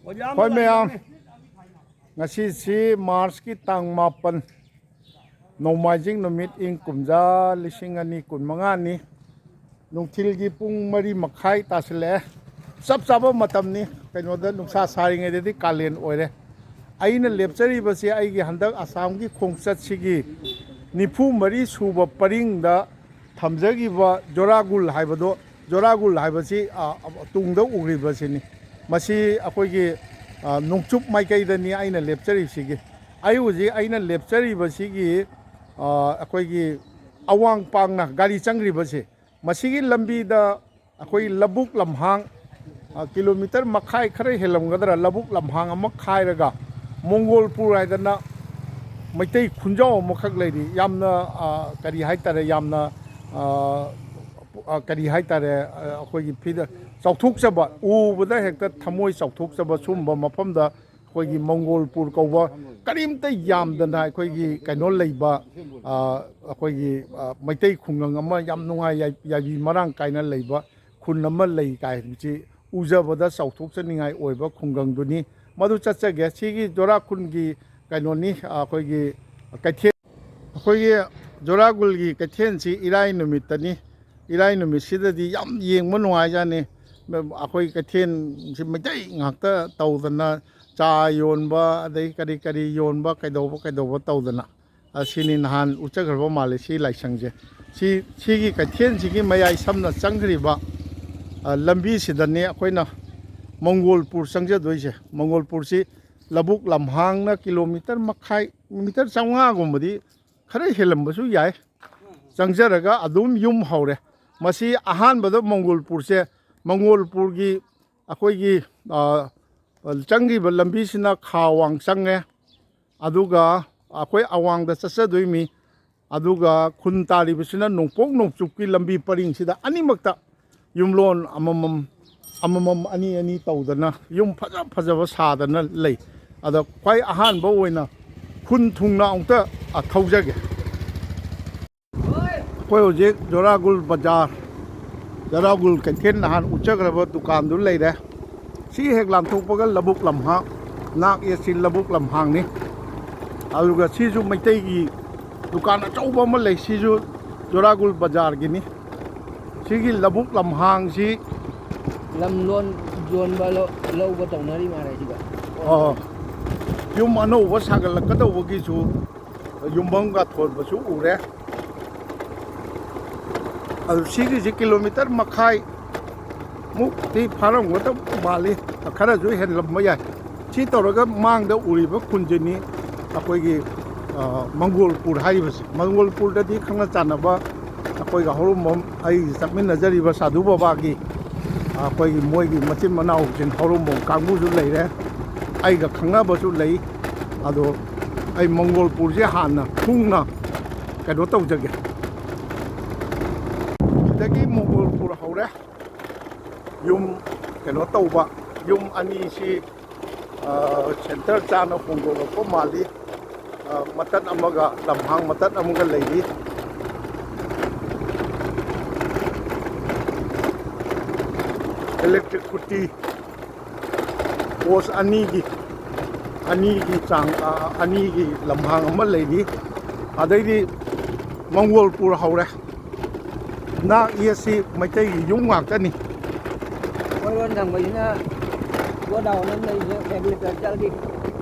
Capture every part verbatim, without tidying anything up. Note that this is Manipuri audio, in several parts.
ꯍꯣꯏ ꯃꯌꯥꯝ, ꯉꯁꯤꯁꯤ ꯃꯥꯔꯆꯀꯤ ꯇꯥꯡ ꯃꯥꯄꯟ, ꯅꯣꯡꯃꯥꯏꯖꯤꯡ ꯅꯨꯃꯤꯠ, ꯏꯪ ꯀꯨꯝꯖꯥ ꯂꯤꯁꯤꯡ ꯑꯅꯤ ꯀꯨꯟꯃꯉꯥꯅꯤ꯫ ꯅꯨꯡꯊꯤꯜꯒꯤ ꯄꯨꯡ ꯃꯔꯤ ꯃꯈꯥꯏ ꯇꯥꯁꯤꯜꯂꯛꯑꯦ꯫ ꯆꯞ ꯆꯥꯕ ꯃꯇꯝꯅꯤ꯫ ꯀꯩꯅꯣꯗ ꯅꯨꯡꯁꯥ ꯁꯥꯔꯤꯉꯩꯗꯗꯤ ꯀꯥꯂꯦꯟ ꯑꯣꯏꯔꯦ꯫ ꯑꯩꯅ ꯂꯦꯞꯆꯔꯤꯕꯁꯤ ꯑꯩꯒꯤ ꯍꯟꯗꯛ ꯑꯁꯥꯝꯒꯤ ꯈꯣꯡꯆꯠꯁꯤꯒꯤ ꯅꯤꯐꯨ ꯃꯔꯤ ꯁꯨꯕ ꯄꯔꯤꯡꯗ ꯊꯝꯖꯈꯤꯕ ꯖꯣꯔꯥꯒꯨꯜ ꯍꯥꯏꯕꯗꯣ, ꯖꯣꯔꯥꯒꯨꯜ ꯍꯥꯏꯕꯁꯤ, ꯑ, ꯇꯨꯡꯗ ꯎꯔꯤꯕꯁꯤꯅꯤ꯫ ꯃꯁꯤ ꯑꯩꯈꯣꯏꯒꯤ, ꯑ, ꯅꯣꯡꯆꯨꯞ ꯃꯥꯏꯀꯩꯗꯅꯤ ꯑꯩꯅ ꯂꯦꯞꯆꯔꯤꯕꯁꯤꯒꯤ꯫ ꯑꯩ ꯍꯧꯖꯤꯛ ꯑꯩꯅ ꯂꯦꯞꯆꯔꯤꯕꯁꯤꯒꯤ, ꯑ, ꯑꯩꯈꯣꯏꯒꯤ ꯑꯋꯥꯡ ꯄꯥꯡꯅ ꯒꯥꯔꯤ ꯆꯪꯈ꯭ꯔꯤꯕꯁꯦ, ꯃꯁꯤꯒꯤ ꯂꯝꯕꯤꯗ ꯑꯩꯈꯣꯏ ꯂꯧꯕꯨꯛ ꯂꯝꯍꯥꯡ, ꯑ, ꯀꯤꯂꯣꯃꯤꯇꯔ ꯃꯈꯥꯏ ꯈꯔ ꯍꯦꯜꯂꯝꯒꯗ꯭ꯔꯥ, ꯂꯧꯕꯨꯛ ꯂꯝꯍꯥꯡ ꯑꯃ ꯈꯥꯏꯔꯒ ꯃꯣꯡꯒꯣꯜꯄꯨꯔ ꯍꯥꯏꯗꯅ ꯃꯩꯇꯩ ꯈꯨꯟꯖꯥꯎ ꯑꯃꯈꯛ ꯂꯩꯔꯤ꯫ ꯌꯥꯝꯅ, ꯑ, ꯀꯔꯤ ꯍꯥꯏꯇꯥꯔꯦ, ꯌꯥꯝꯅ, ꯑ, ꯑ, ꯀꯔꯤ ꯍꯥꯏꯇꯥꯔꯦ, ꯑ, ꯑꯩꯈꯣꯏꯒꯤ ꯐꯤꯗ ꯆꯥꯎꯊꯣꯛꯆꯕ, ꯎꯕꯗ ꯍꯦꯛꯇ ꯊꯃꯣꯏ ꯆꯥꯎꯊꯣꯛꯆꯕ ꯁꯨꯝꯕ ꯃꯐꯝꯗ ꯑꯩꯈꯣꯏꯒꯤ ꯃꯪꯒꯣꯜꯄꯨꯔ ꯀꯧꯕ ꯀꯔꯤꯝꯇ ꯌꯥꯝꯗꯅ ꯑꯩꯈꯣꯏꯒꯤ ꯀꯩꯅꯣ ꯂꯩꯕ, ꯑ, ꯑꯩꯈꯣꯏꯒꯤ, ꯑ, ꯃꯩꯇꯩ ꯈꯨꯡꯒꯪ ꯑꯃ ꯌꯥꯝ ꯅꯨꯡꯉꯥꯏ, ꯌꯥꯏ-, ꯌꯥꯏꯕꯤ ꯃꯔꯥꯡ ꯀꯥꯏꯅ ꯂꯩꯕ ꯈꯨꯟ ꯑꯃ ꯂꯩ ꯀꯥꯏ ꯍꯥꯏꯕꯁꯤ ꯎꯖꯕꯗ ꯆꯥꯎꯊꯣꯛꯆꯅꯤꯡꯉꯥꯏ ꯑꯣꯏꯕ ꯈꯨꯡꯒꯪꯗꯨꯅꯤ꯫ ꯃꯗꯨ ꯆꯠꯆꯒꯦ꯫ ꯁꯤꯒꯤ ꯖꯣꯔꯥ ꯈꯨꯟꯒꯤ ꯀꯩꯅꯣꯅꯤ, ꯑꯩꯈꯣꯏꯒꯤ ꯀꯩꯊꯦꯜ, ꯑꯩꯈꯣꯏꯒꯤ ꯖꯣꯔꯥꯒꯨꯜꯒꯤ ꯀꯩꯊꯦꯜꯁꯤ ꯏꯔꯥꯏ ꯅꯨꯃꯤꯠꯇꯅꯤ꯫ ꯏꯔꯥꯏ ꯅꯨꯃꯤꯠꯁꯤꯗꯗꯤ ꯌꯥꯝ ꯌꯦꯡꯕ ꯅꯨꯡꯉꯥꯏꯖꯥꯠꯅꯤ꯫ ꯑꯩꯈꯣꯏ ꯀꯩꯊꯦꯜꯁꯤ ꯃꯩꯇꯩ ꯉꯥꯛꯇ ꯇꯧꯗꯅ, ꯆꯥ ꯌꯣꯟꯕ, ꯑꯗꯩ ꯀꯔꯤ ꯀꯔꯤ ꯌꯣꯟꯕ, ꯀꯩꯗꯧꯕ ꯀꯩꯗꯧꯕ ꯇꯧꯗꯅ, ꯑꯁꯤꯅꯤ ꯅꯍꯥꯟ ꯎꯠꯆꯈ꯭ꯔꯕ ꯃꯥꯜꯂꯦ ꯁꯤ ꯂꯥꯏꯁꯪꯁꯦ꯫ ꯁꯤ, ꯁꯤꯒꯤ ꯀꯩꯊꯦꯜꯁꯤꯒꯤ ꯃꯌꯥꯏ ꯁꯝꯅ ꯆꯪꯈ꯭ꯔꯤꯕ, ꯑ, ꯂꯝꯕꯤꯁꯤꯗꯅꯦ ꯑꯩꯈꯣꯏꯅ ꯃꯪꯒꯣꯜꯄꯨꯔ ꯆꯪꯖꯗꯣꯏꯁꯦ꯫ ꯃꯪꯒꯣꯜꯄꯨꯔꯁꯤ ꯂꯧꯕꯨꯛ ꯂꯝꯍꯥꯡꯅ ꯀꯤꯂꯣꯃꯤꯇꯔ ꯃꯈꯥꯏ, ꯃꯤꯇꯔ ꯆꯥꯝꯃꯉꯥꯒꯨꯝꯕꯗꯤ ꯈꯔ ꯍꯦꯜꯂꯝꯕꯁꯨ ꯌꯥꯏ꯫ ꯆꯪꯖꯔꯒ ꯑꯗꯨꯝ ꯌꯨꯝ ꯍꯧꯔꯦ꯫ ꯃꯁꯤ ꯑꯍꯥꯟꯕꯗ ꯃꯪꯒꯣꯜꯄꯨꯔꯁꯦ, ꯃꯪꯒꯣꯜꯄꯨꯔꯒꯤ ꯑꯩꯈꯣꯏꯒꯤ, ꯑ, ꯆꯪꯈꯤꯕ ꯂꯝꯕꯤꯁꯤꯅ ꯈꯥ ꯋꯥꯡ ꯆꯪꯉꯦ꯫ ꯑꯗꯨꯒ ꯑꯩꯈꯣꯏ ꯑꯋꯥꯡꯗ ꯆꯠꯆꯗꯣꯏꯃꯤ꯫ ꯑꯗꯨꯒ ꯈꯨꯟ ꯇꯥꯔꯤꯕꯁꯤꯅ ꯅꯣꯡꯄꯣꯛ ꯅꯣꯡꯆꯨꯞꯀꯤ ꯂꯝꯕꯤ ꯄꯔꯤꯡꯁꯤꯗ ꯑꯅꯤꯃꯛꯇ ꯌꯨꯝꯂꯣꯟ ꯑꯃꯃꯝ, ꯑꯃꯃꯝ, ꯑꯅꯤ ꯑꯅꯤ ꯇꯧꯗꯅ ꯌꯨꯝ ꯐꯖ ꯐꯖꯕ ꯁꯥꯗꯅ ꯂꯩ꯫ ꯑꯗ ꯈ꯭ꯋꯥꯏ ꯑꯍꯥꯟꯕ ꯑꯣꯏꯅ ꯈꯨꯟ ꯊꯨꯡꯅ ꯑꯃꯨꯛꯇ, ꯑ, ꯊꯧꯖꯒꯦ꯫ ꯑꯩꯈꯣꯏ ꯍꯧꯖꯤꯛ ꯖꯣꯔꯥꯒꯨꯜ ꯕꯖꯥꯔ, ꯖꯣꯔꯥꯒꯨꯜ ꯀꯩꯊꯦꯜ ꯅꯍꯥꯟ ꯎꯠꯆꯈ꯭ꯔꯕ ꯗꯨꯀꯥꯟꯗꯨ ꯂꯩꯔꯦ꯫ ꯁꯤ ꯍꯦꯛ ꯂꯥꯟꯊꯣꯛꯄꯒ ꯂꯧꯕꯨꯛ ꯂꯝꯍꯥꯡ, ꯅꯥꯛ ꯌꯦꯠꯁꯤ ꯂꯧꯕꯨꯛ ꯂꯝꯍꯥꯡꯅꯤ꯫ ꯑꯗꯨꯒ ꯁꯤꯁꯨ ꯃꯩꯇꯩꯒꯤ ꯗꯨꯀꯥꯟ ꯑꯆꯧꯕ ꯑꯃ ꯂꯩ, ꯁꯤꯁꯨ ꯖꯣꯔꯥꯒꯨꯜ ꯕꯖꯥꯔꯒꯤꯅꯤ꯫ ꯁꯤꯒꯤ ꯂꯧꯕꯨꯛ ꯂꯝꯍꯥꯡꯁꯤ ꯂꯝ ꯂꯣꯟ ꯌꯣꯟꯕ, ꯂꯧ-, ꯂꯧꯕ ꯇꯧꯅꯔꯤ ꯃꯥꯜꯂꯦ ꯁꯤꯗ꯫ ꯑꯣ, ꯌꯨꯝ ꯑꯅꯧꯕ ꯁꯥꯒꯠꯂꯛꯀꯗꯧꯕꯒꯤꯁꯨ ꯌꯨꯝꯐꯝꯒ ꯊꯣꯟꯕꯁꯨ ꯎꯔꯦ꯫ ꯑꯗꯨ ꯁꯤꯒꯤꯁꯤ ꯀꯤꯂꯣꯃꯤꯇꯔ ꯃꯈꯥꯏ ꯃꯨꯛꯇꯤ ꯐꯥꯔꯝꯒꯗꯕ ꯃꯥꯜꯂꯤ, ꯈꯔꯁꯨ ꯍꯦꯜꯂꯝꯕ ꯌꯥꯏ꯫ ꯁꯤ ꯇꯧꯔꯒ ꯃꯥꯡꯗ ꯎꯔꯤꯕ ꯈꯨꯟꯁꯤꯅꯤ ꯑꯩꯈꯣꯏꯒꯤ, ꯑ, ꯃꯪꯒꯣꯜꯄꯨꯔ ꯍꯥꯏꯔꯤꯕꯁꯤ꯫ ꯃꯪꯒꯣꯜꯄꯨꯔꯗꯗꯤ ꯈꯪꯅ ꯆꯥꯟꯅꯕ ꯑꯩꯈꯣꯏꯒ ꯍꯧꯔꯨꯝꯕꯝ, ꯑꯩ ꯆꯠꯃꯤꯟꯅꯖꯔꯤꯕ ꯁꯥꯙꯨ ꯕꯕꯥꯒꯤ, ꯑꯩꯈꯣꯏꯒꯤ ꯃꯣꯏꯒꯤ ꯃꯆꯤꯟ ꯃꯅꯥꯎꯁꯤꯡ ꯍꯧꯔꯨꯝꯕꯝ ꯀꯥꯡꯕꯨꯁꯨ ꯂꯩꯔꯦ, ꯑꯩꯒ ꯈꯪꯅꯕꯁꯨ ꯂꯩ꯫ ꯑꯗꯣ ꯑꯩ ꯃꯪꯒꯣꯜꯄꯨꯔꯁꯦ ꯍꯥꯟꯅ ꯈꯣꯡꯅ ꯀꯩꯅꯣ ꯇꯧꯖꯒꯦ꯫ ꯁꯤꯗꯒꯤ ꯃꯪꯒꯣꯜꯄꯨꯔ ꯍꯧꯔꯦ꯫ ꯌꯨꯝ ꯀꯩꯅꯣ ꯇꯧꯕ, ꯌꯨꯝ ꯑꯅꯤꯁꯤ, ꯑ, ꯁꯦꯟꯇꯔ ꯆꯥꯅ ꯍꯣꯡꯗꯣꯛꯂꯛꯄ ꯃꯥꯜꯂꯤ꯫ ꯑ, ꯃꯇꯠ ꯑꯃꯒ, ꯂꯝꯍꯥꯡ ꯃꯇꯠ ꯑꯃꯒ ꯂꯩꯔꯤ꯫ ꯏꯂꯦꯛꯇ꯭ꯔꯤꯛ ꯈꯨꯇꯤ ꯄꯣꯁ ꯑꯅꯤꯒꯤ, ꯑꯅꯤꯒꯤ ꯆꯥꯡ, ꯑ, ꯑꯅꯤꯒꯤ ꯂꯝꯍꯥꯡ ꯑꯃ ꯂꯩꯔꯤ꯫ ꯑꯗꯩꯗꯤ ꯃꯪꯒꯣꯜꯄꯨꯔ ꯍꯧꯔꯦ꯫ ꯅꯥꯛ ꯌꯦꯠꯁꯤ ꯃꯩꯇꯩꯒꯤ ꯌꯨꯝ ꯉꯥꯛꯇꯅꯤ꯫ ꯑꯣꯏꯔꯣꯟ ꯊꯪꯕꯁꯤꯅ ꯒꯣꯗꯥꯎꯟ ꯑꯃ ꯂꯩꯔꯤꯁꯦ ꯑꯦꯒ꯭ꯔꯤꯀꯜꯆꯔꯒꯤ꯫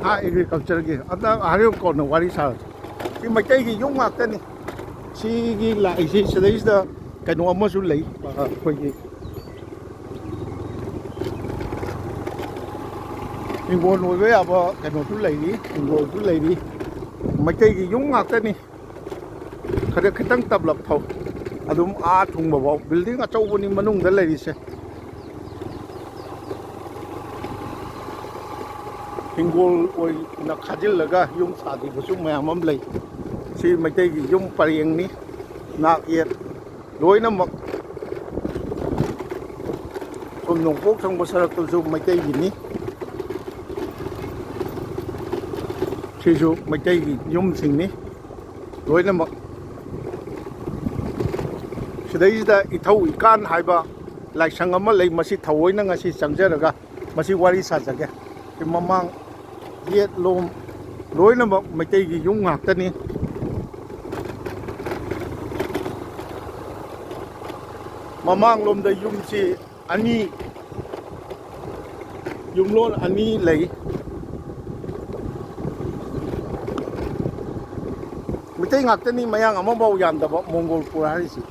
ꯑꯥ, ꯑꯦꯒ꯭ꯔꯤꯀꯜꯆꯔꯒꯤ꯫ ꯑꯗ ꯍꯣꯔꯦꯟ ꯀꯣꯟꯅ ꯋꯥꯔꯤ ꯁꯥꯔꯁꯤ꯫ ꯁꯤ ꯃꯩꯇꯩꯒꯤ ꯌꯨꯝ ꯉꯥꯛꯇꯅꯤ꯫ ꯁꯤꯒꯤ ꯂꯥꯛꯏꯁꯤ ꯁꯤꯗꯩꯁꯤꯗ ꯀꯩꯅꯣ ꯑꯃꯁꯨ ꯂꯩ, ꯑ, ꯑꯩꯈꯣꯏꯒꯤ ꯍꯤꯡꯒꯣꯜ ꯑꯣꯏꯕ ꯌꯥꯕ ꯀꯩꯅꯣꯁꯨ ꯂꯩꯔꯤ, ꯍꯤꯡꯒꯣꯜꯁꯨ ꯂꯩꯔꯤ꯫ ꯃꯩꯇꯩꯒꯤ ꯌꯨꯝ ꯉꯥꯛꯇꯅꯤ꯫ ꯈꯔ ꯈꯤꯇꯪ ꯇꯞꯂꯞ ꯊꯧ, ꯑꯗꯨꯝ ꯑꯥ ꯊꯨꯡꯕꯐꯥꯎ꯫ ꯕꯤꯜꯗꯤꯡ ꯑꯆꯧꯕꯅꯤ ꯃꯅꯨꯡꯗ ꯂꯩꯔꯤꯁꯦ꯫ ꯍꯤꯡꯒꯣꯜ ꯑꯣꯏꯅ ꯈꯥꯖꯤꯜꯂꯒ ꯌꯨꯝ ꯁꯥꯈꯤꯕꯁꯨ ꯃꯌꯥꯝ ꯑꯃ ꯂꯩ꯫ ꯁꯤ ꯃꯩꯇꯩꯒꯤ ꯌꯨꯝ ꯄꯔꯦꯡꯅꯤ, ꯅꯥꯛ ꯌꯦꯠ ꯂꯣꯏꯅꯃꯛ꯫ ꯁꯣꯝ ꯅꯣꯡꯄꯣꯛ ꯊꯪꯕ ꯁꯔꯛꯇꯁꯨ ꯃꯩꯇꯩꯒꯤꯅꯤ꯫ ꯁꯤꯁꯨ ꯃꯩꯇꯩꯒꯤ ꯌꯨꯝꯁꯤꯡꯅꯤ ꯂꯣꯏꯅꯃꯛ꯫ ꯁꯤꯗꯩꯁꯤꯗ ꯏꯊꯧ ꯏꯀꯥꯟ ꯍꯥꯏꯕ ꯂꯥꯏꯁꯪ ꯑꯃ ꯂꯩ, ꯃꯁꯤ ꯊꯑꯣꯏꯅ ꯉꯁꯤ ꯆꯪꯖꯔꯒ ꯃꯁꯤ ꯋꯥꯔꯤ ꯁꯥꯖꯒꯦ꯫ ꯁꯤ ꯃꯃꯥꯡ ꯌꯦꯠꯂꯣꯝ ꯂꯣꯏꯅꯃꯛ ꯃꯩꯇꯩꯒꯤ ꯌꯨꯝ ꯉꯥꯛꯇꯅꯤ꯫ ꯃꯃꯥꯡꯂꯣꯝꯗ ꯌꯨꯝꯁꯤ ꯑꯅꯤ, ꯌꯨꯝꯂꯣꯟ ꯑꯅꯤ ꯂꯩ꯫ ꯃꯩꯇꯩ ꯉꯥꯛꯇꯅꯤ, ꯃꯌꯥꯡ ꯑꯃꯐꯥꯎ ꯌꯥꯟꯗꯕ ꯃꯣꯡꯒꯣꯜꯄꯨꯔ ꯍꯥꯏꯔꯤꯁꯤ꯫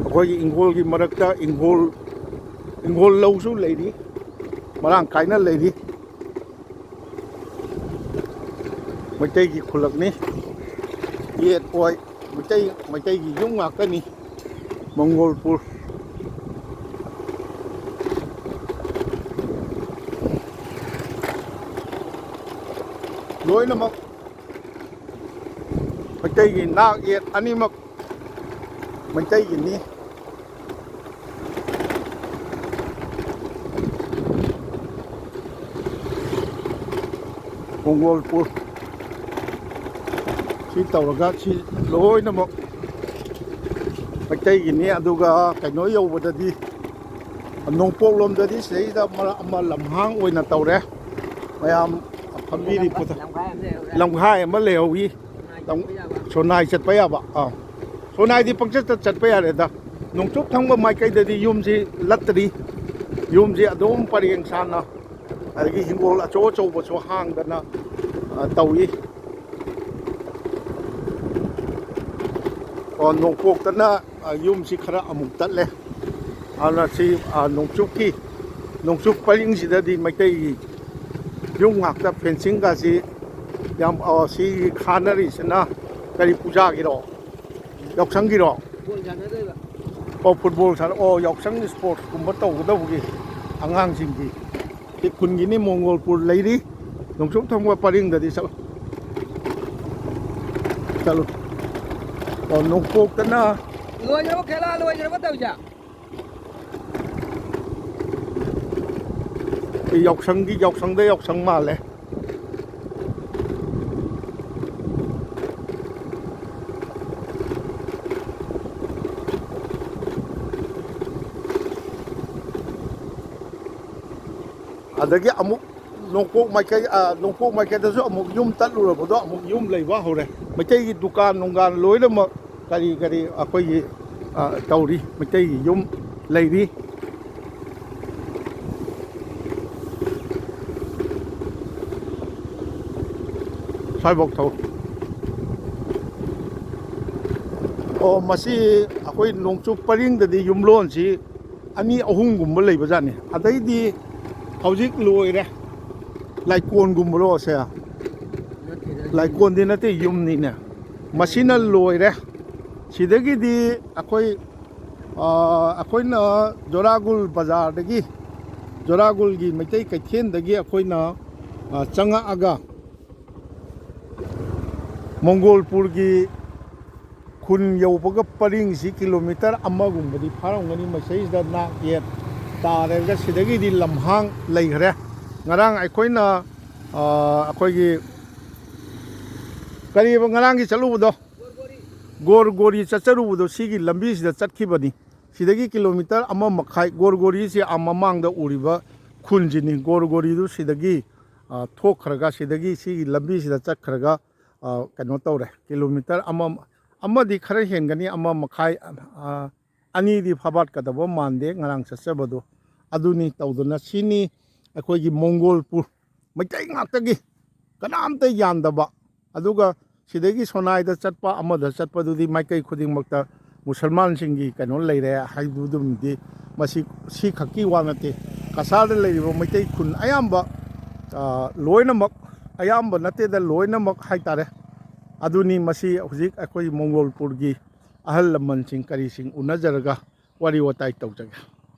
ꯑꯩꯈꯣꯏꯒꯤ ꯏꯪꯈꯣꯜꯒꯤ ꯃꯔꯛꯇ ꯏꯪꯈꯣꯜ, ꯏꯪꯈꯣꯜ ꯂꯧꯁꯨ ꯂꯩꯔꯤ, ꯃꯔꯥꯡ ꯀꯥꯏꯅ ꯂꯩꯔꯤ꯫ ꯃꯩꯇꯩꯒꯤ ꯈꯨꯜꯂꯛꯅꯤ, ꯌꯦꯠ ꯑꯣꯏ, ꯃꯩꯇꯩ, ꯃꯩꯇꯩꯒꯤ ꯌꯨꯝ ꯉꯥꯛꯇꯅꯤ ꯃꯪꯒꯣꯜꯄꯨꯔ꯫ ꯂꯣꯏꯅꯃꯛ ꯃꯩꯇꯩꯒꯤ ꯅꯥꯛ ꯌꯦꯠ ꯑꯅꯤꯃꯛ ꯃꯩꯇꯩꯒꯤꯅꯤ꯫ ꯃꯪꯒꯣꯜꯄꯨꯔ ꯁꯤ ꯇꯧꯔꯒ ꯁꯤ ꯂꯣꯏꯅꯃꯛ ꯃꯩꯇꯩꯒꯤꯅꯤ꯫ ꯑꯗꯨꯒ ꯀꯩꯅꯣ ꯌꯧꯕꯗꯗꯤ, ꯅꯣꯡꯄꯣꯛꯂꯣꯝꯗꯗꯤ ꯁꯤꯗꯩꯗ ꯃꯔꯛ ꯑꯃ ꯂꯝꯍꯥꯡ ꯑꯣꯏꯅ ꯇꯧꯔꯦ꯫ ꯃꯌꯥꯝ ꯐꯝꯕꯤꯔꯤ ꯄꯣꯠꯇ ꯂꯝꯈꯥꯏ ꯑꯃ ꯂꯩꯍꯧꯔꯤ꯫ ꯂꯝꯈꯥꯏ ꯑꯃ ꯂꯩꯍꯧꯏ꯫ ꯁꯣꯅꯥꯏ ꯆꯠꯄ ꯌꯥꯕ꯫ ꯑꯥ, ꯁꯣꯅꯥꯏꯗꯤ ꯄꯪꯆꯠꯇ ꯆꯠꯄ ꯌꯥꯔꯦꯗ꯫ ꯅꯣꯡꯆꯨꯞ ꯊꯪꯕ ꯃꯥꯏꯀꯩꯗꯗꯤ ꯌꯨꯝꯁꯤ ꯂꯠꯇ꯭ꯔꯤ꯫ ꯌꯨꯝꯁꯤ ꯑꯗꯨꯝ ꯄꯔꯦꯡ ꯁꯥꯅ, ꯑꯗꯒꯤ ꯍꯤꯡꯒꯣꯜ ꯑꯆꯧ ꯑꯆꯧꯕꯁꯨ ꯍꯥꯡꯗꯅ, ꯑ, ꯇꯧꯏ꯫ ꯑꯣ, ꯅꯣꯡꯄꯣꯛꯇꯅ, ꯑ, ꯌꯨꯝꯁꯤ ꯈꯔ ꯑꯃꯨꯛ ꯇꯠꯂꯦ꯫ ꯑꯗꯨꯅ ꯁꯤ, ꯑ, ꯅꯣꯡꯆꯨꯞꯀꯤ, ꯅꯣꯡꯆꯨꯞ ꯄꯔꯤꯡꯁꯤꯗꯗꯤ ꯃꯩꯇꯩꯒꯤ ꯌꯨꯝ ꯉꯥꯛꯇ, ꯐꯦꯟꯁꯤꯡꯒꯁꯤ ꯌꯥꯝ, ꯑ, ꯁꯤ ꯈꯥꯅꯔꯤꯁꯤꯅ ꯀꯔꯤ ꯄꯨꯖꯥꯒꯤꯔꯣ? ꯌꯥꯎꯁꯪꯒꯤꯔꯣ? ꯐꯨꯠꯕꯣꯜ ꯁꯥꯟꯅꯗꯣꯏꯕ꯫ ꯑꯣ, ꯐꯨꯠꯕꯣꯜ ꯁꯥꯟꯅ-, ꯑꯣ, ꯌꯥꯎꯁꯪ ꯏꯁꯄꯣꯔꯠꯁꯀꯨꯝꯕ ꯇꯧꯒꯗꯧꯕꯒꯤ ꯑꯉꯥꯡꯁꯤꯡꯒꯤ꯫ ꯁꯤ ꯈꯨꯟꯒꯤꯅꯤ, ꯃꯣꯡꯒꯣꯜꯄꯨꯔ ꯂꯩꯔꯤ꯫ ꯅꯣꯡꯆꯨꯞ ꯊꯪꯕ ꯄꯔꯤꯡꯗꯗꯤ ꯆꯠꯂꯨ꯫ ꯆꯠꯂꯨ꯫ ꯑꯣ, ꯅꯣꯡꯄꯣꯛꯇꯅ꯫ ꯂꯣꯏꯈ꯭ꯔꯕ ꯈꯦꯂꯥ? ꯂꯣꯏꯈ꯭ꯔꯕ ꯇꯧꯔꯤꯁꯦ? ꯁꯤ ꯌꯥꯎꯁꯪꯒꯤ, ꯌꯥꯎꯁꯪꯗ ꯌꯥꯎꯁꯪ ꯃꯥꯜꯂꯦ꯫ ꯑꯗꯒꯤ ꯑꯃꯨꯛ ꯅꯣꯡꯄꯣꯛ ꯃꯥꯏꯀꯩ, ꯑ, ꯅꯣꯡꯄꯣꯛ ꯃꯥꯏꯀꯩꯗꯁꯨ ꯑꯃꯨꯛ ꯌꯨꯝ ꯇꯠꯂꯨꯔꯕꯗꯣ ꯑꯃꯨꯛ ꯌꯨꯝ ꯂꯩꯕ ꯍꯧꯔꯦ꯫ ꯃꯩꯇꯩꯒꯤ ꯗꯨꯀꯥꯟ ꯅꯨꯡꯒꯥꯟ ꯂꯣꯏꯅꯃꯛ ꯀꯔꯤ ꯀꯔꯤ ꯑꯩꯈꯣꯏꯒꯤ, ꯑ, ꯇꯧꯔꯤ, ꯃꯩꯇꯩꯒꯤ ꯌꯨꯝ ꯂꯩꯔꯤ꯫ ꯁ꯭ꯋꯥꯏꯐꯥꯎ ꯊꯧ꯫ ꯑꯣ, ꯃꯁꯤ ꯑꯩꯈꯣꯏ ꯅꯣꯡꯆꯨꯞ ꯄꯔꯤꯡꯗꯗꯤ ꯌꯨꯝꯂꯣꯟꯁꯤ ꯑꯅꯤ ꯑꯍꯨꯝꯒꯨꯝꯕ ꯂꯩꯕꯖꯥꯠꯅꯤ꯫ ꯑꯗꯩꯗꯤ ꯍꯧꯖꯤꯛ ꯂꯣꯏꯔꯦ꯫ ꯂꯥꯏꯀꯣꯟꯒꯨꯝꯕꯔꯣ ꯁꯦ? ꯂꯥꯏꯀꯣꯟꯗꯤ ꯅꯠꯇꯦ, ꯌꯨꯝꯅꯤꯅꯦ꯫ ꯃꯁꯤꯅ ꯂꯣꯏꯔꯦ꯫ ꯁꯤꯗꯒꯤꯗꯤ ꯑꯩꯈꯣꯏ, ꯑ, ꯑꯩꯈꯣꯏꯅ ꯖꯣꯔꯥꯒꯨꯜ ꯕꯖꯥꯔꯗꯒꯤ, ꯖꯣꯔꯥꯒꯨꯜꯒꯤ ꯃꯩꯇꯩ ꯀꯩꯊꯦꯜꯗꯒꯤ ꯑꯩꯈꯣꯏꯅ, ꯑ, ꯆꯪꯉꯛꯑꯒ ꯃꯣꯡꯒꯣꯜꯄꯨꯔꯒꯤ ꯈꯨꯟ ꯌꯧꯕꯒ ꯄꯔꯤꯡꯁꯤ ꯀꯤꯂꯣꯃꯤꯇꯔ ꯑꯃꯒꯨꯝꯕꯗꯤ ꯐꯥꯔꯝꯒꯅꯤ꯫ ꯃꯁꯤꯗꯩꯁꯤꯗ ꯅꯥꯛ ꯌꯦꯠ ꯇꯥꯔꯒ ꯁꯤꯗꯒꯤꯗꯤ ꯂꯝꯍꯥꯡ ꯂꯩꯈ꯭ꯔꯦ꯫ ꯉꯔꯥꯡ ꯑꯩꯈꯣꯏꯅ, ꯑ, ꯑꯩꯈꯣꯏꯒꯤ ꯀꯔꯤꯕ ꯉꯔꯥꯡꯒꯤ ꯆꯠꯂꯨꯕꯗꯣ? ꯒꯣꯔꯒꯣꯔꯤ ꯆꯠꯆꯔꯨꯕꯗꯣ ꯁꯤꯒꯤ ꯂꯝꯕꯤꯁꯤꯗ ꯆꯠꯈꯤꯕꯅꯤ꯫ ꯁꯤꯗꯒꯤ ꯀꯤꯂꯣꯃꯤꯇꯔ ꯑꯃ ꯃꯈꯥꯏ, ꯒꯣꯔꯒꯣꯔꯤꯁꯤ ꯑꯥ ꯃꯃꯥꯡꯗ ꯎꯔꯤꯕ ꯈꯨꯜꯁꯤꯅꯤ꯫ ꯒꯣꯔꯒꯣꯔꯤꯗꯨ ꯁꯤꯗꯒꯤ, ꯑ, ꯊꯣꯛꯈ꯭ꯔꯒ ꯁꯤꯗꯒꯤ ꯁꯤꯒꯤ ꯂꯝꯕꯤꯁꯤꯗ ꯆꯠꯈ꯭ꯔꯒ, ꯑ, ꯀꯩꯅꯣ ꯇꯧꯔꯦ꯫ ꯀꯤꯂꯣꯃꯤꯇꯔ ꯑꯃ, ꯑꯃꯗꯤ ꯈꯔ ꯍꯦꯟꯒꯅꯤ, ꯑꯃ ꯃꯈꯥꯏ, ꯑ, ꯑꯅꯤꯗꯤ ꯐꯥꯕꯥꯠꯀꯗꯕ ꯃꯥꯟꯗꯦ ꯉꯔꯥꯡ ꯆꯠꯆꯕꯗꯣ꯫ ꯑꯗꯨꯅꯤ ꯇꯧꯗꯅ ꯁꯤꯅꯤ ꯑꯩꯈꯣꯏꯒꯤ ꯃꯣꯡꯒꯣꯜꯄꯨꯔ, ꯃꯩꯇꯩ ꯉꯥꯛꯇꯒꯤ, ꯀꯅꯥꯝꯇ ꯌꯥꯟꯗꯕ꯫ ꯑꯗꯨꯒ ꯁꯤꯗꯒꯤ ꯁꯣꯅꯥꯏꯗ ꯆꯠꯄ, ꯑꯃꯗ ꯆꯠꯄꯗꯨꯗꯤ ꯃꯥꯏꯀꯩ ꯈꯨꯗꯤꯡꯃꯛꯇ ꯃꯨꯁꯜꯃꯥꯟꯁꯤꯡꯒꯤ ꯀꯩꯅꯣ ꯂꯩꯔꯦ ꯍꯥꯏꯕꯗꯨꯗꯨꯝꯗꯤ ꯃꯁꯤ, ꯁꯤ ꯈꯛꯀꯤ ꯋꯥ ꯅꯠꯇꯦ꯫ ꯀꯁꯥꯔꯗ ꯂꯩꯔꯤꯕ ꯃꯩꯇꯩ ꯈꯨꯟ ꯑꯌꯥꯝꯕ, ꯑ, ꯂꯣꯏꯅꯃꯛ, ꯑꯌꯥꯝꯕ ꯅꯠꯇꯦꯗ, ꯂꯣꯏꯅꯃꯛ ꯍꯥꯏꯇꯥꯔꯦ꯫ ꯑꯗꯨꯅꯤ ꯃꯁꯤ ꯍꯧꯖꯤꯛ ꯑꯩꯈꯣꯏ ꯃꯣꯡꯒꯣꯜꯄꯨꯔꯒꯤ ꯑꯍꯜ ꯂꯃꯟꯁꯤꯡ ꯀꯔꯤꯁꯤꯡ ꯎꯅꯖꯔꯒ ꯋꯥꯔꯤ ꯋꯥꯇꯥꯏ ꯇꯧꯖꯒꯦ꯫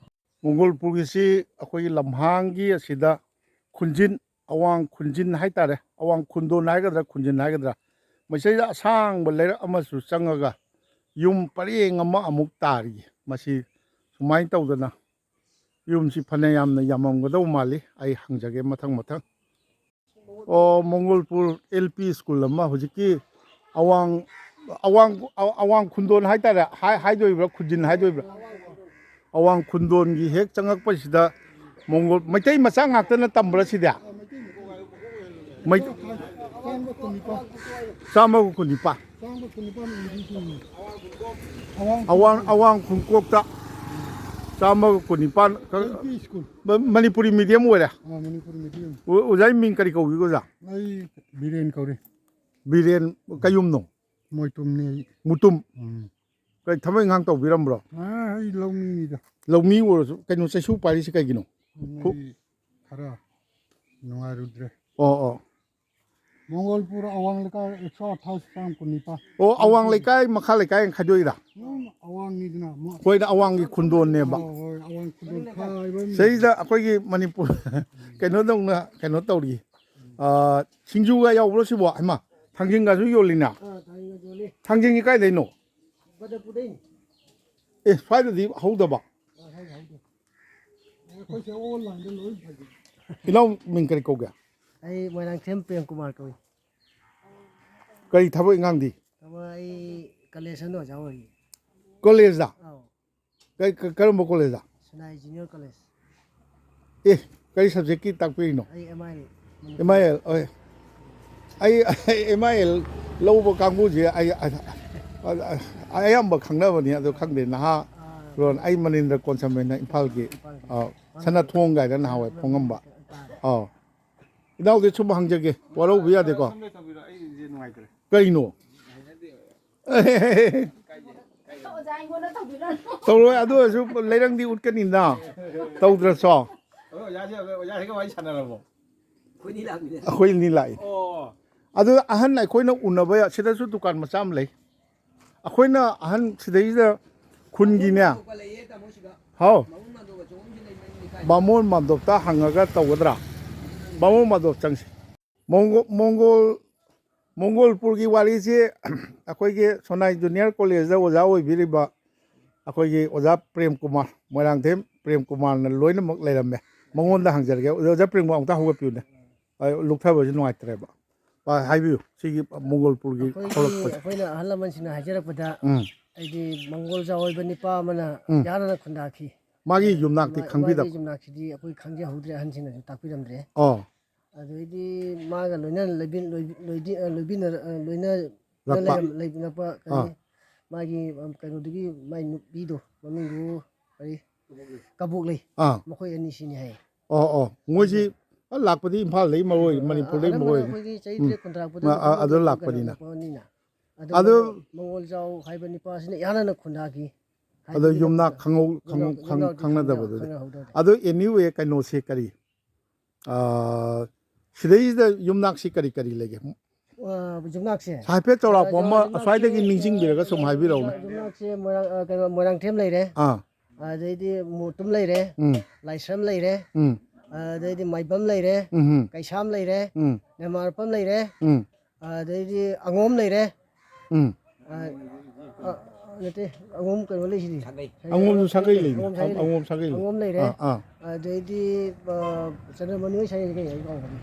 ꯃꯣꯡꯒꯣꯜꯄꯨꯔꯒꯤꯁꯤ ꯑꯩꯈꯣꯏꯒꯤ ꯂꯝꯍꯥꯡꯒꯤ ꯑꯁꯤꯗ ꯈꯨꯟꯖꯤꯟ, ꯑꯋꯥꯡ ꯈꯨꯟꯖꯤꯟ ꯍꯥꯏꯇꯥꯔꯦ, ꯑꯋꯥꯡ ꯈꯨꯟꯗꯣꯟ ꯍꯥꯏꯒꯗ꯭ꯔꯥ, ꯈꯨꯟꯖꯤꯟ ꯍꯥꯏꯒꯗ꯭ꯔꯥ, ꯃꯁꯤꯗ ꯑꯁꯥꯡꯕ ꯂꯩꯔꯛ ꯑꯃꯁꯨ ꯆꯪꯉꯒ ꯌꯨꯝ ꯄꯔꯦꯡ ꯑꯃ ꯑꯃꯨꯛ ꯇꯥꯔꯤꯌꯦ꯫ ꯃꯁꯤ ꯁꯨꯃꯥꯏꯅ ꯇꯧꯗꯅ ꯌꯨꯝꯁꯤ ꯐꯅ ꯌꯥꯝꯅ ꯌꯥꯝꯃꯝꯒꯗꯧ ꯃꯥꯜꯂꯤ꯫ ꯑꯩ ꯍꯪꯖꯒꯦ ꯃꯊꯪ ꯃꯊꯪ꯫ ꯑꯣ, ꯃꯣꯡꯒꯣꯜꯄꯨꯔ ꯑꯦꯜ ꯄꯤ ꯁ꯭ꯀꯨꯜ ꯑꯃ ꯍꯧꯖꯤꯛꯀꯤ ꯑꯋꯥꯡ, ꯑꯋꯥꯡ, ꯑꯋꯥꯡ ꯈꯨꯟꯗꯣꯟ ꯍꯥꯏꯇꯥꯔꯦ, ꯍꯥꯏ-, ꯍꯥꯏꯗꯣꯏꯕ꯭ꯔꯥ, ꯈꯨꯟꯖꯤꯟ ꯍꯥꯏꯗꯣꯏꯕ꯭ꯔꯥ? ꯑꯋꯥꯡ ꯈꯨꯟꯗꯣꯟꯒꯤ ꯍꯦꯛ ꯆꯪꯉꯛꯄꯁꯤꯗ ꯃꯣꯡꯒꯣꯜ, ꯃꯩꯇꯩ ꯃꯆꯥ ꯉꯥꯛꯇꯅ ꯇꯝꯕ꯭ꯔꯥ ꯁꯤꯗꯤ? ꯃꯩ-, ꯆꯥꯝꯃꯒ ꯀꯨꯟꯅꯤꯄꯥꯟ꯫ ꯆꯥꯝꯃꯒ ꯀꯨꯟꯅꯤꯄꯥꯟ꯫ ꯆꯥꯝꯃꯒ ꯀꯨꯟꯅꯤꯄꯥꯟ ꯑꯣꯏꯔꯤꯁꯤꯡꯅꯤ꯫ ꯑꯋꯥꯡ ꯑꯋꯥꯡ, ꯈꯨꯜ-, ꯑꯋꯥꯡ ꯈꯨꯟꯀꯣꯛꯇ ꯆꯥꯝꯃꯒ ꯀꯨꯟꯅꯤꯄꯥꯟ꯫ L P school. ꯃ-, ꯃꯅꯤꯄꯨꯔꯤ ꯃꯤꯗꯤꯌꯝ ꯑꯣꯏꯔꯦ? ꯑꯥ, ꯃꯅꯤꯄꯨꯔꯤ ꯃꯤꯗꯤꯌꯝ꯫ ꯑꯣ-, ꯑꯣꯖꯥꯒꯤ ꯃꯤꯡ ꯀꯔꯤ ꯀꯧꯒꯦ, ꯑꯣꯖꯥ? ꯑꯩ ꯕꯤꯔꯦꯟ ꯀꯧꯔꯦ꯫ ꯕꯤꯔꯦꯟ ꯀꯌꯨꯝꯅꯣ? ꯃꯣꯏꯇꯨꯝꯅꯦ ꯑꯩ꯫ ꯃꯨꯇꯨꯝ? ꯎꯝ꯫ ꯀꯔꯤ ꯊꯕꯛ ꯏꯪꯈꯥꯡ ꯇꯧꯕꯤꯔꯝꯕ꯭ꯔꯣ? ꯑꯥ, ꯑꯩ ꯂꯧꯃꯤꯅꯤꯗ꯫ ꯂꯧꯃꯤ ꯑꯣꯏꯔꯁꯨ ꯀꯩꯅꯣ ꯆꯩꯁꯨ ꯄꯥꯏꯔꯤꯁꯤ ꯀꯩꯒꯤꯅꯣ? ꯎꯝ, ꯈꯨ- ꯑꯩ ꯈꯔ ꯅꯨꯡꯉꯥꯏꯔꯨꯗ꯭ꯔꯦ꯫ ꯑꯣ, ꯑꯣ꯫ ꯃꯪꯒꯣꯜꯄꯨꯔ ꯑꯋꯥꯡ ꯂꯩꯀꯥꯏ ꯑꯦꯛꯁꯣ ꯑꯊꯥꯏꯁ ꯆꯥꯝ ꯀꯨꯟꯅꯤꯄꯥꯜ꯫ ꯑꯣ, ꯑꯋꯥꯡ ꯂꯩꯀꯥꯏ, ꯃꯈꯥ ꯂꯩꯀꯥꯏ ꯈꯥꯏꯗꯣꯛꯏꯔꯥ? ꯎꯝ, ꯑꯋꯥꯡꯅꯤꯗꯅ ꯑꯃꯨꯛ꯫ ꯑꯩꯈꯣꯏꯅ ꯑꯋꯥꯡꯒꯤ ꯈꯨꯟꯗꯣꯟꯅꯦꯕ꯫ ꯑꯣ, ꯍꯣꯏ, ꯑꯋꯥꯡ ꯈꯨꯟꯗꯣꯟ ꯈꯥꯏꯕ ꯑꯃ꯫ ꯁꯤꯗꯩꯁꯤꯗ ꯑꯩꯈꯣꯏꯒꯤ ꯃꯅꯤꯄꯨꯔ ꯀꯩꯅꯣꯗꯧꯅ ꯀꯩꯅꯣ ꯇꯧꯔꯤ꯫ ꯑꯥ, ꯁꯤꯡꯖꯨꯒ ꯌꯥꯎꯕ꯭ꯔꯣ ꯁꯤꯕꯣ? ꯍꯩꯃꯥ, ꯊꯥꯡꯖꯤꯡꯒꯁꯨ ꯌꯣꯜꯂꯤꯅ? ꯑꯥ, ꯊꯥꯡꯖꯤꯡꯒꯁꯨ ꯌꯣꯜꯂꯤ꯫ ꯊꯥꯡꯖꯤꯡꯒꯤ ꯀꯥꯏꯗꯩꯅꯣ? ꯕꯗꯔꯄꯨꯔꯗꯩꯅꯤ꯫ ꯑꯦ, ꯁ꯭ꯋꯥꯏꯗꯗꯤ ꯍꯧꯗꯕ? ꯑꯥ, ꯁ꯭ꯋꯥꯏꯗ ꯍꯧꯗꯦ꯫ ꯑꯩꯈꯣꯏꯁꯦ ꯑꯣꯟꯂꯥꯏꯟꯗ ꯂꯣꯏ ꯐꯪꯉꯤ꯫ ꯏꯅꯥꯎ ꯃꯤꯡ ꯀꯔꯤ ꯀꯧꯒꯦ? ꯑꯩ ꯃꯣꯏꯔꯥꯡꯊꯦꯝ ꯄ꯭ꯔꯦꯝ ꯀꯨꯃꯥꯔ ꯀꯧꯏ꯫ ꯀꯔꯤ ꯊꯕꯛ ꯏꯪꯈꯥꯡꯗꯤ? ꯊꯕꯛ ꯑꯩ ꯀꯣꯂꯦꯖ ꯑꯃꯗ ꯑꯣꯖꯥ ꯑꯣꯏꯔꯤ꯫ ꯀꯣꯂꯦꯖꯇ? ꯑꯧ꯫ ꯀꯩ-, ꯀ-, ꯀꯔꯝꯕ ꯀꯣꯂꯦꯖꯇ? Sinai junior college. ꯑꯦ, ꯀꯔꯤ ꯁꯕꯖꯦꯛꯀꯤ ꯇꯥꯛꯄꯤꯔꯤꯅꯣ? ꯑꯩ ꯑꯦꯝ ꯑꯥꯏ ꯑꯦꯜ꯫ ꯑꯦꯝ ꯑꯥꯏ ꯑꯦꯜ, ꯍꯣꯏ꯫ ꯑꯩ, ꯑꯦꯝ ꯑꯥꯏ ꯑꯦꯜ ꯂꯧꯕ ꯀꯥꯡꯕꯨꯁꯦ ꯑꯩ, ꯑ-, ꯑ-, ꯑ-, ꯑꯌꯥꯝꯕ ꯈꯪꯅꯕꯅꯤ, ꯑꯗꯣ ꯈꯪꯗꯦ, ꯅꯍꯥ ꯑꯥ, ꯔꯣꯟ꯫ ꯑꯩ ꯃꯅꯤꯟꯗ꯭ꯔ ꯀꯣꯟꯁꯝꯅ ꯏꯝꯐꯥꯜꯒꯤ, ꯏꯝꯐꯥꯜꯒꯤ꯫ ꯑꯥ, ꯁꯅꯥꯊꯣꯡ ꯀꯥꯏꯅ ꯅꯍꯥꯟꯋꯥꯏ ꯐꯣꯡꯉꯝꯕ꯫ ꯇꯥꯔꯦ꯫ ꯑꯥ꯫ ꯏꯅꯥꯎꯗꯤ ꯁꯨꯝ ꯍꯪꯖꯒꯦ, ꯋꯥꯔꯧꯕ ꯌꯥꯗꯦꯀꯣ? ꯁꯝꯅ ꯇꯧꯕꯤꯔꯣ, ꯑꯩ ꯅꯨꯡꯉꯥꯏꯇ꯭ꯔꯦ꯫ ꯀꯩꯅꯣ? ꯍꯩꯅꯗꯦ꯫ ꯑꯣꯖꯥ ꯑꯩꯉꯣꯟꯗ ꯇꯧꯕꯤꯔꯣ꯫ ꯇꯧꯔꯣꯏ, ꯑꯗꯨ ꯑꯣꯏꯔꯁꯨ ꯂꯩꯔꯪꯗꯤ ꯎꯠꯀꯅꯤꯅ꯫ ꯇꯧꯗ꯭ꯔꯁꯨ꯫ ꯑꯣꯖꯥꯁꯦ, ꯑꯣꯖꯥꯁꯤꯒ ꯋꯥꯔꯤ ꯁꯥꯟꯅꯔꯕꯣ? ꯑꯩꯈꯣꯏꯅꯤ ꯂꯥꯛꯃꯤꯟꯅꯩ꯫ ꯑꯩꯈꯣꯏ ꯑꯅꯤ ꯂꯥꯛꯏ꯫ ꯑꯣ꯫ ꯑꯗꯨ ꯑꯍꯟ ꯑꯩꯈꯣꯏꯅ ꯎꯅꯕ ꯌꯥ-, ꯁꯤꯗꯁꯨ ꯗꯨꯀꯥꯟ ꯃꯆꯥ ꯑꯃ ꯂꯩ꯫ ꯑꯩꯈꯣꯏꯅ ꯑꯍꯟ ꯁꯤꯗꯩꯁꯤꯗ ꯈꯨꯟꯒꯤꯅꯦ꯫ ꯍꯥꯎ꯫ ꯕꯥꯃꯣꯟ ꯃꯥꯟꯗꯣꯞꯇ ꯍꯪꯉꯒ ꯇꯧꯒꯗ꯭ꯔꯥ? ꯕꯥꯃꯣꯟ ꯃꯥꯟꯗꯣꯞ ꯆꯪꯁꯤ꯫ ꯃꯣꯡꯒꯣ-, ꯃꯣꯡꯒꯣꯜ, ꯃꯣꯡꯒꯣꯜꯄꯨꯔꯒꯤ ꯋꯥꯔꯤꯁꯤ ꯑꯩꯈꯣꯏꯒꯤ ꯁꯣꯅꯥꯏ ꯖꯨꯅꯤꯌꯔ ꯀꯣꯂꯦꯖꯇ ꯑꯣꯖꯥ ꯑꯣꯏꯕꯤꯔꯤꯕ ꯑꯩꯈꯣꯏꯒꯤ ꯑꯣꯖꯥ ꯄ꯭ꯔꯦꯝ ꯀꯨꯃꯥꯔ, ꯃꯣꯏꯔꯥꯡꯊꯦꯝ ꯄ꯭ꯔꯦꯝ ꯀꯨꯃꯥꯔꯅ ꯂꯣꯏꯅꯃꯛ ꯂꯩꯔꯝꯃꯦ꯫ ꯃꯉꯣꯟꯗ ꯍꯪꯖꯔꯒꯦ꯫ ꯑꯣꯖꯥ ꯄ꯭ꯔꯦꯝ ꯀꯨꯃꯥꯔ, ꯑꯃꯨꯛꯇ ꯍꯧꯒꯠꯄꯤꯌꯨꯅꯦ꯫ ꯑ, ꯂꯨꯞꯊꯕꯁꯨ ꯅꯨꯡꯉꯥꯏꯇ꯭ꯔꯦꯕ꯫ ꯑ, ꯍꯥꯏꯕꯤꯌꯨ, ꯁꯤꯒꯤ ꯃꯣꯡꯒꯣꯜꯄꯨꯔꯒꯤ ꯑꯩꯈꯣꯏꯒꯤ, ꯍꯧꯔꯛꯄꯁꯦ꯫ ꯑꯩꯈꯣꯏꯅ ꯑꯍꯜ ꯂꯃꯟꯁꯤꯡꯅ ꯍꯥꯏꯖꯔꯛꯄꯗ, ꯎꯝ꯫ ꯑꯩꯗꯤ ꯃꯪꯒꯣꯜ ꯖꯥ ꯑꯣꯏꯕ ꯅꯤꯄꯥ ꯑꯃꯅ ꯎꯝ꯫ ꯌꯥꯅꯅ ꯈꯨꯟꯗꯥꯈꯤ꯫ ꯃꯥꯒꯤ ꯌꯨꯝꯅꯥꯛꯇꯤ ꯃꯥ- ꯈꯪꯕꯤꯗꯕ? ꯃꯥꯒꯤ ꯌꯨꯝꯅꯥꯛꯁꯤꯗꯤ ꯑꯩꯈꯣꯏ ꯈꯪꯖꯍꯧꯗ꯭ꯔꯦ, ꯑꯍꯟꯁꯤꯡꯅꯁꯨ ꯇꯥꯛꯄꯤꯔꯝꯗ꯭ꯔꯦ꯫ ꯑꯣ꯫ ꯑꯗꯩꯗꯤ ꯃꯥꯒ ꯂꯣꯏꯅ ꯂꯩꯕꯤ- ꯂꯣꯏꯕꯤ- ꯂꯣꯏꯗꯤ- ꯑ, ꯂꯣꯏꯕꯤꯅ- ꯑ, ꯂꯣꯏꯅ ꯂꯥꯛꯄ꯫ ꯂꯩꯔꯝ- ꯂꯩꯕꯤꯅꯛꯄ ꯀꯔꯤ ꯑꯥ꯫ ꯃꯥꯒꯤ ꯑꯝ, ꯀꯩꯅꯣꯗꯨꯒꯤ ꯃꯥꯏ ꯅꯨꯄꯤꯗꯣ ꯃꯃꯤꯡꯗꯨ ꯀꯔꯤ ꯀꯕꯣꯛꯂꯩ꯫ ꯑꯥ꯫ ꯃꯈꯣꯏ ꯑꯅꯤꯁꯤꯅꯤ ꯍꯥꯏꯌꯦ꯫ ꯑꯣ ꯑꯣ, ꯃꯣꯏꯁꯤ ꯑ, ꯂꯥꯛꯄꯗꯤ ꯏꯝꯐꯥꯜꯗꯒꯤ ꯃꯔꯣꯏ, ꯃꯅꯤꯄꯨꯔꯗꯒꯤ ꯑꯅꯝꯕꯅ ꯃꯔꯣꯏ꯫ ꯑꯩꯈꯣꯏꯒꯤ ꯆꯍꯤ ꯎꯝ꯫ ꯇꯔꯦꯠ ꯀꯨꯟꯊꯔꯛꯄꯗ ꯑ, ꯑ, ꯑꯗꯨꯝ ꯑꯗꯨ ꯀꯩꯅꯣ ꯂꯥꯛꯄꯅꯤꯅ꯫ ꯂꯥꯛꯄꯅꯤꯅ꯫ ꯑꯗꯨ ꯃꯉꯣꯜꯖꯥꯎ ꯍꯥꯏꯕ ꯅꯤꯄꯥꯁꯤꯅ ꯏꯍꯥꯟ ꯍꯥꯟꯅ ꯈꯨꯟꯗꯥꯈꯤ꯫ ꯑꯗꯣ ꯌꯨꯝꯅꯥꯛ ꯈꯪꯍꯧ- ꯈꯪꯍꯧ- ꯈꯪ- ꯈꯪꯅꯗꯕꯗꯨꯗꯤ꯫ ꯈꯪꯅꯍꯧꯗꯕꯗꯤ꯫ ꯑꯗꯣ anyway ꯀꯩꯅꯣꯁꯦ ꯀꯔꯤ? ꯑ, ꯁꯤꯗꯩꯁꯤꯗ ꯌꯨꯝꯅꯥꯛꯁꯤ ꯀꯔꯤ ꯀꯔꯤ ꯂꯩꯒꯦ? ꯑ, ꯌꯨꯝꯅꯥꯛꯁꯦ꯫ ꯍꯥꯏꯐꯦꯠ ꯆꯥꯎꯔꯥꯛꯄ ꯑꯃ ꯌꯨꯝꯅꯥꯛꯁꯦ ꯑꯁ꯭ꯋꯥꯏꯗꯒꯤ ꯅꯤꯡꯁꯤꯡꯕꯤꯔꯒ ꯁꯨꯝ ꯍꯥꯏꯕꯤꯔꯛꯎꯅꯦ꯫ ꯌꯨꯝꯅꯥꯛꯁꯦ ꯃꯣꯏꯔꯥꯡ-, ꯑ, ꯀꯩꯅꯣ, ꯃꯣꯏꯔꯥꯡꯊꯦꯝ ꯂꯩꯔꯦ꯫ ꯑꯥ꯫ ꯑꯗꯩꯗꯤ ꯃꯣꯇꯨꯝ ꯂꯩꯔꯦ꯫ ꯎꯝ꯫ ꯂꯥꯏꯁ꯭ꯔꯝ ꯂꯩꯔꯦ꯫ ꯎꯝ꯫ ꯑꯗꯩꯗꯤ ꯃꯥꯏꯕꯝ ꯂꯩꯔꯦ꯫ ꯎꯝ꯫ ꯀꯩꯁꯥꯝ ꯂꯩꯔꯦ꯫ ꯎꯝ꯫ ꯅꯦꯃꯥꯔꯄꯝ ꯂꯩꯔꯦ꯫ ꯎꯝ꯫ ꯑꯗꯩꯗꯤ ꯑꯉꯣꯝ ꯂꯩꯔꯦ꯫ ꯎꯝ꯫ ꯑ, ꯑ, ꯅꯠꯇꯦ, ꯑꯉꯣꯝ ꯀꯩꯅꯣ ꯂꯩꯁꯤꯗꯤ꯫ ꯑꯉꯣꯝꯁꯨ ꯁꯥꯒꯩ ꯂꯩꯅꯤ꯫ ꯑꯉꯣꯝ ꯁꯥꯒꯩ ꯂꯩ꯫ ꯑꯉꯣꯝ ꯁꯥꯒꯩ ꯂꯩ꯫ ꯑꯉꯣꯝ ꯂꯩꯔꯦ꯫ ꯑꯥ, ꯑꯥ꯫ ꯑꯗꯩꯗꯤ, ꯑ, ꯆꯅꯝ ꯃꯅꯨꯡ ꯁꯥꯒꯩ ꯀꯩ ꯍꯥꯏ ꯀꯥꯎꯕꯅꯤ꯫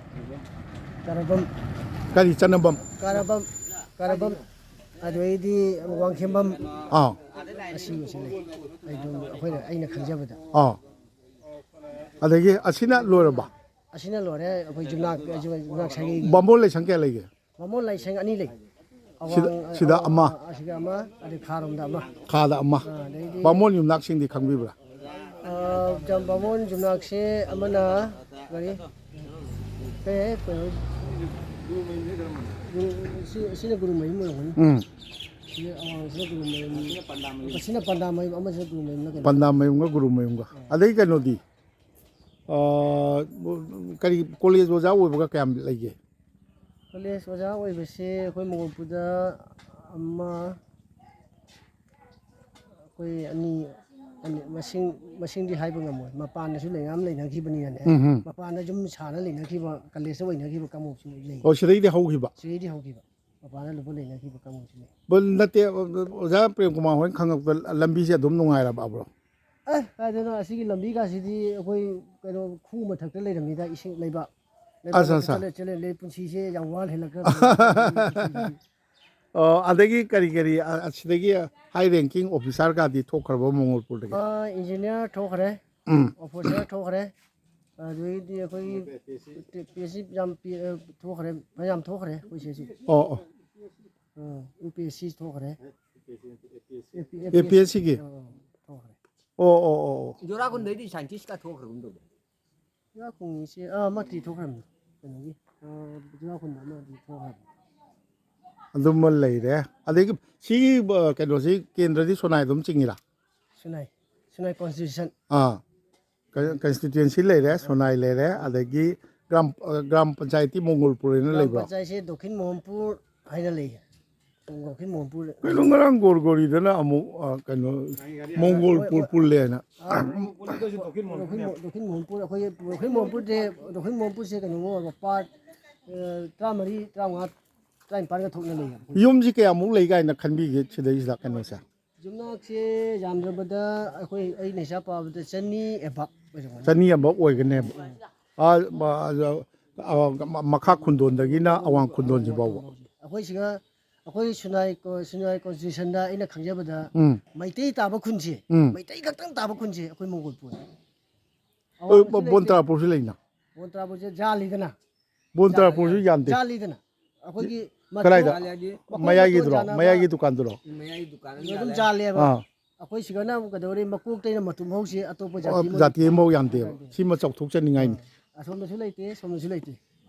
ꯀꯔꯕꯝ꯫ ꯀꯔꯤ ꯆꯅꯕꯝ? ꯀꯔꯕꯝ꯫ ꯀꯔꯕꯝ꯫ ꯑꯗꯩꯗꯤ ꯋꯥꯡꯈꯦꯝꯕꯝ꯫ ꯑꯥ꯫ ꯑꯁꯤꯕꯁꯤ ꯂꯩ꯫ ꯑꯩ ꯑꯗꯨꯝ ꯑꯩꯈꯣꯏꯅ, ꯑꯩꯅ ꯈꯪꯖꯕꯗ꯫ ꯑꯥ꯫ ꯑꯗꯒꯤ ꯑꯁꯤꯅ ꯂꯣꯏꯔꯕ? ꯑꯁꯤꯅ ꯂꯣꯏꯔꯦ꯫ ꯑꯩꯈꯣꯏ ꯌꯨꯝꯅꯥꯛ, ꯌꯨꯝꯅꯥꯛ ꯁꯥꯒꯩꯒꯤ꯫ ꯕꯥꯃꯣꯟ ꯂꯩꯁꯪ ꯀꯌꯥ ꯂꯩꯒꯦ? ꯕꯥꯃꯣꯟ ꯂꯥꯏꯁꯪ ꯑꯅꯤ ꯂꯩ꯫ ꯁꯤꯗ, ꯑꯋꯥꯡ-, ꯁꯤꯗ ꯑꯋꯥꯡ-, ꯑꯃ꯫ ꯑꯁꯤꯗ ꯑꯃ, ꯑꯗꯩ ꯈꯥꯔꯣꯝꯗ ꯑꯃ꯫ ꯈꯥꯗ ꯑꯃ꯫ ꯑꯥ, ꯑꯗꯩꯗꯤ ꯕꯥꯃꯣꯟ ꯌꯨꯝꯅꯥꯛꯁꯤꯡꯗꯤ ꯈꯪꯕꯤꯕ꯭ꯔꯥ? ꯑꯥ, ꯖꯝ-, ꯕꯥꯃꯣꯟ ꯌꯨꯝꯅꯥꯛꯁꯦ ꯑꯃꯅ ꯀꯔꯤ? ꯀꯩ ꯍꯥꯏ? ꯀꯩꯅꯣ? ꯒꯨꯔꯨ-, ꯁꯤ-, ꯁꯤꯅ ꯒꯨꯔꯨ ꯃꯌꯨꯝ ꯑꯣꯏꯔꯝꯒꯅꯤ꯫ ꯎꯝ꯫ ꯁꯤ ꯑꯋꯥꯡꯁꯤꯅ ꯒꯨꯔꯨ ꯃꯌꯨꯝ꯫ ꯃꯁꯤꯅ ꯄꯟꯗꯥ ꯃꯌꯨꯝ, ꯑꯃꯁꯤꯅ ꯒꯨꯔꯨ ꯃꯌꯨꯝꯅ ꯀꯩꯅꯣ? ꯄꯟꯗꯥ ꯃꯌꯨꯝꯒ ꯒꯨꯔꯨ ꯃꯌꯨꯝꯒ꯫ ꯑꯗꯩ ꯀꯩꯅꯣꯗꯤ? ꯑꯥ, ꯀꯔꯤ, ꯀꯣꯂꯦꯖ ꯑꯣꯖꯥ ꯑꯣꯏꯕꯒ ꯀꯌꯥꯝ ꯂꯩꯒꯦ? ꯀꯣꯂꯦꯖ ꯑꯣꯖꯥ ꯑꯣꯏꯕꯁꯦ ꯑꯩꯈꯣꯏ ꯃꯣꯡꯒꯣꯜꯄꯨꯔꯗ ꯑꯃ, ꯑꯩꯈꯣꯏ ꯑꯅꯤ, ꯑꯅꯤ, ꯃꯁꯤꯡ, ꯃꯁꯤꯡꯗꯤ ꯍꯥꯏꯕ ꯉꯝꯃꯣꯏ꯫ ꯃꯄꯥꯟꯗꯁꯨ ꯂꯩ, ꯃꯌꯥꯝ ꯂꯩꯅꯈꯤꯕꯅꯤꯅꯅꯦ꯫ ꯎꯝ, ꯎꯝ꯫ ꯃꯄꯥꯟꯗ ꯌꯨꯝ ꯁꯥꯔ ꯂꯩꯅꯈꯤꯕ, ꯀꯣꯂꯦꯖꯇ ꯑꯣꯏꯅꯈꯤꯕ ꯀꯥꯡꯕꯨꯁꯨ ꯂꯩ꯫ ꯑꯣ, ꯁꯤꯗꯩꯗꯤ ꯍꯧꯈꯤꯕ? ꯁꯤꯗꯩꯗꯤ ꯍꯧꯈꯤꯕ꯫ ꯃꯄꯥꯟꯗ ꯂꯨꯄꯥ ꯂꯩꯅꯈꯤꯕ ꯀꯥꯡꯕꯨꯁꯨ ꯂꯩ꯫ ꯕ-, ꯅꯠꯇꯦ, ꯑꯣꯖꯥ ꯄ꯭ꯔꯦꯝꯀꯨꯃꯥꯔ ꯍꯣꯏꯅ ꯈꯪꯉꯛꯄꯗ ꯂꯝꯕꯤꯁꯦ ꯑꯗꯨꯝ ꯅꯨꯡꯉꯥꯏꯔꯕ, ꯑꯕ꯭ꯔꯣ? ꯑꯦ, ꯀꯥꯏꯗꯩꯅꯣ, ꯑꯁꯤꯒꯤ ꯂꯝꯕꯤꯒꯁꯤꯗꯤ ꯑꯩꯈꯣꯏ ꯀꯩꯅꯣ, ꯈꯨ ꯃꯊꯛꯇ ꯂꯩꯔꯝꯃꯤꯗ, ꯏꯁꯤꯡ ꯂꯩꯕꯥꯛ꯫ ꯂꯩꯕꯥꯛ ꯑꯠꯆꯥ, ꯃꯊꯛꯇ ꯑꯠꯆꯥ꯫ ꯂꯩ-, ꯆꯦꯜꯂꯦ, ꯂꯩ, ꯄꯨꯟꯁꯤꯁꯦ ꯌꯥꯝ ꯋꯥꯅ ꯍꯦꯜꯂꯛꯈ꯭ꯔꯕꯅꯤ꯫ ꯑꯣ, ꯑꯗꯒꯤ ꯀꯔꯤ ꯀꯔꯤ, ꯑ, ꯑꯁꯤꯗꯒꯤ high ranking officer ꯒꯗꯤ ꯊꯣꯛꯈ꯭ꯔꯕ ꯃꯣꯡꯒꯣꯜꯄꯨꯔꯗꯒꯤ? ꯑꯥ, engineer ꯊꯣꯛꯈ꯭ꯔꯦ, ꯎꯝ꯫ Officer ꯊꯣꯛꯈ꯭ꯔꯦ, ꯑꯗꯨꯗꯒꯤꯗꯤ ꯑꯩꯈꯣꯏꯒꯤ ꯄꯤ ꯑꯦꯁ ꯁꯤ ꯌꯥꯝ ꯄꯤ-, ꯑ, ꯊꯣꯛꯈ꯭ꯔꯦ, ꯐꯅꯌꯥꯝ ꯊꯣꯛꯈ꯭ꯔꯦ ꯑꯩꯈꯣꯏ ꯁꯤꯁꯨ꯫ ꯑꯣ, ꯑꯣ꯫ ꯑꯥ, ꯌꯨ ꯄꯤ ꯑꯦꯁ ꯁꯤ ꯊꯣꯛꯈ꯭ꯔꯦ꯫ ꯑꯦ ꯄꯤ ꯑꯦꯁ ꯁꯤꯒꯤ? ꯑꯥ, ꯊꯣꯛꯈ꯭ꯔꯦ꯫ ꯑꯣ, ꯑꯣ, ꯑꯣ, ꯑꯣ꯫ ꯖꯣꯔꯥꯈꯨꯟꯗꯩꯗꯤ scientist ꯀ ꯊꯣꯛꯈ꯭ꯔꯒꯨꯝ ꯇꯧꯗꯥꯏ? ꯆꯨꯔꯥꯈꯣꯡꯁꯦ, ꯑꯥ, ꯑꯃꯗꯤ ꯊꯣꯛꯈ꯭ꯔꯕꯅꯤ꯫ ꯀꯩꯅꯣꯒꯤ, ꯑꯥ, ꯆꯨꯔꯥꯈꯣꯡꯗ ꯑꯃꯗꯤ ꯊꯣꯛꯈ꯭ꯔꯕꯅꯤ꯫ ꯑꯗꯨꯃ ꯂꯩꯔꯦ꯫ ꯑꯗꯒꯤ ꯁꯤꯒꯤ, ꯑ, ꯀꯩꯅꯣꯁꯤ, ꯀꯦꯟꯗ꯭ꯔꯗꯤ ꯁꯣꯅꯥꯏ ꯑꯗꯨꯝ ꯆꯤꯡꯉꯤꯔꯥ? ꯁꯣꯅꯥꯏ, ꯁꯣꯅꯥꯏ constitution꯫ ꯑꯥ꯫ ꯀ-, constituency ꯂꯩꯔꯦ, ꯁꯣꯅꯥꯏ ꯂꯩꯔꯦ, ꯑꯗꯒꯤ ꯒ꯭ꯔꯥꯝ, ꯑ, ꯒ꯭ꯔꯥꯝ ꯄꯟꯆꯥꯌꯠꯇꯤ ꯃꯣꯡꯒꯣꯜꯄꯨꯔ ꯍꯥꯏꯅ ꯒ꯭ꯔꯥꯝ ꯂꯩꯕ꯭ꯔꯣ? ꯄꯟꯆꯥꯌꯠꯁꯦ ꯗꯣꯈꯤꯟ ꯃꯣꯍꯟꯄꯨꯔ ꯍꯥꯏꯅ ꯂꯩ꯫ ꯗꯣꯈꯤꯟ ꯃꯣꯍꯟꯄꯨꯔ꯫ ꯀꯩꯅꯣ, ꯉꯔꯥꯡ ꯒꯣꯔꯒꯣꯔꯤꯗꯅ ꯑꯃꯨꯛ, ꯑ, ꯀꯩꯅꯣ, ꯃꯣꯡꯒꯣꯜ ꯍꯣꯏ, ꯄꯨꯔ ꯍꯣꯏ꯫ ꯄꯨꯜꯂꯦꯅ꯫ ꯑꯥ, ꯗꯣꯈꯤꯟ ꯃꯣ-, ꯗꯣꯈꯤꯟ ꯃꯣꯍꯟꯄꯨꯔ, ꯑꯩꯈꯣꯏꯒꯤ ꯗꯣꯈꯤꯟ ꯃꯣꯍꯟꯄꯨꯔꯁꯦ, ꯗꯣꯈꯤꯟ ꯃꯣꯍꯟꯄꯨꯔꯁꯦ ꯀꯩꯅꯣ ꯑꯣꯏꯕ, part, ꯑ, ꯇꯔꯥꯃꯔꯤ, ꯇꯔꯥꯃꯉꯥ, ꯇꯔꯥꯅꯤꯄꯥꯟꯒ ꯊꯣꯛꯅ ꯂꯩꯌꯦ꯫ ꯌꯨꯝꯁꯤ ꯀꯌꯥꯃꯨꯛ ꯂꯩ ꯀꯥꯏꯅ ꯈꯟꯕꯤꯒꯦ ꯁꯤꯗꯩꯁꯤꯗ ꯀꯩꯅꯣꯁꯦ? ꯌꯨꯝꯅꯥꯛꯁꯦ ꯌꯥꯝꯗ꯭ꯔꯕꯗ ꯑꯩꯈꯣꯏ, ꯑꯩꯅ ꯍꯤꯁꯥꯞ ꯄꯥꯕꯗ ꯆꯅꯤ above ꯑꯣꯏꯔꯝꯒꯅꯤ꯫ ꯆꯅꯤ above ꯑꯣꯏꯒꯅꯦꯕ꯫ ꯑꯥ, ꯃ-, ꯑ, ꯑ, ꯃ-, ꯃꯈꯥ ꯈꯨꯟꯗꯣꯟꯗꯒꯤꯅ ꯑꯋꯥꯡ ꯈꯨꯟꯗꯣꯟꯁꯤ ꯐꯥꯎꯕ꯫ ꯑꯩꯈꯣꯏ ꯁꯤꯒ, ꯑꯩꯈꯣꯏ ꯁꯨꯅꯥꯏ ꯀꯣ-, ꯁꯨꯅꯥꯏ constitutionꯗ ꯑꯩꯅ ꯈꯪꯖꯕꯗ ꯎꯝ꯫ ꯃꯩꯇꯩ ꯇꯥꯕ ꯈꯨꯟꯁꯦ, ꯎꯝ꯫ ꯃꯩꯇꯩ ꯈꯛꯇꯪ ꯇꯥꯕ ꯈꯨꯟꯁꯦ ꯑꯩꯈꯣꯏ ꯃꯣꯡꯒꯣꯜꯄꯨꯔꯅꯤ꯫ ꯑ, ꯑꯋꯥꯡꯕꯁꯨ ꯕꯣꯟ ꯂꯩꯇꯦ꯫ ꯇꯔꯥꯄꯨꯔꯁꯨ ꯂꯩꯅ? ꯕꯣꯟ ꯇꯔꯥꯄꯨꯔꯁꯦ ꯖꯥꯂꯤꯗꯅ꯫ ꯕꯣꯟ ꯇꯔꯥꯄꯨꯔꯁꯨ ꯌꯥꯟꯗꯦ꯫ ꯖꯥꯂꯤꯗꯅ꯫ ꯑꯩꯈꯣꯏꯒꯤ ꯀꯗꯥꯏꯗ? ꯃꯇꯣꯟ-, ꯃꯈꯣꯡ ꯃꯌꯥꯏꯒꯤꯗꯨꯔꯣ? ꯃꯇꯣꯟ ꯌꯥꯟꯅꯕ ꯃꯌꯥꯏꯒꯤ ꯗꯨꯀꯥꯟꯗꯨꯔꯣ? ꯃꯌꯥꯏ ꯗꯨꯀꯥꯟ ꯑꯗꯨꯝ ꯌꯥꯜꯂꯦ꯫ ꯖꯥꯂꯦꯕ꯫ ꯑꯥ꯫ ꯑꯩꯈꯣꯏ ꯁꯤꯒꯅ ꯑꯃꯨꯛ ꯀꯩꯗꯧꯔꯤ? ꯃꯀꯣꯛꯇꯩꯅ ꯃꯇꯨꯝ ꯐꯥꯎꯁꯤ ꯑꯇꯣꯞꯄ ꯖꯥꯇꯤ ꯑꯣ, ꯑꯃ ꯖꯥꯇꯤ ꯑꯃꯐꯥꯎ ꯌꯥꯟꯗꯦꯕ꯫ ꯌꯥꯟꯗꯦ꯫ ꯁꯤꯃ ꯆꯥꯎꯊꯣꯛꯆꯅꯤꯡꯉꯥꯏꯅꯤ꯫ ꯑꯥ꯫ ꯑꯁꯣꯝꯗꯁꯨ ꯂꯩꯇꯦ, ꯁꯣꯝꯗꯁꯨ ꯂꯩꯇꯦ꯫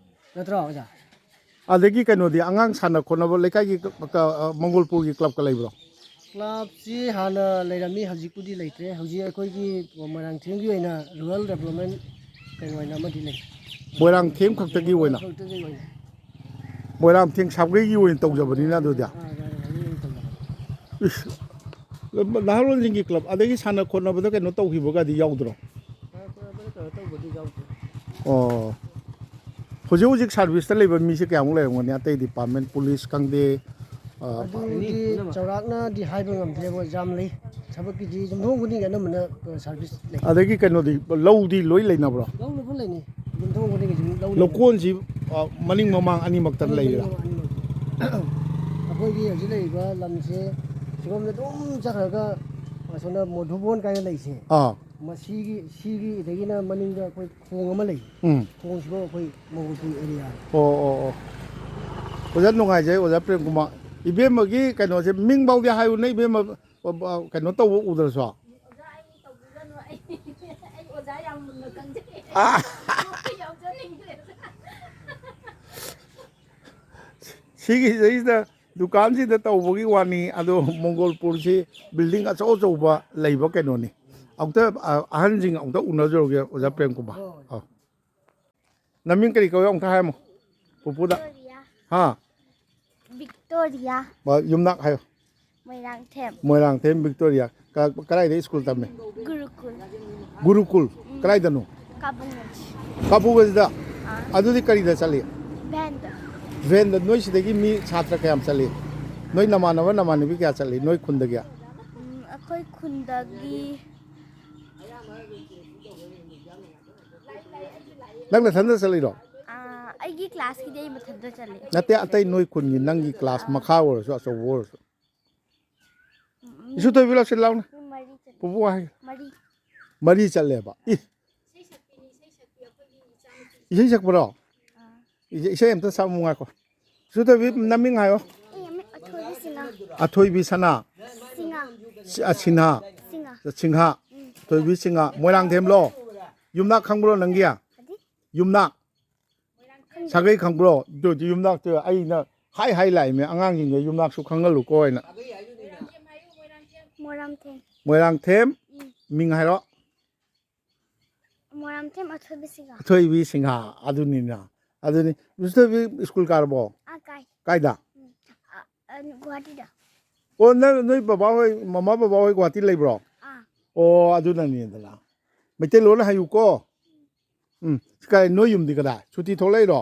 ꯅꯠꯇ꯭ꯔꯣ, ꯑꯣꯖꯥ? ꯑꯗꯒꯤ ꯀꯩꯅꯣꯗꯤ, ꯑꯉꯥꯡ ꯁꯥꯟꯅ ꯈꯣꯠꯅꯕ ꯂꯩꯀꯥꯏꯒꯤ ꯀ-, ꯀ-, ꯑ, ꯃꯪꯒꯣꯜꯄꯨꯔꯒꯤ clubꯀ ꯂꯩꯕ꯭ꯔꯣ? Clubꯁꯤ ꯍꯥꯟꯅ ꯂꯩꯔꯝꯃꯤ, ꯍꯧꯖꯤꯛꯄꯨꯗꯤ ꯂꯩꯇ꯭ꯔꯦ꯫ ꯍꯧꯖꯤꯛ ꯑꯩꯈꯣꯏꯒꯤ ꯃꯣꯏꯔꯥꯡꯊꯦꯝꯒꯤ ꯑꯣꯏꯅ rural development ꯀꯩꯅꯣ ꯑꯣꯏꯅ ꯑꯃꯗꯤ ꯂꯩ꯫ ꯃꯣꯏꯔꯥꯡꯊꯦꯝ ꯈꯛꯇꯒꯤ ꯑꯣꯏꯅ? ꯈꯛꯇꯒꯤ ꯑꯣꯏꯅ꯫ ꯃꯣꯏꯔꯥꯡꯊꯦꯝ ꯁꯥꯒꯩꯒꯤ ꯑꯣꯏꯅ ꯇꯧꯖꯕꯅꯤꯅ ꯑꯗꯨꯗꯤ꯫ ꯑꯥ, ꯁꯥꯒꯩꯒꯤ ꯑꯣꯏꯅ ꯇꯧꯖꯕꯅꯤ꯫ ꯏꯁ, ꯅꯍꯥꯔꯣꯜꯁꯤꯡꯒꯤ club, ꯑꯗꯒꯤ ꯁꯥꯟꯅ ꯈꯣꯠꯅꯕꯗ ꯀꯩꯅꯣ ꯇꯧꯈꯤꯕꯒꯗꯤ ꯌꯥꯎꯗ꯭ꯔꯣ? ꯁꯥꯟꯅ ꯈꯣꯠꯅꯕꯗ ꯀꯩꯅꯣ ꯇꯧꯕꯗꯤ ꯌꯥꯎꯗꯦ꯫ ꯑꯣ꯫ ꯍꯧꯖꯤꯛ ꯍꯧꯖꯤꯛ serviceꯇ ꯂꯩꯕ ꯃꯤꯁꯦ ꯀꯌꯥꯃꯨꯛ ꯂꯩꯔꯝꯒꯅꯤ? ꯑꯇꯩ department, police ꯈꯪꯗꯦ, ꯑ, ꯑꯗꯨꯗꯤ ꯆꯥꯎꯔꯥꯛꯅꯗꯤ ꯍꯥꯏꯕ ꯉꯝꯗ꯭ꯔꯦꯕ, ꯌꯥꯝ ꯂꯩ꯫ ꯊꯕꯛꯀꯤꯗꯤ ꯌꯨꯝꯊꯣꯡ ꯈꯨꯗꯤꯡꯒꯤ ꯑꯅꯝꯕꯅ, ꯑ, service ꯂꯩ꯫ ꯑꯗꯒꯤ ꯀꯩꯅꯣꯗꯤ, ꯂꯧꯗꯤ ꯂꯣꯏ ꯂꯩꯅꯕ꯭ꯔꯣ? ꯂꯧ ꯂꯧꯕ ꯂꯩꯅꯤ꯫ ꯌꯨꯝꯊꯣꯡ ꯈꯨꯗꯤꯡꯒꯤ ꯑꯗꯨꯝ ꯂꯧ ꯂꯩꯅꯤ꯫ ꯂꯧꯀꯣꯟꯁꯤ, ꯑ, ꯃꯅꯤꯡ ꯃꯃꯥꯡ ꯑꯅꯤꯃꯛꯇ ꯑꯅꯤ ꯂꯩꯔꯤꯔꯥ? ꯃꯅꯤꯡ ꯃꯃꯥꯡ ꯑꯅꯤꯃꯛ꯫ ꯑꯩꯈꯣꯏꯒꯤ ꯍꯧꯖꯤꯛ ꯂꯩꯔꯤꯕ ꯂꯝꯁꯦ ꯁꯤꯔꯣꯝꯗ ꯑꯗꯨꯝ ꯆꯠꯈ꯭ꯔꯒ ꯑꯁꯣꯝꯗ ꯃꯣꯙꯨꯕꯣꯟ ꯀꯥꯏꯅ ꯂꯩꯁꯦ꯫ ꯑꯥ꯫ ꯃꯁꯤꯒꯤ, ꯁꯤꯒꯤ ꯑꯗꯒꯤꯅ ꯃꯅꯤꯡꯗ ꯑꯩꯈꯣꯏ ꯈꯣꯡ ꯑꯃ ꯂꯩ꯫ ꯎꯝ꯫ ꯈꯣꯡꯁꯤꯐꯥꯎ ꯑꯩꯈꯣꯏ ꯃꯣꯡꯒꯣꯜ ꯄꯨꯡ ꯑꯦꯔꯤꯌꯥꯅꯤ꯫ ꯑꯣ, ꯑꯣ, ꯑꯣ꯫ ꯑꯣꯖꯥ ꯅꯨꯡꯉꯥꯏꯖꯩ, ꯑꯣꯖꯥ ꯄ꯭ꯔꯦꯝ ꯀꯨꯃꯥꯔ꯫ ꯏꯕꯦꯝꯃꯒꯤ ꯀꯩꯅꯣꯁꯦ ꯃꯤꯡ ꯐꯥꯎꯗꯤ ꯍꯥꯏꯌꯨꯅꯦ, ꯏꯕꯦꯝꯃ, ꯑ, ꯑ, ꯀꯩꯅꯣ ꯇꯧꯕ ꯎꯗ꯭ꯔꯁꯨ꯫ ꯑꯣꯖꯥ, ꯑꯩ ꯇꯧꯕꯤꯒꯅꯨ, ꯑꯩ, ꯑꯩ ꯑꯣꯖꯥ ꯌꯥꯝ ꯃꯨꯟꯅ ꯈꯪꯖꯩ꯫ ꯑꯥ꯫ ꯌꯥꯎꯖꯅꯤꯡꯗ꯭ꯔꯦ꯫ ꯁꯤꯒꯤꯁꯤꯗꯩꯁꯤꯗ ꯗꯨꯀꯥꯟꯁꯤꯗ ꯇꯧꯕꯒꯤ ꯋꯥꯅꯤ, ꯑꯗꯣ ꯃꯣꯡꯒꯣꯜꯄꯨꯔꯁꯤ building ꯑꯆꯧ ꯑꯆꯧꯕ ꯂꯩꯕ ꯀꯩꯅꯣꯅꯤ꯫ ꯑꯃꯨꯛꯇ, ꯑ, ꯑꯍꯟꯁꯤꯡ ꯑꯃꯨꯛꯇ ꯎꯅꯖꯔꯨꯒꯦ, ꯑꯣꯖꯥ ꯄ꯭ꯔꯦꯝ ꯀꯨꯃꯥꯔ꯫ ꯑꯧ꯫ ꯅꯃꯤꯡ ꯀꯔꯤ ꯀꯧꯏ ꯑꯃꯨꯛꯇ ꯍꯥꯏꯔꯝꯃꯣ ꯄꯨꯄꯨꯗ꯫ ꯕꯤꯛꯇꯣꯔꯤꯌꯥ꯫ ꯍꯥ? ꯕꯤꯛꯇꯣꯔꯤꯌꯥ꯫ ꯃ-, ꯌꯨꯝꯅꯥꯛ ꯍꯥꯏꯌꯣ꯫ ꯃꯣꯏꯔꯥꯡꯊꯦꯝ꯫ ꯃꯣꯏꯔꯥꯡꯊꯦꯝ ꯕꯤꯛꯇꯣꯔꯤꯌꯥ꯫ ꯀ-, ꯀꯗꯥꯏꯗ ꯁ꯭ꯀꯨꯜ ꯇꯝꯃꯤ? ꯒꯨꯔꯨꯀꯨꯜ꯫ ꯒꯨꯔꯨꯀꯨꯜ꯫ ꯎꯝ꯫ ꯀꯗꯥꯏꯗꯅꯣ? ꯀꯥꯕꯨꯡꯒꯟꯖ꯫ ꯀꯥꯕꯨꯡꯒꯟꯖꯗ? ꯑꯥ꯫ ꯑꯗꯨꯗꯤ ꯀꯔꯤꯗ ꯆꯠꯂꯤ? ꯚꯦꯟꯗ꯫ ꯚꯦꯟꯗ꯫ ꯅꯣꯏ ꯁꯤꯗꯒꯤ ꯃꯤ ꯁꯥꯇ꯭ꯔ ꯀꯌꯥꯝ ꯆꯠꯂꯤ? ꯅꯣꯏ ꯅꯃꯥꯟꯅꯕ ꯅꯃꯥꯟꯅꯕꯤ ꯀꯌꯥ ꯆꯠꯂꯤ ꯅꯣꯏ ꯈꯨꯟꯗꯒꯤ? ꯎꯝ, ꯑꯩꯈꯣꯏ ꯈꯨꯟꯗꯒꯤ ꯅꯪ ꯅꯊꯟꯗ ꯆꯠꯂꯤꯔꯣ? ꯑꯥ, ꯑꯩꯒꯤ ꯀ꯭ꯂꯥꯁꯀꯤꯗꯤ ꯑꯩ ꯃꯊꯟꯇ ꯆꯠꯂꯦ꯫ ꯅꯠꯇꯦ, ꯑꯇꯩ ꯅꯣꯏ ꯈꯨꯟꯒꯤ ꯅꯪꯒꯤ ꯀ꯭ꯂꯥꯁ ꯑꯥ꯫ ꯃꯈꯥ ꯑꯣꯏꯔꯁꯨ ꯑꯆꯧꯕ ꯑꯣꯏꯔꯁꯨ꯫ ꯎꯝ, ꯏꯁꯨ ꯊꯣꯏꯕꯤ ꯂꯥꯎꯁꯤ ꯂꯥꯎꯅꯦ꯫ ꯃꯤ ꯃꯔꯤ ꯆꯠꯂꯦ꯫ ꯄꯨꯄꯨ ꯍꯥꯏ꯫ ꯃꯔꯤ꯫ ꯃꯔꯤ ꯆꯠꯂꯦꯕ꯫ ꯏ꯫ ꯏꯁꯩ ꯁꯛꯄ꯭ꯔꯣ? ꯑꯥ꯫ ꯏꯁꯩ, ꯏꯁꯩ ꯑꯝꯇ ꯁꯛꯑꯝꯃꯨ ꯉꯥꯏꯈꯣ꯫ ꯏꯁꯨ ꯊꯣꯏꯕꯤ ꯅꯃꯤꯡ ꯍꯥꯏꯌꯣ꯫ ꯑꯩ ꯃꯤꯡ ꯑꯊꯣꯏꯕꯤ ꯁꯤꯡꯍ꯫ ꯑꯊꯣꯏꯕꯤ ꯁꯅꯥ꯫ ꯁꯤꯡꯍ꯫ ꯁꯤ-, ꯑ, ꯁꯤꯡꯍ꯫ ꯁꯤꯡꯍ꯫ ꯁꯤꯡꯍ꯫ ꯎꯝ꯫ ꯊꯣꯏꯕꯤ ꯁꯤꯡꯍ꯫ ꯃꯣꯏꯔꯥꯡꯊꯦꯝꯂꯣ? ꯌꯨꯝꯅꯥꯛ ꯈꯪꯕ꯭ꯔꯣ ꯅꯪꯒꯤ? ꯑꯗꯤ? ꯌꯨꯝꯅꯥꯛ꯫ ꯁꯥꯒꯩ ꯈꯪꯕ꯭ꯔꯣ? ꯑꯗꯨꯗꯤ ꯌꯨꯝꯅꯥꯛꯇꯨ ꯑꯩꯅ ꯍꯥꯏ ꯍꯥꯏ ꯂꯥꯛꯏꯃꯦ, ꯑꯉꯥꯡꯁꯤꯡꯗ ꯌꯨꯝꯅꯥꯛꯁꯨ ꯈꯪꯍꯜꯂꯨꯀꯣ ꯍꯥꯏꯅ꯫ ꯃꯣꯏꯔꯥꯡꯊꯦꯝ꯫ ꯃꯣꯏꯔꯥꯡꯊꯦꯝ꯫ ꯎꯝ꯫ ꯃꯤꯡ ꯍꯥꯏꯔꯣ꯫ ꯃꯣꯏꯔꯥꯡꯊꯦꯝ ꯑꯊꯣꯏꯕꯤ ꯁꯤꯡꯍ꯫ ꯑꯊꯣꯏꯕꯤ ꯁꯤꯡꯍ, ꯑꯗꯨꯅꯤꯅ꯫ ꯑꯗꯨꯅꯤ꯫ ꯃꯤꯁ ꯊꯣꯏꯕꯤ ꯁ꯭ꯀꯨꯜ ꯀꯥꯔꯕꯣ? ꯑꯥ, ꯀꯥꯏ꯫ ꯀꯥꯏꯗ? ꯎꯝ꯫ ꯑ, ꯑ, ꯒꯨꯋꯥꯍꯥꯇꯤꯗ꯫ ꯑꯣ, ꯅꯪ, ꯅꯣꯏ ꯕꯕꯥ ꯍꯣꯏ, ꯃꯃꯥ ꯕꯕꯥ ꯍꯣꯏ ꯒꯨꯋꯥꯍꯥꯇꯤ ꯂꯩꯕ꯭ꯔꯣ? ꯑꯥ꯫ ꯑꯣ, ꯑꯗꯨꯅꯅꯤꯗꯅ꯫ ꯃꯩꯇꯩꯂꯣꯟ ꯍꯩꯌꯨꯀꯣ꯫ ꯎꯝ꯫ ꯀꯥꯏ, ꯅꯣꯏ ꯌꯨꯝꯗꯤ ꯀꯗꯥꯏ? ꯁꯨꯇꯤ ꯊꯣꯛꯂꯛꯏꯔꯣ?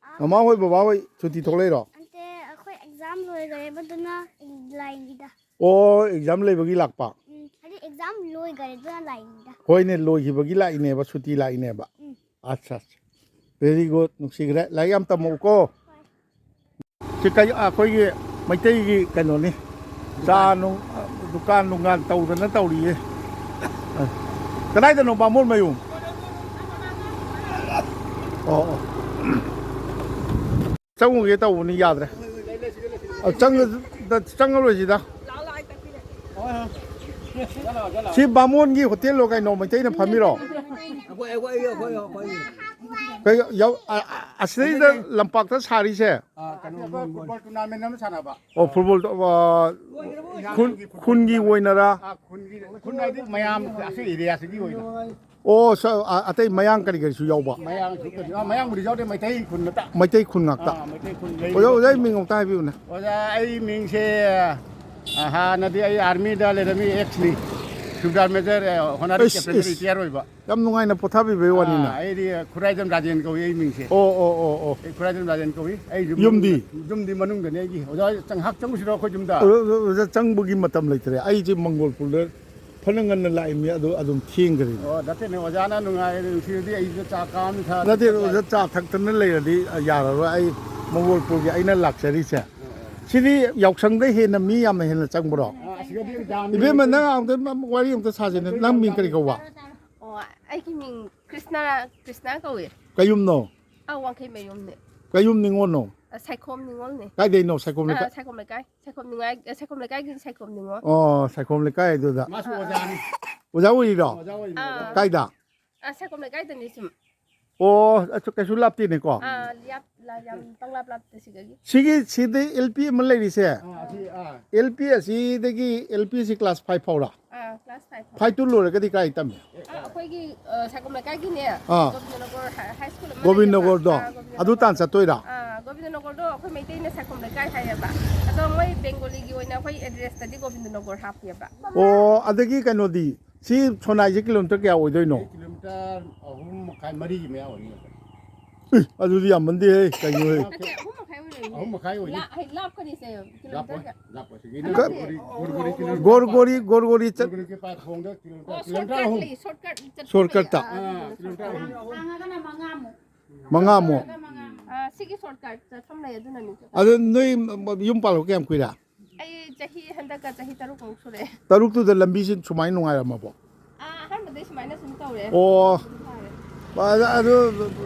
ꯑꯥ꯫ ꯃꯃꯥ ꯍꯣꯏ, ꯕꯕꯥ ꯍꯣꯏ ꯁꯨꯇꯤ ꯊꯣꯛꯂꯛꯏꯔꯣ? ꯅꯠꯇꯦ, ꯑꯩꯈꯣꯏ exam ꯂꯣꯏꯈ꯭ꯔꯦꯕ, ꯑꯗꯨꯅ ꯂꯥꯛꯏꯅꯤꯗ꯫ ꯑꯣ, exam ꯂꯩꯕꯒꯤ ꯂꯥꯛꯄ? ꯎꯝ, ꯍꯥꯏꯗꯤ exam ꯂꯣꯏꯈ꯭ꯔꯦ, ꯑꯗꯨꯅ ꯂꯥꯛꯏꯅꯤꯗ꯫ ꯍꯣꯏꯅꯦ, ꯂꯣꯏꯈꯤꯕꯒꯤ ꯂꯥꯛꯏꯅꯦꯕ, ꯁꯨꯇꯤ ꯂꯥꯛꯏꯅꯦꯕ꯫ ꯎꯝ꯫ ꯑꯠꯆꯥ, ꯑꯠꯆꯥ꯫ Very good, ꯅꯨꯡꯁꯤꯈ꯭ꯔꯦ꯫ ꯂꯥꯏꯔꯤꯛ ꯌꯥꯝ ꯇꯝꯃꯛꯎꯀꯣ꯫ ꯍꯣꯏ꯫ ꯁꯤ ꯀꯩ, ꯑꯩꯈꯣꯏꯒꯤ ꯃꯩꯇꯩꯒꯤ ꯀꯩꯅꯣꯅꯤ꯫ ꯆꯥ ꯅꯨꯡ, ꯗꯨꯀꯥꯟ ꯅꯨꯡꯒꯥꯟ ꯇꯧꯗꯅ ꯇꯧꯔꯤꯌꯦ꯫ ꯀꯗꯥꯏꯗꯅꯣ ꯕꯥꯃꯣꯟ ꯃꯌꯨꯝ? ꯑꯣ, ꯑꯣ꯫ ꯆꯪꯉꯨꯒꯦ ꯇꯧꯕꯅꯤ, ꯌꯥꯗ꯭ꯔꯦ꯫ ꯑ, ꯆꯪꯉ-, ꯆꯪꯉꯔꯣꯏꯁꯤꯗ꯫ ꯁꯤ ꯕꯥꯃꯣꯟꯒꯤ ꯍꯣꯇꯦꯜꯂꯣ ꯀꯩꯅꯣ, ꯃꯩꯇꯩꯅ ꯐꯝꯃꯤꯔꯣ? ꯑꯩꯈꯣꯏ, ꯑꯩꯈꯣꯏ, ꯑꯩꯈꯣꯏ, ꯑꯩꯈꯣꯏ꯫ ꯀꯩ-, ꯌꯥꯎ-, ꯑ-, ꯑ-, ꯑꯁꯤꯗꯩꯗ ꯂꯝꯄꯥꯛꯇ ꯁꯥꯔꯤꯁꯦ? ꯑ, ꯀꯩꯅꯣ, ꯐꯨꯠꯕꯣꯜ ꯇꯣꯔꯅꯥꯃꯦꯟ ꯑꯃ ꯁꯥꯟꯅꯕ꯫ ꯑꯣ, ꯐꯨꯠꯕꯣꯜ, ꯑ, ꯈꯨꯟ, ꯈꯨꯟꯒꯤ ꯑꯣꯏꯅꯔꯥ? ꯑ, ꯈꯨꯟꯒꯤ, ꯈꯨꯟ ꯍꯥꯏꯗꯤ ꯃꯌꯥꯝ ꯑꯁꯤ ꯑꯦꯔꯤꯌꯥꯁꯤꯒꯤ ꯑꯣꯏꯅ꯫ ꯑꯣ, ꯁ-, ꯑ-, ꯑꯇꯩ ꯃꯌꯥꯡ ꯀꯔꯤ ꯀꯔꯤꯁꯨ ꯌꯥꯎꯕ? ꯃꯌꯥꯡꯁꯨ ꯀꯩꯁꯨ, ꯑ, ꯃꯌꯥꯡꯕꯨꯗꯤ ꯌꯥꯎꯗꯦ, ꯃꯩꯇꯩ ꯈꯨꯟ ꯃꯇ-, ꯃꯩꯇꯩ ꯈꯨꯟ ꯉꯥꯛꯇ? ꯑ, ꯃꯩꯇꯩ ꯈꯨꯟ ꯂꯩ꯫ ꯑꯣꯖꯥ, ꯑꯣꯖꯥ, ꯑꯩ ꯃꯤꯡ ꯑꯝꯇ ꯍꯥꯏꯕꯤꯌꯨꯅꯦ꯫ ꯑꯣꯖꯥ, ꯑꯩ ꯃꯤꯡꯁꯦ, ꯑ, ꯍꯥꯟꯅꯗꯤ ꯑꯩ ꯑꯥꯔꯃꯤꯗ ꯂꯩꯔꯝꯃꯤ, ꯑꯦꯛꯁꯅꯤ, ꯁꯨꯕꯦꯗꯥꯔ ꯃꯦꯖꯔ, ꯑ, ꯍꯣꯅꯔꯤ ꯑꯩꯁ, ꯀꯦꯞꯇꯦꯟꯗ ꯑꯩꯁ꯫ ꯔꯤꯇꯤꯌꯥꯔ ꯑꯣꯏꯕ꯫ ꯌꯥꯝ ꯅꯨꯡꯉꯥꯏꯅ ꯄꯣꯊꯥꯕꯤꯕꯩ ꯋꯥꯅꯤꯅꯦ꯫ ꯑꯥ, ꯑꯩꯗꯤ ꯈꯨꯔꯥꯏꯗꯝ ꯔꯥꯖꯦꯟ ꯀꯧꯏ ꯑꯩ ꯃꯤꯡꯁꯦ꯫ ꯑꯣ, ꯑꯣ, ꯑꯣ, ꯑꯣ꯫ ꯑꯩ ꯈꯨꯔꯥꯏꯗꯝ ꯔꯥꯖꯦꯟ ꯀꯧꯏ꯫ ꯑꯩ ꯌꯨꯝ ꯌꯨꯝꯗꯤ? ꯌꯨꯝꯗꯤ ꯃꯅꯨꯡꯗꯅꯦ ꯑꯩꯒꯤ꯫ ꯑꯣꯖꯥ ꯍꯣꯏ ꯉꯥꯏꯍꯥꯛ ꯆꯪꯉꯨꯁꯤꯔꯣ ꯑꯩꯈꯣꯏ ꯌꯨꯝꯗ? ꯑꯣꯖꯥ, ꯑꯣꯖꯥ, ꯆꯪꯕꯒꯤ ꯃꯇꯝ ꯂꯩꯇ꯭ꯔꯦ꯫ ꯑꯩꯁꯦ ꯃꯪꯒꯣꯜꯄꯨꯔꯗ ꯐꯅ ꯉꯟꯅ ꯂꯥꯛꯏꯃꯤ, ꯑꯗꯨ ꯑꯗꯨꯝ ꯊꯦꯡꯈ꯭ꯔꯦꯅꯦ꯫ ꯑꯣ, ꯅꯠꯇꯦꯅꯦ, ꯑꯣꯖꯥꯅ ꯅꯨꯡꯉꯥꯏꯔꯦ, ꯅꯨꯡꯁꯤꯔꯗꯤ ꯑꯩꯁꯨ ꯆꯥ ꯀꯥ ꯑꯃ ꯊꯛꯑꯒ ꯅꯠꯇꯦ, ꯆꯠꯂꯒꯦ꯫ ꯑꯣꯖꯥ ꯆꯥ ꯊꯛꯇꯅ ꯂꯩꯔꯗꯤ, ꯑ, ꯌꯥꯔꯔꯣꯏ꯫ ꯑꯩ ꯃꯪꯒꯣꯜꯄꯨꯔꯒꯤ ꯑꯩꯅ ꯂꯥꯛꯆꯔꯤꯁꯦ꯫ ꯑꯣ, ꯑꯣ꯫ ꯁꯤꯗꯤ ꯌꯥꯎꯁꯪꯗ ꯍꯦꯟꯅ ꯃꯤ ꯌꯥꯝꯅ ꯍꯦꯟꯅ ꯆꯪꯕ꯭ꯔꯣ? ꯑꯥ, ꯑꯁꯤꯗꯗꯤ ꯌꯥꯝꯃꯤ꯫ ꯏꯕꯦꯝꯃ, ꯅꯪ ꯑꯝꯇ ꯋꯥꯔꯤ ꯑꯝꯇ ꯁꯥꯁꯤꯅꯦ꯫ ꯅꯪ ꯃꯤꯡ ꯀꯔꯤ ꯀꯧꯕ? ꯑꯣ, ꯑꯩꯒꯤ ꯃꯤꯡ ꯀ꯭ꯔꯤꯁꯅ, ꯀ꯭ꯔꯤꯁꯅ ꯀꯧꯏ꯫ ꯀꯌꯨꯝꯅꯣ? ꯑꯥ, ꯋꯥꯡꯈꯩ ꯃꯌꯨꯝꯅꯦ꯫ ꯀꯌꯨꯝ ꯅꯤꯉꯣꯜꯅꯣ? ꯑꯥ, ꯁꯥꯏꯈꯣꯝ ꯅꯤꯉꯣꯜꯅꯦ꯫ ꯀꯥꯏꯗꯩꯅꯣ? ꯁꯥꯏꯈꯣꯝ ꯂꯩꯀꯥꯏ? ꯑꯥ, ꯁꯥꯏꯈꯣꯝ ꯂꯩꯀꯥꯏ꯫ ꯁꯥꯏꯈꯣꯝ ꯅꯤꯉꯥꯏ-, ꯑꯥ, ꯁꯥꯏꯈꯣꯝ ꯂꯩꯀꯥꯏꯒꯤ ꯁꯥꯏꯈꯣꯝ ꯅꯤꯉꯣꯜ꯫ ꯑꯣ, ꯁꯥꯏꯈꯣꯝ ꯂꯩꯀꯥꯏ ꯑꯗꯨꯗ꯫ ꯃꯥꯁꯨ ꯑꯣꯖꯥꯅꯤ꯫ ꯑꯣꯖꯥ ꯑꯣꯏꯔꯤꯔꯣ? ꯑꯣꯖꯥ ꯑꯣꯏꯔꯤꯅꯦ, ꯑꯥ꯫ ꯑꯣꯖꯥ꯫ ꯀꯥꯏꯗ? ꯑꯥ, ꯁꯥꯏꯈꯣꯝ ꯂꯩꯀꯥꯏꯗꯅꯤ ꯁꯨꯝ꯫ ꯑꯣ, ꯑꯆ-, ꯀꯩꯁꯨ ꯂꯥꯞꯇꯦꯅꯦꯀꯣ? ꯑꯥ, ꯌꯥꯝ ꯂꯥ-, ꯌꯥꯝ ꯄꯪꯂꯥꯞ ꯂꯥꯞꯇꯦ ꯁꯤꯗꯒꯤ꯫ ꯁꯤꯒꯤ, ꯁꯤꯗꯤ ꯑꯦꯜ ꯄꯤ ꯑꯃ ꯂꯩꯔꯤꯁꯦ? ꯑꯥ, ꯑꯁꯤ, ꯑꯥ꯫ ꯑꯦꯜ ꯄꯤ ꯑꯁꯤꯗꯒꯤ, ꯑꯦꯜ ꯄꯤ ꯑꯁꯤ ꯀ꯭ꯂꯥꯁ ꯐꯥꯏꯚ ꯐꯥꯎꯔꯥ? ꯑꯥ, ꯀ꯭ꯂꯥꯁ ꯐꯥꯏꯚ ꯐꯥꯎ꯫ ꯐꯥꯏꯚ ꯇꯨ ꯂꯣꯏꯔꯒꯗꯤ ꯀꯥꯏ ꯇꯝꯃꯤ? ꯑꯥ, ꯑꯩꯈꯣꯏꯒꯤ, ꯑ, ꯁꯥꯏꯈꯣꯝ ꯂꯩꯀꯥꯏꯒꯤꯅꯦ, ꯑꯥ꯫ ꯒꯣꯕꯤꯟꯗꯅꯒꯣꯔ ꯍꯥꯏ, ꯍꯥꯏ ꯁ꯭ꯀꯨꯜ ꯑꯃ ꯂꯩꯌꯦꯕ꯫ ꯒꯣꯕꯤꯟꯗꯅꯒꯣꯔꯗꯣ? ꯑꯥ, ꯒꯣꯕꯤꯟꯗꯅꯒꯣꯔ꯫ ꯑꯗꯨ ꯇꯥꯟ ꯆꯠꯇꯣꯏꯔꯥ? ꯑꯥ, ꯒꯣꯕꯤꯟꯗꯅꯒꯣꯔꯗꯣ ꯑꯩꯈꯣꯏ ꯃꯩꯇꯩꯅ ꯁꯥꯏꯈꯣꯝ ꯂꯩꯀꯥꯏ ꯍꯥꯏꯌꯦꯕ꯫ ꯑꯗꯣ ꯃꯣꯏ ꯕꯦꯡꯒꯣꯂꯤꯒꯤ ꯑꯣꯏꯅ ꯑꯩꯈꯣꯏ ꯑꯦꯗ꯭ꯔꯦꯁꯇꯗꯤ ꯒꯣꯕꯤꯟꯗꯅꯒꯣꯔ ꯍꯥꯞꯄꯦꯕ꯫ ꯑꯣ, ꯑꯗꯒꯤ ꯀꯩꯅꯣꯗꯤ, ꯁꯤ ꯁꯣꯅꯥꯏꯁꯦ ꯀꯤꯂꯣꯃꯤꯇꯔ ꯀꯌꯥ ꯑꯣꯏꯗꯣꯏꯅꯣ? ꯁꯤ ꯀꯤꯂꯣꯃꯤꯇꯔ ꯑꯍꯨꯝ ꯃꯈꯥꯏ, ꯃꯔꯤꯒꯤ ꯃꯌꯥ ꯑꯣꯏꯅꯤ꯫ ꯑꯦ, ꯑꯗꯨꯗꯤ ꯌꯥꯝꯃꯟꯗꯦꯍꯦ, ꯀꯩꯅꯣꯍꯦ? ꯅꯠꯇꯦ, ꯑꯍꯨꯝ ꯃꯈꯥꯏ ꯑꯣꯏꯔꯝꯅꯤ꯫ ꯑꯍꯨꯝ ꯃꯈꯥꯏ ꯑꯣꯏꯅꯤ꯫ ꯂꯥ-, ꯍꯥꯏ, ꯂꯥꯞꯀꯅꯤꯁꯦ, ꯂꯥꯞꯄꯣꯏ, ꯀꯤꯂꯣꯃꯤꯇꯔ ꯀꯌꯥ? ꯂꯥꯞꯄꯣꯏ, ꯁꯤꯒꯤ ꯅꯠꯇꯦ, ꯒꯣꯔꯒꯣꯔꯤ, ꯒꯣꯔꯒꯣꯔꯤ ꯀꯤꯂꯣꯃꯤꯇꯔ ꯒꯣꯔꯒꯣꯔꯤ, ꯄꯥꯛ-, ꯒꯣꯔꯒꯣꯔꯤ ꯆꯠ- ꯒꯣꯔꯒꯣꯔꯤ ꯄꯥꯛ ꯈꯣꯡꯗ ꯀꯤꯂꯣꯃꯤꯇꯔ, ꯑꯣ, ꯀꯤꯂꯣꯃꯤꯇꯔ ꯑꯍꯨꯝ꯫ ꯁꯣꯔꯠꯀꯠꯂꯤ, ꯁꯣꯔꯠꯀꯠ ꯆꯠꯄ ꯁꯣꯔꯠꯀꯠꯇ꯫ ꯑꯥ, ꯑꯥ, ꯑꯗꯨꯅ ꯀꯤꯂꯣꯃꯤꯇꯔ ꯑꯍꯨꯝ꯫ ꯁꯣꯔꯠꯀꯠ꯫ ꯍꯥꯡꯉꯒꯅ ꯃꯉꯥꯃꯨꯛ꯫ ꯃꯉꯥꯃꯨꯛ꯫ ꯑꯥ, ꯁꯤꯒꯤ ꯁꯣꯔꯠꯀꯠ ꯆꯠꯐꯝ ꯂꯩ, ꯑꯗꯨꯅꯅꯤ꯫ ꯑꯗꯨ ꯅꯣꯏ ꯌꯨꯝ ꯄꯥꯜꯂꯛꯄ ꯀꯌꯥꯝ ꯀꯨꯏꯔꯦ? ꯑꯩ ꯆꯍꯤ, ꯍꯟꯗꯛꯀ ꯆꯍꯤ ꯇꯔꯨꯛꯃꯨꯛ ꯁꯨꯔꯦ꯫ ꯇꯔꯨꯛꯇꯨꯗ ꯂꯝꯕꯤꯁꯤ ꯁꯨꯃꯥꯏꯅ ꯅꯨꯡꯉꯥꯏꯔꯝꯃꯕꯣ? ꯑꯥ, ꯑꯍꯥꯟꯕꯗꯩ ꯁꯨꯃꯥꯏꯅ ꯁꯨꯝ ꯇꯧꯔꯦ꯫ ꯑꯣ꯫ ꯑꯗꯨ ꯐꯔꯦ꯫ ꯑꯗꯨ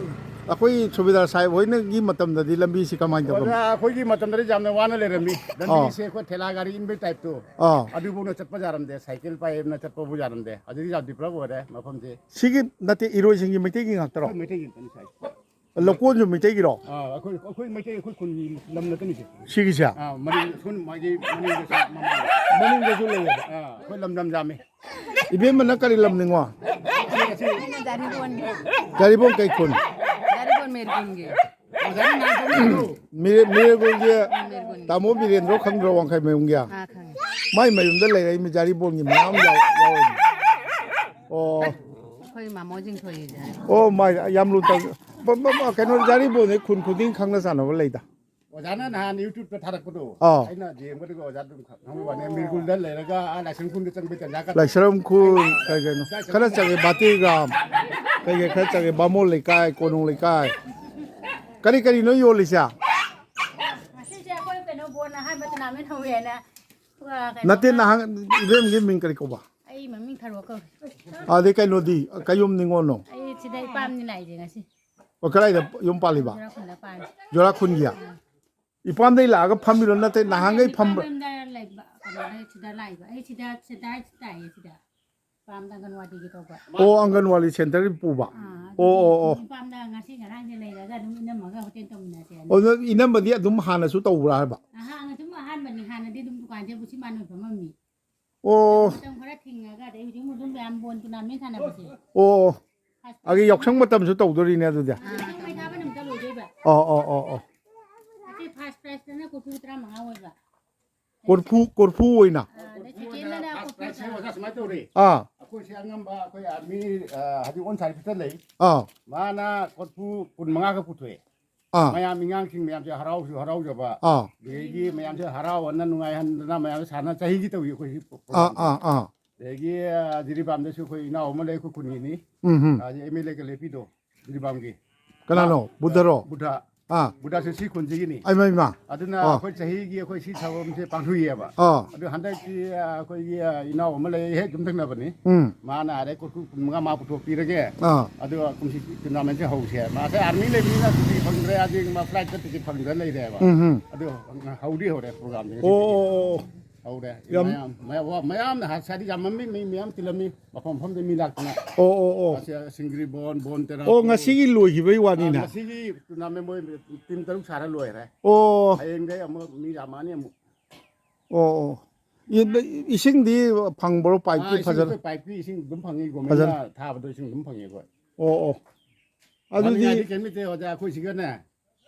ꯑꯩꯈꯣꯏ ꯁꯨꯕꯦꯗꯥꯔ ꯁꯥꯍꯦꯕ ꯍꯣꯏꯅꯒꯤ ꯃꯇꯝꯗꯗꯤ ꯂꯝꯕꯤꯁꯤ ꯀꯃꯥꯏꯅ ꯇꯧꯔꯝꯃꯤ? ꯑꯣꯖꯥ, ꯑꯩꯈꯣꯏꯒꯤ ꯃꯇꯝꯗꯗꯤ ꯌꯥꯝꯅ ꯋꯥꯅ ꯂꯩꯔꯝꯃꯤ꯫ ꯑꯥ꯫ ꯂꯝꯕꯤꯁꯦ ꯑꯩꯈꯣꯏ ꯊꯦꯂꯥ ꯒꯥꯔꯤ ꯏꯟꯕꯩ ꯇꯥꯏꯞꯇꯣ꯫ ꯑꯥ꯫ ꯑꯗꯨꯐꯥꯎꯅ ꯆꯠꯄ ꯌꯥꯔꯝꯗꯦ, ꯁꯥꯏꯀꯜ ꯄꯥꯏꯕꯅ ꯆꯠꯄꯕꯨ ꯌꯥꯔꯝꯗꯦ꯫ ꯍꯧꯖꯤꯛꯇꯤ ꯌꯥꯝ ꯗꯤꯕꯂꯞ ꯑꯣꯏꯔꯦ ꯃꯐꯝꯁꯦ꯫ ꯁꯤꯒꯤ ꯅꯠꯇꯦ, ꯏꯔꯣꯏꯁꯤꯡꯒꯤ ꯃꯩꯇꯩꯒꯤ ꯉꯥꯛꯇꯔꯣ? ꯑꯩꯈꯣꯏ ꯃꯩꯇꯩꯒꯤ ꯉꯥꯛꯇꯅꯤ ꯁꯥꯏ꯫ ꯂꯧꯀꯣꯟꯁꯨ ꯃꯩꯇꯩꯒꯤꯔꯣ? ꯑꯥ, ꯑꯩꯈꯣꯏ, ꯑꯩꯈꯣꯏ ꯃꯩꯇꯩ, ꯑꯩꯈꯣꯏ ꯈꯨꯟꯒꯤ ꯂꯝ ꯅꯠꯇꯅꯤꯁꯦ꯫ ꯁꯤꯒꯤꯁꯦ? ꯑꯥ, ꯃꯅꯤꯡ, ꯁꯣꯝ ꯃꯥꯒꯤ ꯃꯅꯤꯡꯗꯁꯨ ꯃꯃꯥꯡꯗ꯫ ꯃꯅꯤꯡꯗꯁꯨ ꯂꯩꯌꯦꯕ? ꯑꯥ, ꯑꯩꯈꯣꯏ ꯂꯝ ꯌꯥꯝ ꯌꯥꯝꯃꯤ꯫ ꯏꯕꯦꯝꯃꯅ ꯀꯔꯤ ꯂꯝꯅꯤꯉꯣ? ꯑꯁꯤ, ꯑꯁꯤ꯫ ꯑꯩꯅ ꯖꯥꯔꯤꯕꯣꯟ꯫ ꯖꯥꯔꯤꯕꯣꯟ ꯀꯩ ꯈꯨꯟ? ꯖꯥꯔꯤꯕꯣꯟ ꯃꯦꯔꯒꯨꯟꯒꯤ꯫ ꯑꯣꯖꯥꯅ ꯅꯍꯥꯟ ꯈꯪꯕꯤꯕ꯭ꯔꯣ? ꯃꯤꯔꯦ-, ꯃꯤꯔꯦꯒꯨꯜꯒꯤ ꯃꯦꯔꯒꯨꯟꯒꯤ꯫ ꯇꯥꯃꯣ ꯕꯤꯔꯦꯟꯗ꯭ꯔꯣ ꯈꯪꯗ꯭ꯔꯣ, ꯋꯥꯡꯈꯩ ꯃꯌꯨꯝꯒꯤ? ꯑꯥ, ꯈꯪꯉꯦ꯫ ꯃꯥꯏ ꯃꯌꯨꯝꯗ ꯂꯩꯔꯛꯏ ꯃꯤ ꯖꯥꯔꯤꯕꯣꯟꯒꯤ ꯃꯌꯥꯝ ꯌꯥꯎ-, ꯌꯥꯎꯔꯤꯅꯤ꯫ ꯑꯣ꯫ ꯑꯩꯈꯣꯏ ꯃꯥꯃꯣꯁꯤꯡ ꯊꯣꯛꯏ ꯖꯥꯔꯤꯕꯣꯟ꯫ ꯑꯣ, ꯃꯥꯏ ꯌꯥꯝ ꯂꯨ ꯇꯧ-, ꯕ-, ꯕ-, ꯕ-, ꯀꯩꯅꯣ, ꯖꯥꯔꯤꯕꯣꯟꯁꯦ ꯈꯨꯟ ꯈꯨꯗꯤꯡ ꯈꯪꯅ ꯆꯥꯟꯅꯕ ꯂꯩꯗ꯫ ꯑꯣꯖꯥꯅ ꯅꯍꯥꯟ YouTube-ꯇ ꯊꯥꯔꯛꯄꯗꯣ, ꯑꯥ꯫ ꯑꯩꯅ ꯌꯦꯡꯕꯗꯨꯒ ꯑꯣꯖꯥ ꯑꯗꯨꯝ ꯈꯪꯕ ꯋꯥꯅꯤ꯫ ꯃꯤꯔꯒꯨꯜꯗ ꯂꯩꯔꯒ ꯑꯥ ꯂꯥꯏꯁ꯭ꯔꯝ ꯈꯨꯟꯗ ꯆꯪꯕꯩ ꯇꯟꯖꯥ ꯀꯥ-, ꯂꯥꯏꯁ꯭ꯔꯝ ꯈꯨꯟ ꯀꯩ ꯀꯩꯅꯣ? ꯈꯔ ꯆꯪꯉꯦ, ꯕꯥꯇꯤꯒ꯭ꯔꯥꯝ, ꯀꯩ ꯀꯩ ꯈꯔ ꯆꯪꯉꯦ, ꯕꯥꯃꯣꯟ ꯂꯩꯀꯥꯏ, ꯀꯣꯅꯨꯡ ꯂꯩꯀꯥꯏ꯫ ꯀꯔꯤ ꯀꯔꯤꯅꯣ ꯌꯣꯜꯂꯤꯁꯦ? ꯉꯁꯤꯁꯦ ꯑꯩꯈꯣꯏ ꯀꯩꯅꯣ ꯕꯣꯟ ꯑꯍꯥꯟꯕ tournament ꯍꯧꯋꯦꯅ꯫ ꯑ, ꯀꯩꯅꯣ ꯅꯠꯇꯦ, ꯅꯍꯥꯟ ꯏꯕꯦꯝꯒꯤ ꯃꯤꯡ ꯀꯔꯤ ꯀꯧꯕ? ꯑꯩ ꯃꯃꯤꯡ ꯊꯔꯣ ꯀꯧꯏ꯫ ꯑꯗꯩ ꯀꯩꯅꯣꯗꯤ, ꯀꯌꯨꯝ ꯅꯤꯉꯣꯜꯅꯣ? ꯑꯩ ꯁꯤꯗ ꯏꯄꯥꯝꯅꯤ ꯂꯥꯛꯏꯁꯦ ꯉꯁꯤ꯫ ꯑꯣ, ꯀꯗꯥꯏꯗ ꯌꯨꯝ ꯄꯥꯜꯂꯤꯕ? ꯖꯨꯔꯥꯈꯨꯟꯗ ꯄꯥꯜꯂꯤ꯫ ꯖꯨꯔꯥꯈꯨꯟꯒꯤ? ꯏꯄꯥꯝꯗꯩ ꯂꯥꯛꯑꯒ ꯐꯝꯃꯤꯔꯣ? ꯅꯠꯇꯦ, ꯅꯍꯥꯟꯈꯩ ꯐꯝꯕ꯭ꯔꯥ? ꯏꯄꯥꯝ ꯌꯨꯝꯗ ꯂꯩꯕ, ꯀꯩꯅꯣꯗ ꯁꯤꯗ ꯂꯥꯛꯏꯕ꯫ ꯑꯩ ꯁꯤꯗ, ꯁꯤꯗ ꯇꯥꯏꯌꯦ ꯁꯤꯗ꯫ ꯏꯄꯥꯝꯗ ꯑꯪꯒꯟꯋꯥꯗꯤꯒꯤ ꯇꯧꯕ꯫ ꯑꯣ, ꯑꯪꯒꯟꯋꯥꯗꯤ centre-ꯒꯤ ꯄꯨꯕ? ꯑꯥ, ꯑꯣ, ꯑꯗꯨꯒꯤ ꯑꯣ, ꯑꯣ꯫ ꯏꯄꯥꯝꯗ ꯉꯁꯤ ꯉꯔꯥꯡꯁꯦ ꯂꯩꯔꯒ ꯑꯗꯨꯝ ꯏꯅꯝꯃꯒ ꯍꯣꯇꯦꯜ ꯇꯧꯃꯤꯟꯅꯁꯦꯅ꯫ ꯑꯣ, ꯅꯪ ꯏꯅꯝꯃꯗꯤ ꯑꯗꯨꯝ ꯍꯥꯟꯅꯁꯨ ꯇꯧꯕ꯭ꯔꯥ ꯍꯥꯏꯕ? ꯑꯍꯥ, ꯑꯗꯨꯝ ꯑꯍꯥꯟꯕꯅꯤ꯫ ꯍꯥꯟꯅꯗꯤ ꯑꯗꯨꯝ ꯗꯨꯀꯥꯟꯁꯦ ꯕꯨꯁꯤꯃꯥꯟ ꯑꯣꯏ ꯐꯝꯃꯝꯃꯤ꯫ ꯑꯣ꯫ ꯃꯇꯝ ꯈꯔ ꯊꯤꯡꯉꯒ, ꯑꯗꯩ ꯍꯧꯖꯤꯛ ꯑꯃꯨꯛ ꯑꯗꯨꯝ ꯃꯌꯥꯝ ꯕꯣꯟ tournament ꯁꯥꯟꯅꯕꯁꯦ꯫ ꯑꯣ, ꯑꯣ꯫ ꯑꯗꯒꯤ ꯌꯥꯎꯁꯪ ꯃꯇꯝꯁꯨ ꯇꯧꯗꯣꯔꯤꯅꯦ ꯑꯗꯨꯗꯤ꯫ ꯑꯥ, ꯌꯥꯎꯁꯪ ꯃꯩ ꯊꯥꯕ ꯅꯨꯃꯤꯠꯇ ꯂꯣꯏꯗꯣꯏꯕ꯫ ꯑꯣ, ꯑꯣ, ꯑꯣ, ꯑꯣ꯫ ꯑꯁꯤ first prize-ꯇꯅ ꯀꯣꯔꯐꯨ ꯇꯔꯥꯃꯉꯥ ꯑꯣꯏꯕ꯫ ꯀꯣꯔꯐꯨ, ꯀꯣꯔꯐꯨ ꯑꯣꯏꯅ? ꯑꯥ, ꯑꯗꯩ second-ꯗꯅ ꯀꯣꯔꯐꯨ first prize-ꯁꯦ ꯑꯣꯖꯥ ꯁꯨꯃꯥꯏꯅ ꯇꯧꯔꯦ꯫ ꯑꯥ꯫ ꯑꯩꯈꯣꯏꯁꯦ ꯑꯉꯝꯕ ꯑꯩꯈꯣꯏ army, ꯑ, ꯍꯧꯖꯤꯛ on service-ꯇ ꯂꯩ꯫ ꯑꯥ꯫ ꯃꯥꯅ ꯀꯣꯔꯐꯨ ꯀꯨꯟꯃꯉꯥꯒ ꯄꯨꯊꯣꯛꯑꯦ꯫ ꯑꯥ꯫ ꯃꯌꯥꯝ, ꯏꯉꯥꯡꯁꯤꯡ ꯃꯌꯥꯝꯁꯦ ꯍꯔꯥꯎꯁꯨ ꯍꯔꯥꯎꯖꯕ꯫ ꯑꯥ꯫ ꯑꯗꯒꯤ ꯃꯌꯥꯝꯁꯦ ꯍꯔꯥꯎꯍꯟꯅ, ꯅꯨꯡꯉꯥꯏꯍꯟꯗꯅ ꯃꯌꯥꯝꯁꯦ ꯁꯥꯟꯅ ꯆꯍꯤꯒꯤ ꯇꯧꯏ ꯑꯩꯈꯣꯏ ꯁꯤ ꯑꯥ, program-ꯁꯦ꯫ ꯑꯥ, ꯑꯥ꯫ ꯑꯗꯒꯤ, ꯑ, ꯖꯤꯔꯤꯕꯥꯝꯗꯁꯨ ꯑꯩꯈꯣꯏ ꯏꯅꯥꯎ ꯑꯃ ꯂꯩ, ꯑꯩꯈꯣꯏ ꯈꯨꯟꯒꯤꯅꯤ꯫ ꯎꯝ, ꯍꯝ꯫ ꯑ, MLA-ꯒ ꯂꯦꯞꯄꯤꯗꯣ, ꯖꯤꯔꯤꯕꯥꯝꯒꯤ꯫ ꯀꯅꯥꯅꯣ? ꯃꯥ, ꯕꯨꯙꯔꯣ? ꯕꯨꯙ꯫ ꯑꯥ꯫ ꯕꯨꯙꯁꯨ ꯁꯤ ꯈꯨꯟꯁꯤꯒꯤꯅꯤ꯫ ꯑꯩꯃ, ꯏꯃ꯫ ꯑꯗꯨꯅ ꯑꯥ꯫ ꯑꯩꯈꯣꯏ ꯆꯍꯤꯒꯤ ꯑꯩꯈꯣꯏ ꯁꯤ ꯊꯧꯔꯝꯁꯦ ꯄꯥꯡꯊꯣꯛꯏꯌꯦꯕ꯫ ꯑꯥ꯫ ꯑꯗꯨ ꯍꯟꯗꯛꯇꯤ, ꯑ, ꯑꯩꯈꯣꯏꯒꯤ, ꯑ, ꯏꯅꯥꯎ ꯑꯃ ꯂꯩ, ꯍꯦꯛ ꯌꯨꯝꯊꯪꯅꯕꯅꯤ꯫ ꯎꯝ꯫ ꯃꯥꯅ ꯑꯥꯗꯩ ꯀꯨꯔꯐꯨ ꯀꯨꯟꯃꯉꯥ ꯃꯥ ꯄꯨꯊꯣꯛꯄꯤꯔꯒꯦ꯫ ꯑꯥ꯫ ꯑꯗꯨꯒ ꯀꯨꯝꯁꯤ tournamentꯁꯦ ꯍꯧꯁꯦ꯫ ꯃꯥꯁꯦ army ꯂꯩꯕꯅꯤꯅ ꯁꯨꯇꯤ ꯐꯪꯗ꯭ꯔꯦ, ꯍꯧꯖꯤꯛ ꯃꯥ flightꯇ ticket ꯐꯪꯗꯅ ꯂꯩꯔꯦꯕ꯫ ꯎꯝ, ꯎꯝ꯫ ꯑꯗꯨ ꯍꯧꯗꯤ ꯍꯧꯔꯦ programꯁꯦ ꯑꯣ, ꯉꯁꯤꯗꯒꯤ꯫ ꯑꯣ, ꯑꯣ, ꯑꯣ꯫ ꯍꯧꯔꯦ꯫ ꯌꯥꯝ ꯃꯌꯥꯝ, ꯃꯌꯥꯝ, ꯋꯥ-, ꯃꯌꯥꯝꯅ ꯍꯥꯟꯅ ꯁꯥꯗꯤ ꯌꯥꯝꯃꯝꯃꯤ, ꯃꯤ ꯃꯌꯥꯝ ꯇꯤꯜꯂꯝꯃꯤ꯫ ꯃꯐꯝ ꯃꯐꯝꯗꯒꯤ ꯃꯤ ꯂꯥꯛꯇꯅ꯫ ꯑꯣ, ꯑꯣ, ꯑꯣ꯫ ꯑꯁꯤ ꯁꯤꯡꯒ꯭ꯔꯤꯕꯣꯟ, ꯕꯣꯟ ꯇꯦꯔꯥ ꯑꯣ, ꯉꯁꯤꯒꯤ ꯂꯣꯏꯈꯤꯕꯩ ꯑꯥ, ꯋꯥꯅꯤꯅꯦ꯫ ꯉꯁꯤꯒꯤ tournament ꯃꯣꯏ team ꯇꯔꯨꯛ ꯁꯥꯔ ꯂꯣꯏꯔꯦ꯫ ꯑꯣ꯫ ꯍꯌꯦꯡꯗꯩ ꯑꯃꯨꯛ ꯃꯤ ꯌꯥꯝꯃꯛꯑꯅꯤ ꯑꯃꯨꯛ꯫ ꯑꯣ, ꯑꯣ꯫ ꯏ-, ꯏꯁꯤꯡꯗꯤ ꯐꯪꯕ꯭ꯔꯣ? ꯑꯥ, pipeꯀꯤ ꯏꯁꯤꯡ ꯐꯖꯅ? ꯑꯩꯈꯣꯏ pipeꯀꯤ ꯏꯁꯤꯡ ꯑꯗꯨꯝ ꯐꯪꯉꯤ, ꯐꯖꯅ? Governmentꯅ ꯊꯥꯕꯗꯣ ꯏꯁꯤꯡ ꯑꯗꯨꯝ ꯐꯪꯉꯤ ꯑꯩꯈꯣꯏ꯫ ꯑꯣ, ꯑꯣ꯫ ꯑꯗꯨꯗꯤ ꯋꯥꯅꯤꯡꯉꯥꯏꯗꯤ ꯀꯩꯝ ꯂꯩꯇꯦ ꯑꯣꯖꯥ, ꯑꯩꯈꯣꯏ ꯁꯤꯒꯅꯦ꯫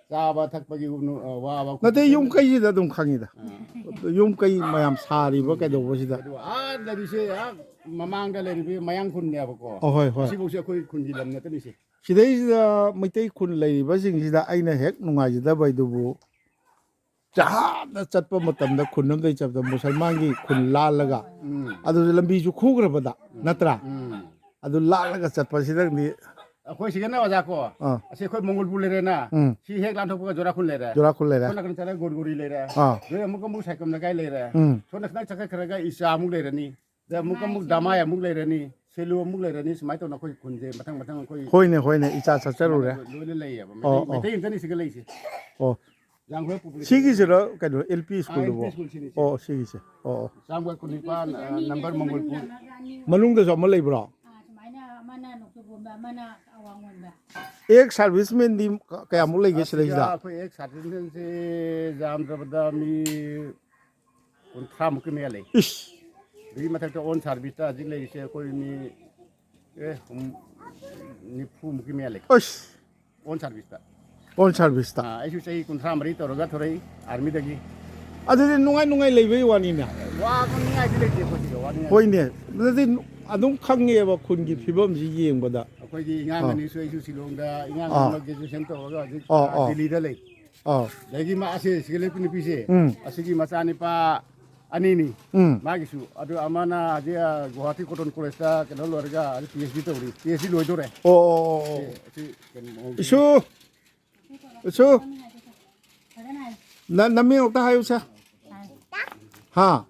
ꯆꯥꯕ ꯊꯛꯄꯒꯤ ꯎ-, ꯑ, ꯋꯥꯕ ꯅꯠꯇꯦ, ꯈꯣꯠꯄ ꯌꯨꯝ ꯀꯩꯁꯤꯗ ꯑꯗꯨꯝ ꯈꯪꯉꯤꯗ꯫ ꯑꯥ꯫ ꯌꯨꯝ ꯀꯩ ꯃꯌꯥꯝ ꯁꯥꯔꯤꯕ ꯎꯝ꯫ ꯀꯩꯗꯧꯕꯁꯤꯗ꯫ ꯑꯗꯨ ꯑꯥ ꯂꯩꯔꯤꯁꯦ, ꯑꯥ ꯃꯃꯥꯡꯗ ꯂꯩꯔꯤꯕ ꯃꯌꯥꯡ ꯈꯨꯟꯅꯦꯕꯀꯣ꯫ ꯑꯣ, ꯍꯣꯏ, ꯍꯣꯏ꯫ ꯑꯁꯤꯐꯧꯁꯦ ꯑꯩꯈꯣꯏ ꯈꯨꯟꯒꯤ ꯂꯝ ꯅꯠꯇꯅꯤꯁꯦ꯫ ꯁꯤꯗꯩꯁꯤꯗ ꯃꯩꯇꯩ ꯈꯨꯟ ꯂꯩꯔꯤꯕꯁꯤꯡꯁꯤꯗ ꯑꯩꯅ ꯍꯦꯛ ꯅꯨꯡꯉꯥꯏꯖꯗꯕ ꯍꯥꯏꯗꯨꯕꯨ, ꯖꯍꯥꯗ ꯆꯠꯄ ꯃꯇꯝꯗ, ꯈꯨꯟ ꯑꯃꯗꯒꯤ ꯆꯠꯄꯗ ꯃꯨꯁꯜꯃꯥꯟꯒꯤ ꯈꯨꯟ ꯂꯥꯜꯂꯒ, ꯎꯝ꯫ ꯑꯗꯨꯁꯨ ꯂꯝꯕꯤꯁꯨ ꯈꯨꯈ꯭ꯔꯕꯗ, ꯎꯝ꯫ ꯅꯠꯇ꯭ꯔꯥ? ꯎꯝ꯫ ꯑꯗꯨ ꯂꯥꯜꯂꯒ ꯆꯠꯄꯁꯤꯗꯪꯗꯤ ꯑꯩꯈꯣꯏ ꯁꯤꯗꯅ ꯑꯣꯖꯥ ꯀꯣ, ꯑꯥ꯫ ꯑꯁꯤ ꯑꯩꯈꯣꯏ ꯃꯪꯒꯣꯜꯄꯨꯔ ꯂꯩꯔꯦꯅ, ꯎꯝ꯫ ꯁꯤ ꯍꯦꯛ ꯂꯥꯟꯊꯣꯛꯄꯒ ꯖꯣꯔꯥꯈꯨꯜ ꯂꯩꯔꯦ꯫ ꯖꯣꯔꯥꯈꯨꯜ ꯂꯩꯔꯦ꯫ ꯁꯣꯝ ꯅꯥꯀꯟ ꯆꯠꯂꯒ ꯒꯣꯔꯒꯣꯔꯤ ꯂꯩꯔꯦ꯫ ꯑꯥ꯫ ꯑꯗꯩ ꯑꯃꯨꯛ ꯑꯃꯨꯛ ꯁꯥꯏꯀꯝ ꯂꯩꯀꯥꯏ ꯂꯩꯔꯦ꯫ ꯎꯝ꯫ ꯁꯣꯝꯗ ꯈꯤꯇꯪ ꯆꯠꯈꯠꯈ꯭ꯔꯒ ꯏꯆꯥ ꯑꯃꯨꯛ ꯂꯩꯔꯅꯤ꯫ ꯑꯗꯩ ꯑꯃꯨꯛ ꯑꯃꯨꯛ ꯗꯃꯥꯏ ꯑꯃꯨꯛ ꯂꯩꯔꯅꯤ꯫ ꯁꯦꯂꯨ ꯑꯃꯨꯛ ꯂꯩꯔꯅꯤ꯫ ꯁꯨꯃꯥꯏꯅ ꯇꯧꯅ ꯑꯩꯈꯣꯏ ꯈꯨꯟꯁꯦ ꯃꯊꯪ ꯃꯊꯪ ꯑꯩꯈꯣꯏ ꯍꯣꯏꯅꯦ, ꯍꯣꯏꯅꯦ, ꯏꯆꯥ ꯆꯠꯆꯔꯨꯔꯦ꯫ ꯂꯣꯏꯅ ꯂꯩꯌꯦꯕ꯫ ꯑꯣ, ꯃꯩꯇꯩ, ꯑꯣ꯫ ꯃꯩꯇꯩ ꯉꯥꯛꯇꯅꯤ ꯁꯤꯗ ꯂꯩꯁꯦ꯫ ꯑꯣ꯫ ꯌꯥꯝꯈꯣꯏ ꯄꯨꯈ꯭ꯔꯤ꯫ ꯁꯤꯒꯤꯁꯤꯔ ꯀꯩꯅꯣ, L P ꯑꯥ, L P ꯁ꯭ꯀꯨꯜꯗꯨꯕꯣ? ꯁ꯭ꯀꯨꯜ ꯁꯤꯅꯤ, ꯁꯤ꯫ ꯑꯣ, ꯁꯤꯒꯤꯁꯦ꯫ ꯑꯣ, ꯑꯣ꯫ ꯆꯥꯝꯃꯒ ꯀꯨꯟꯅꯤꯄꯥꯟ, ꯑ, ꯅꯝꯕꯔ ꯃꯪꯒꯣꯜꯄꯨꯔ꯫ ꯃꯅꯨꯡꯗꯁꯨ ꯑꯃ ꯂꯩꯕ꯭ꯔꯣ? ꯑꯥ, ꯁꯨꯃꯥꯏꯅ ꯑꯃꯅ ꯅꯣꯡꯆꯨꯞ ꯑꯣꯟꯕ, ꯑꯃꯅ ꯑꯋꯥꯡ ꯑꯣꯟꯕ꯫ Ex servicemanꯗꯤ ꯀ-, ꯀꯌꯥꯃꯨꯛ ꯂꯩꯒꯦ ꯑꯁꯤꯗ ꯁꯤꯗꯩꯁꯤꯗ? ꯑꯩꯈꯣꯏ ex servicemanꯁꯦ ꯌꯥꯝꯗ꯭ꯔꯕꯗ ꯃꯤ ꯀꯨꯟꯊ꯭ꯔꯥꯃꯨꯛꯀꯤ ꯃꯌꯥ ꯂꯩ꯫ ꯏꯁ! ꯑꯗꯨꯒꯤ ꯃꯊꯛꯇ on serviceꯇ ꯍꯧꯖꯤꯛ ꯂꯩꯔꯤꯁꯦ ꯑꯩꯈꯣꯏ ꯃꯤ, ꯑꯦ, ꯍꯨꯝ-, ꯅꯤꯐꯨꯃꯨꯛꯀꯤ ꯃꯌꯥ ꯂꯩ꯫ ꯑꯁ! On serviceꯇ꯫ On serviceꯇ꯫ ꯑꯥ, ꯑꯩꯁꯨ ꯆꯍꯤ ꯀꯨꯟꯊ꯭ꯔꯥ ꯃꯔꯤ ꯇꯧꯔꯒ ꯊꯣꯔꯛꯏ armyꯗꯒꯤ꯫ ꯑꯗꯨꯗꯤ ꯅꯨꯡꯉꯥꯏ ꯅꯨꯡꯉꯥꯏ ꯂꯩꯕꯩ ꯋꯥꯅꯤꯅꯦ꯫ ꯋꯥꯅꯤꯡꯉꯥꯏꯗꯤ ꯂꯩꯇꯦ ꯑꯩꯈꯣꯏ ꯁꯤꯗ, ꯋꯥꯅꯤꯡꯉꯥꯏ꯫ ꯍꯣꯏꯅꯦ꯫ ꯑꯗꯨꯗꯤ ꯑꯗꯨꯝ ꯈꯪꯉꯦꯕ ꯈꯨꯟꯒꯤ ꯎꯝ꯫ ꯐꯤꯕꯝꯁꯤ ꯌꯦꯡꯕꯗ꯫ ꯑꯩꯈꯣꯏꯒꯤ ꯏꯉꯥꯡ ꯑꯥ꯫ ꯑꯅꯤꯁꯨ ꯑꯩꯁꯨ ꯁꯤꯂꯣꯡꯗ, ꯏꯉꯥꯡ ꯑꯥ꯫ ꯑꯃ graduation ꯇꯧꯔꯒ ꯍꯧꯖꯤꯛ, ꯑꯥ, ꯑꯥ, ꯑꯥ꯫ ꯗꯤꯜꯂꯤꯗ ꯂꯩ꯫ ꯑꯥ꯫ ꯑꯗꯒꯤ ꯃꯥ ꯑꯁꯤ ꯁꯤꯒ ꯂꯦꯞꯄꯤ ꯅꯨꯄꯤꯁꯦ, ꯎꯝ꯫ ꯑꯁꯤꯒꯤ ꯃꯆꯥꯅꯤꯄꯥ ꯑꯅꯤꯅꯤ꯫ ꯎꯝ꯫ ꯃꯥꯒꯤꯁꯨ꯫ ꯑꯗꯨ ꯑꯃꯅ ꯍꯧꯖꯤꯛ, ꯑ, ꯒꯨꯋꯥꯍꯥꯇꯤ ꯀꯣꯇꯟ ꯀꯣꯂꯦꯖꯇ ꯀꯩꯅꯣ ꯂꯣꯏꯔꯒ ꯍꯧꯖꯤꯛ PhD ꯇꯧꯔꯤ꯫ PhD ꯂꯣꯏꯗꯣꯔꯦ꯫ ꯑꯣ, ꯑꯣ, ꯑꯣ, ꯑꯣ꯫ ꯁꯤ, ꯁꯤ ꯀꯩꯅꯣ ꯃꯑꯣꯡꯁꯦ꯫ ꯏꯁꯨ! ꯏꯁꯨ, ꯅ ꯅꯃꯤꯡ ꯑꯃꯨꯛꯇ ꯍꯥꯏꯌꯨꯁꯦ꯫ ꯍꯥ?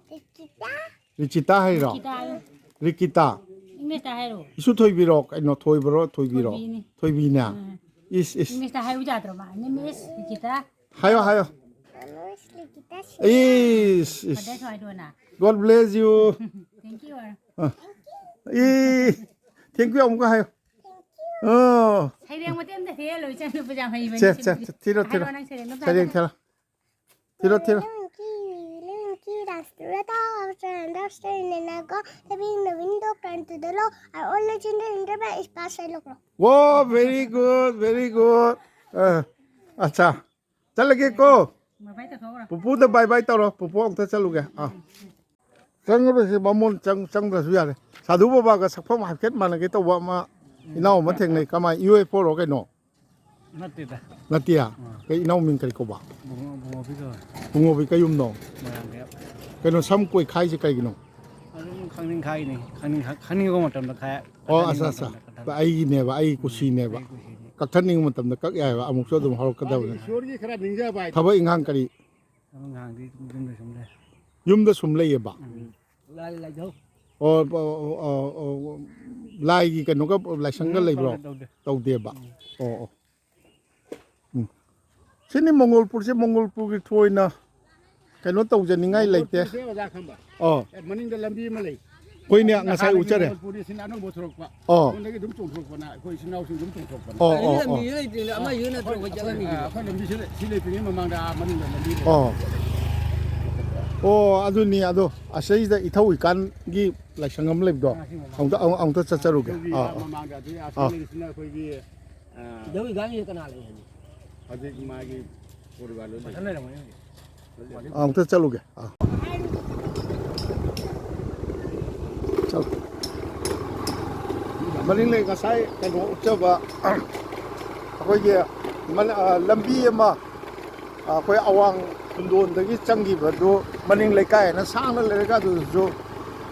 ꯔꯤꯆꯤꯇꯥ ꯍꯥꯏꯔꯣ? ꯔꯤꯀꯤꯇꯥ ꯍꯥꯏꯌꯨ꯫ ꯔꯤꯀꯤꯇꯥ꯫ ꯏꯪꯂꯤꯁꯇ ꯍꯥꯏꯔꯣ꯫ ꯏꯁꯨ ꯊꯣꯏꯕꯤꯔꯣ? ꯀꯩꯅꯣ, ꯊꯣꯏꯕꯔꯣ, ꯊꯣꯏꯕꯤꯔꯣ? ꯊꯣꯏꯕꯤꯅꯦ꯫ ꯎꯝ꯫ ꯏꯁ, ꯏꯁ꯫ ꯏꯪꯂꯤꯁꯇ ꯍꯥꯏꯌꯨ ꯌꯥꯗ꯭ꯔꯣ ꯃꯥ? ꯅꯃꯤꯁ ꯔꯤꯀꯤꯇꯥ꯫ ꯍꯥꯏꯌꯣ, ꯍꯥꯏꯌꯣ꯫ ꯏꯁ, ꯏꯁ꯫ ꯐꯥꯗꯔ ꯊꯣꯏ ꯍꯥꯏꯗꯣꯅ꯫ God bless you꯫ Thank you꯫ ꯑ꯫ ꯏ, thank you ꯑꯃꯨꯛꯀ ꯍꯥꯏꯌꯣ꯫ ꯑꯣ꯫ ꯁꯩꯔꯦꯡ ꯃꯇꯦꯛ ꯑꯝꯇ ꯍꯦꯛꯑ ꯂꯣꯏ ꯆꯪꯉꯛꯄꯁꯦ ꯌꯥꯝ ꯍꯩꯕꯅꯤ ꯁꯦ, ꯁꯤꯗꯤ꯫ ꯁꯦ, ꯊꯤꯔꯣ, ꯊꯤꯔꯣ꯫ ꯍꯥꯏꯔꯣ ꯅꯪ ꯁꯩꯔꯦꯡꯗꯣ ꯑꯝꯇ ꯁꯩꯔꯦꯡ ꯍꯥꯏꯔꯣ꯫ ꯊꯤꯔꯣ꯫ ꯊꯤꯔꯣ, ꯊꯤꯔꯣ꯫ Living the window, turn to the law, our only children in the bed is past I look. Wow, very good, very good. ꯑ, ꯑꯠꯆꯥ꯫ ꯆꯠꯂꯒꯦꯀꯣ꯫ ꯕꯥꯏ ꯕꯥꯏ ꯇꯧꯊꯣꯛꯈ꯭ꯔꯣ꯫ ꯄꯨꯄꯨꯗ bye bye ꯇꯧꯔꯣ꯫ ꯄꯨꯄꯨ ꯑꯃꯨꯛꯇ ꯆꯠꯂꯨꯒꯦ꯫ ꯑꯥ꯫ ꯆꯪꯉꯔꯣꯏꯁꯦ ꯕꯥꯃꯣꯟ, ꯆꯪ-, ꯆꯪꯗ꯭ꯔꯁꯨ ꯌꯥꯔꯦ꯫ ꯁꯥꯙꯨ ꯕꯕꯥꯒ ꯁꯛꯐꯝ ꯍꯥꯏꯐꯦꯠ ꯃꯥꯟꯅꯒꯦ ꯇꯧꯕ ꯑꯃ ꯏꯅꯥꯎ ꯑꯃ ꯊꯦꯡꯅꯩ꯫ ꯀꯃꯥꯏ, ꯌꯨ ꯑꯦꯐ ꯑꯣꯔꯣ ꯀꯩꯅꯣ? ꯅꯠꯇꯦꯗ꯫ ꯅꯠꯇꯦꯌꯥ? ꯑꯥ꯫ ꯀꯩ ꯏꯅꯥꯎ ꯃꯤꯡ ꯀꯔꯤ ꯀꯧꯕ? ꯕꯨꯡꯉꯣ-, ꯕꯨꯡꯉꯣꯕꯤ ꯀꯧꯋꯦ꯫ ꯕꯨꯡꯉꯣꯕꯤ ꯀꯌꯨꯝꯅꯣ? ꯃꯣꯏꯔꯥꯡꯊꯦꯝ꯫ ꯀꯩꯅꯣ ꯁꯝ ꯀꯣꯏꯈꯥꯏꯁꯦ ꯀꯩꯒꯤꯅꯣ? ꯑꯗꯨꯝ ꯈꯪꯅꯤꯡ ꯈꯥꯏꯅꯤ꯫ ꯈꯪꯅꯤꯡ-, ꯈꯪꯅꯤꯡꯕ ꯃꯇꯝꯗ ꯈꯥꯏ꯫ ꯑꯣ, ꯀꯛꯊꯠꯅꯤꯡꯕ ꯑꯠꯆꯥ, ꯑꯠꯆꯥ꯫ ꯃꯇꯝꯗ ꯀꯛꯊꯠ-, ꯑꯩꯒꯤꯅꯦꯕ, ꯑꯩꯒꯤ ꯎꯝ, ꯀꯨꯁꯤꯅꯦꯕ꯫ ꯑꯩ ꯀꯨꯁꯤꯅꯤ꯫ ꯀꯛꯊꯠꯅꯤꯡꯕ ꯃꯇꯝꯗ ꯀꯛ ꯌꯥꯏꯕ, ꯑꯃꯨꯛꯁꯨ ꯑꯗꯨꯝ ꯍꯧꯔꯛꯀꯗꯕꯅꯦ꯫ ꯏꯁꯣꯔꯒꯤ ꯈꯔ ꯅꯤꯡꯖꯕ ꯍꯥꯏꯗꯤ꯫ ꯊꯕꯛ ꯏꯪꯈꯥꯡ ꯀꯔꯤ? ꯊꯕꯛ ꯏꯪꯈꯥꯡꯗꯤ ꯌꯨꯝꯗ ꯁꯨꯝ ꯂꯩ꯫ ꯌꯨꯝꯗ ꯁꯨꯝ ꯂꯩꯌꯦꯕ? ꯎꯝ꯫ ꯂꯥꯏ ꯂꯥꯏꯙꯧ꯫ ꯑꯣ, ꯑꯣ, ꯑꯣ, ꯑꯣ, ꯑꯣ, ꯂꯥꯏꯒꯤ ꯀꯩꯅꯣꯒ ꯂꯥꯏꯁꯪꯒ ꯎꯝ, ꯂꯩꯕ꯭ꯔꯣ? ꯇꯧꯗꯦ, ꯇꯧꯗꯦ꯫ ꯇꯧꯗꯦꯕ? ꯎꯝ꯫ ꯑꯣ, ꯑꯣ꯫ ꯎꯝ꯫ ꯁꯤꯅꯤ ꯃꯪꯒꯣꯜꯄꯨꯔꯁꯦ, ꯃꯪꯒꯣꯜꯄꯨꯔꯒꯤ ꯊꯣꯏꯅ ꯀꯩꯅꯣ ꯇꯧꯖꯅꯤꯡꯉꯥꯏ ꯂꯩꯇꯦ꯫ ꯃꯪꯒꯣꯜꯄꯨꯔꯁꯦ ꯑꯣꯖꯥ ꯈꯪꯕ? ꯑꯣ꯫ ꯑꯦ, ꯃꯅꯤꯡꯗ ꯂꯝꯕꯤ ꯑꯃ ꯂꯩ꯫ ꯍꯣꯏꯅꯦ, ꯑꯗꯨꯅ ꯉꯁꯥꯏ ꯍꯥꯟꯅꯒꯤ ꯎꯠꯆꯔꯦ꯫ ꯃꯪꯒꯣꯜꯄꯨꯔꯅꯤ, ꯁꯤꯅ ꯑꯅꯧꯕ ꯊꯣꯔꯛꯄ꯫ ꯑꯣ꯫ ꯁꯣꯝꯗꯒꯤ ꯑꯗꯨꯝ ꯆꯣꯡꯊꯣꯔꯛꯄꯅ ꯑꯩꯈꯣꯏ ꯏꯆꯤꯟ ꯏꯅꯥꯎꯁꯤꯡ ꯑꯗꯨꯝ ꯆꯣꯡꯊꯣꯔꯛꯄꯅ꯫ ꯑꯣ, ꯑꯗꯨ ꯑꯣ, ꯑꯣ꯫ ꯂꯝꯕꯤꯁꯦ ꯂꯩꯇ꯭ꯔꯤꯉꯩꯗ ꯑꯃ ꯌꯨꯝ ꯅꯠꯇ꯭ꯔꯣ ꯑꯩꯈꯣꯏ ꯆꯠꯂꯝꯃꯤꯁꯦ? ꯑꯩꯈꯣꯏ ꯂꯝꯕꯤꯁꯦ ꯁꯤ ꯂꯩꯇ꯭ꯔꯤꯉꯩ ꯃꯃꯥꯡꯗ ꯑꯥ ꯃꯅꯨꯡꯗ ꯂꯝꯕꯤ ꯂꯩ꯫ ꯑꯣ꯫ ꯑꯣ, ꯑꯗꯨꯅꯤ꯫ ꯑꯗꯣ ꯑꯁꯤꯗ ꯏꯊꯧ ꯏꯀꯥꯟꯒꯤ ꯂꯥꯏꯁꯪ ꯑꯃ ꯂꯩꯕꯗꯣ, ꯑꯥ, ꯁꯤ ꯃꯃꯥꯡꯗ꯫ ꯑꯃꯨꯛꯇ, ꯑꯃꯨꯛꯇ ꯆꯠꯆꯔꯨꯒꯦ꯫ ꯑꯗꯨꯒꯤ ꯑꯥ, ꯑꯥ, ꯑꯥ, ꯃꯃꯥꯡꯗ ꯑꯗꯨꯒꯤ ꯑꯥ꯫ ꯑꯁꯣꯝꯗꯒꯤꯁꯤꯅ ꯑꯩꯈꯣꯏꯒꯤ, ꯑꯥ, ꯏꯊꯧ ꯏꯀꯥꯟꯒꯤ ꯀꯅꯥ ꯂꯩ ꯍꯥꯏꯅꯤ? ꯍꯧꯖꯤꯛ ꯃꯥꯒꯤ ꯄꯣꯔꯤꯕꯥꯟꯗꯣ ꯂꯩ꯫ ꯃꯊꯟ ꯂꯩꯔꯝꯒꯅꯤ ꯍꯧꯖꯤꯛ꯫ ꯑꯥ, ꯑꯃꯨꯛꯇ ꯆꯠꯂꯨꯒꯦ꯫ ꯑꯥ꯫ ꯆꯠꯂꯨ꯫ ꯃꯅꯤꯡ ꯂꯩ, ꯉꯁꯥꯏ ꯀꯩꯅꯣ ꯎꯠꯆꯕ, ꯑꯩꯈꯣꯏꯒꯤ ꯃꯅ-, ꯑ, ꯂꯝꯕꯤ ꯑꯃ, ꯑ, ꯑꯩꯈꯣꯏ ꯑꯋꯥꯡ ꯈꯨꯟꯗꯣꯟꯗꯒꯤ ꯆꯪꯈꯤꯕꯗꯨ ꯃꯅꯤꯡ ꯂꯩꯀꯥꯏ ꯍꯥꯏꯅ ꯁꯥꯡꯅ ꯂꯩꯔꯒ ꯑꯗꯨꯗꯁꯨ,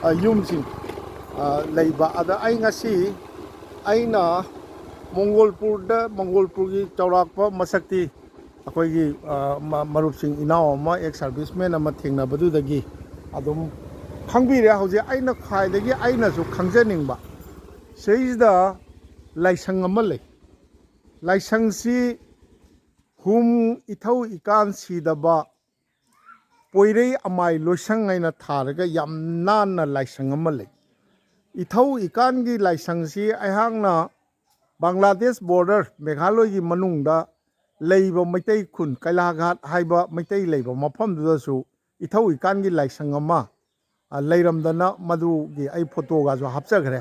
ꯑ, ꯌꯨꯝꯁꯤꯡ, ꯑ, ꯂꯩꯕ꯫ ꯑꯗ ꯑꯩ ꯉꯁꯤ ꯑꯩꯅ ꯃꯣꯡꯒꯣꯜꯄꯨꯔꯗ, ꯃꯣꯡꯒꯣꯜꯄꯨꯔꯒꯤ ꯆꯥꯎꯔꯥꯛꯄ ꯃꯁꯛꯇꯤ ꯑꯩꯈꯣꯏꯒꯤ, ꯑ, ꯃ-, ꯃꯔꯨꯞꯁꯤꯡ, ꯏꯅꯥꯎ ꯑꯃ, ex serviceman ꯑꯃ ꯊꯦꯡꯅꯕꯗꯨꯗꯒꯤ ꯑꯗꯨꯝ ꯈꯪꯕꯤꯔꯦ꯫ ꯍꯧꯖꯤꯛ ꯑꯩꯅ ꯈ꯭ꯋꯥꯏꯗꯒꯤ ꯑꯩꯅꯁꯨ ꯈꯪꯖꯅꯤꯡꯕ, ꯁꯤꯗꯩꯁꯤꯗ ꯂꯥꯏꯁꯪ ꯑꯃ ꯂꯩ꯫ ꯂꯥꯏꯁꯪꯁꯤ ꯍꯨꯝ ꯏꯊꯧ ꯏꯀꯥꯟ ꯁꯤꯗꯕ ꯄꯣꯏꯔꯩ ꯑꯃꯥꯏ ꯂꯣꯏꯁꯪ ꯍꯥꯏꯅ ꯊꯥꯔꯒ ꯌꯥꯝ ꯅꯥꯟꯅ ꯂꯥꯏꯁꯪ ꯑꯃ ꯂꯩ꯫ ꯏꯊꯧ ꯏꯀꯥꯟꯒꯤ ꯂꯥꯏꯁꯪꯁꯤ ꯑꯩꯍꯥꯛꯅ ꯕꯪꯒ꯭ꯂꯥꯗꯦꯁ border, ꯃꯦꯘꯥꯂꯣꯏꯒꯤ ꯃꯅꯨꯡꯗ ꯂꯩꯕ ꯃꯩꯇꯩ ꯈꯨꯟ, ꯀꯩꯂꯥꯘꯥꯠ ꯍꯥꯏꯕ ꯃꯩꯇꯩ ꯂꯩꯕ ꯃꯐꯝꯗꯨꯗꯁꯨ ꯏꯊꯧ ꯏꯀꯥꯟꯒꯤ ꯂꯥꯏꯁꯪ ꯑꯃ, ꯑ, ꯂꯩꯔꯝꯗꯅ ꯃꯗꯨꯒꯤ ꯑꯩ ꯐꯣꯇꯣꯒꯁꯨ ꯍꯥꯞꯆꯈ꯭ꯔꯦ꯫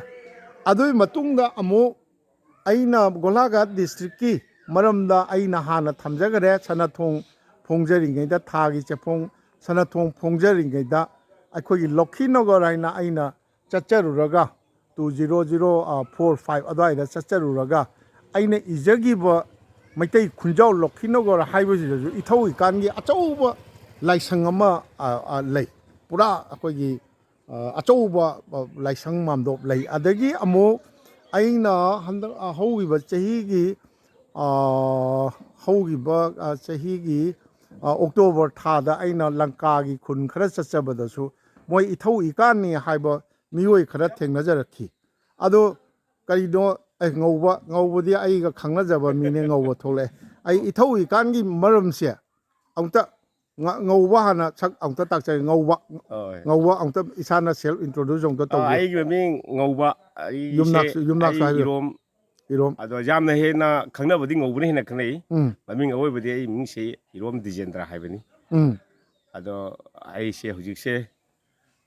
ꯑꯗꯨꯒꯤ ꯃꯇꯨꯡꯗ ꯑꯃꯨꯛ ꯑꯩꯅ ꯒꯣꯂꯥꯘꯥꯠ districtꯀꯤ ꯃꯔꯝꯗ ꯑꯩꯅ ꯍꯥꯟꯅ ꯊꯝꯖꯈ꯭ꯔꯦ, ꯁꯅꯥꯊꯣꯡ ꯐꯣꯡꯖꯔꯤꯉꯩꯗ, ꯊꯥꯒꯤ ꯆꯦꯐꯣꯡ ꯁꯅꯥꯊꯣꯡ ꯐꯣꯡꯖꯔꯤꯉꯩꯗ ꯑꯩꯈꯣꯏꯒꯤ ꯂꯣꯛꯈꯤꯅꯒꯔ ꯍꯥꯏꯅ ꯑꯩꯅ ꯆꯠꯆꯔꯨꯔꯒ, two zero zero four five ꯑꯗꯨꯋꯥꯏꯗ ꯆꯠꯆꯔꯨꯔꯒ ꯑꯩꯅ ꯏꯖꯈꯤꯕ ꯃꯩꯇꯩ ꯈꯨꯟꯖꯥꯎ ꯂꯣꯛꯈꯤꯅꯒꯔ ꯍꯥꯏꯕꯁꯤꯗꯁꯨ ꯏꯊꯧ ꯏꯀꯥꯟꯒꯤ ꯑꯆꯧꯕ ꯂꯥꯏꯁꯪ ꯑꯃ, ꯑ, ꯑ, ꯂꯩ꯫ ꯄꯨꯔꯥ ꯑꯩꯈꯣꯏꯒꯤ, ꯑ, ꯑꯆꯧꯕ, ꯑ, ꯂꯥꯏꯁꯪ ꯃꯥꯝꯗꯣꯞ ꯂꯩ꯫ ꯑꯗꯒꯤ ꯑꯃꯨꯛ ꯑꯩꯅ ꯍꯟꯗꯛ, ꯑ, ꯍꯧꯈꯤꯕ ꯆꯍꯤꯒꯤ, ꯑ, ꯍꯧꯈꯤꯕ, ꯑ, ꯆꯍꯤꯒꯤ, ꯑ, ꯑꯣꯛꯇꯣꯕꯔ ꯊꯥꯗ ꯑꯩꯅ ꯂꯪꯀꯥꯒꯤ ꯈꯨꯟ ꯈꯔ ꯆꯠꯆꯕꯗꯁꯨ ꯃꯣꯏ ꯏꯊꯧ ꯏꯀꯥꯟꯅꯤ ꯍꯥꯏꯕ ꯃꯤꯑꯣꯏ ꯈꯔ ꯊꯦꯡꯅꯖꯔꯛꯈꯤ꯫ ꯑꯗꯣ ꯀꯔꯤꯅꯣ, ꯑꯦ, ꯉꯧꯕ, ꯉꯧꯕꯗꯤ ꯑꯩꯒ ꯈꯪꯅꯖꯕ ꯃꯤꯅꯦ, ꯉꯧꯕ ꯊꯣꯛꯂꯛꯑꯦ꯫ ꯑꯩ ꯏꯊꯧ ꯏꯀꯥꯟꯒꯤ ꯃꯔꯝꯁꯦ ꯑꯃꯨꯛꯇ ꯉ-, ꯉꯧꯕ ꯍꯥꯟꯅ ꯁꯛ ꯑꯃꯨꯛꯇ ꯇꯥꯛꯆꯒꯦ꯫ ꯉꯧꯕ, ꯍꯣꯏ꯫ ꯉꯧꯕ ꯑꯃꯨꯛꯇ ꯏꯁꯥꯅ self introduce ꯑꯃꯨꯛꯇ ꯑ, ꯇꯧꯒꯦ꯫ ꯑꯩꯒꯤ ꯃꯃꯤꯡ ꯉꯧꯕ, ꯑꯩꯁꯦ, ꯌꯨꯝꯅꯥꯛꯁꯨ, ꯌꯨꯝꯅꯥꯛꯁꯨ ꯑꯩ ꯍꯥꯏꯕꯤꯌꯨ꯫ ꯏꯔꯣꯝ꯫ ꯏꯔꯣꯝ꯫ ꯑꯗꯣ ꯌꯥꯝꯅ ꯍꯦꯟꯅ ꯈꯪꯅꯕꯗꯤ ꯉꯧꯕꯅ ꯍꯦꯟꯅ ꯈꯪꯅꯩ꯫ ꯎꯝ꯫ ꯃꯃꯤꯡ ꯑꯋꯣꯏꯕꯗꯤ ꯑꯩ ꯃꯤꯡꯁꯦ ꯏꯔꯣꯝ ꯗꯤꯖꯦꯟꯗ꯭ꯔ ꯍꯥꯏꯕꯅꯤ꯫ ꯎꯝ꯫ ꯑꯗꯣ ꯑꯩꯁꯦ ꯍꯧꯖꯤꯛꯁꯦ,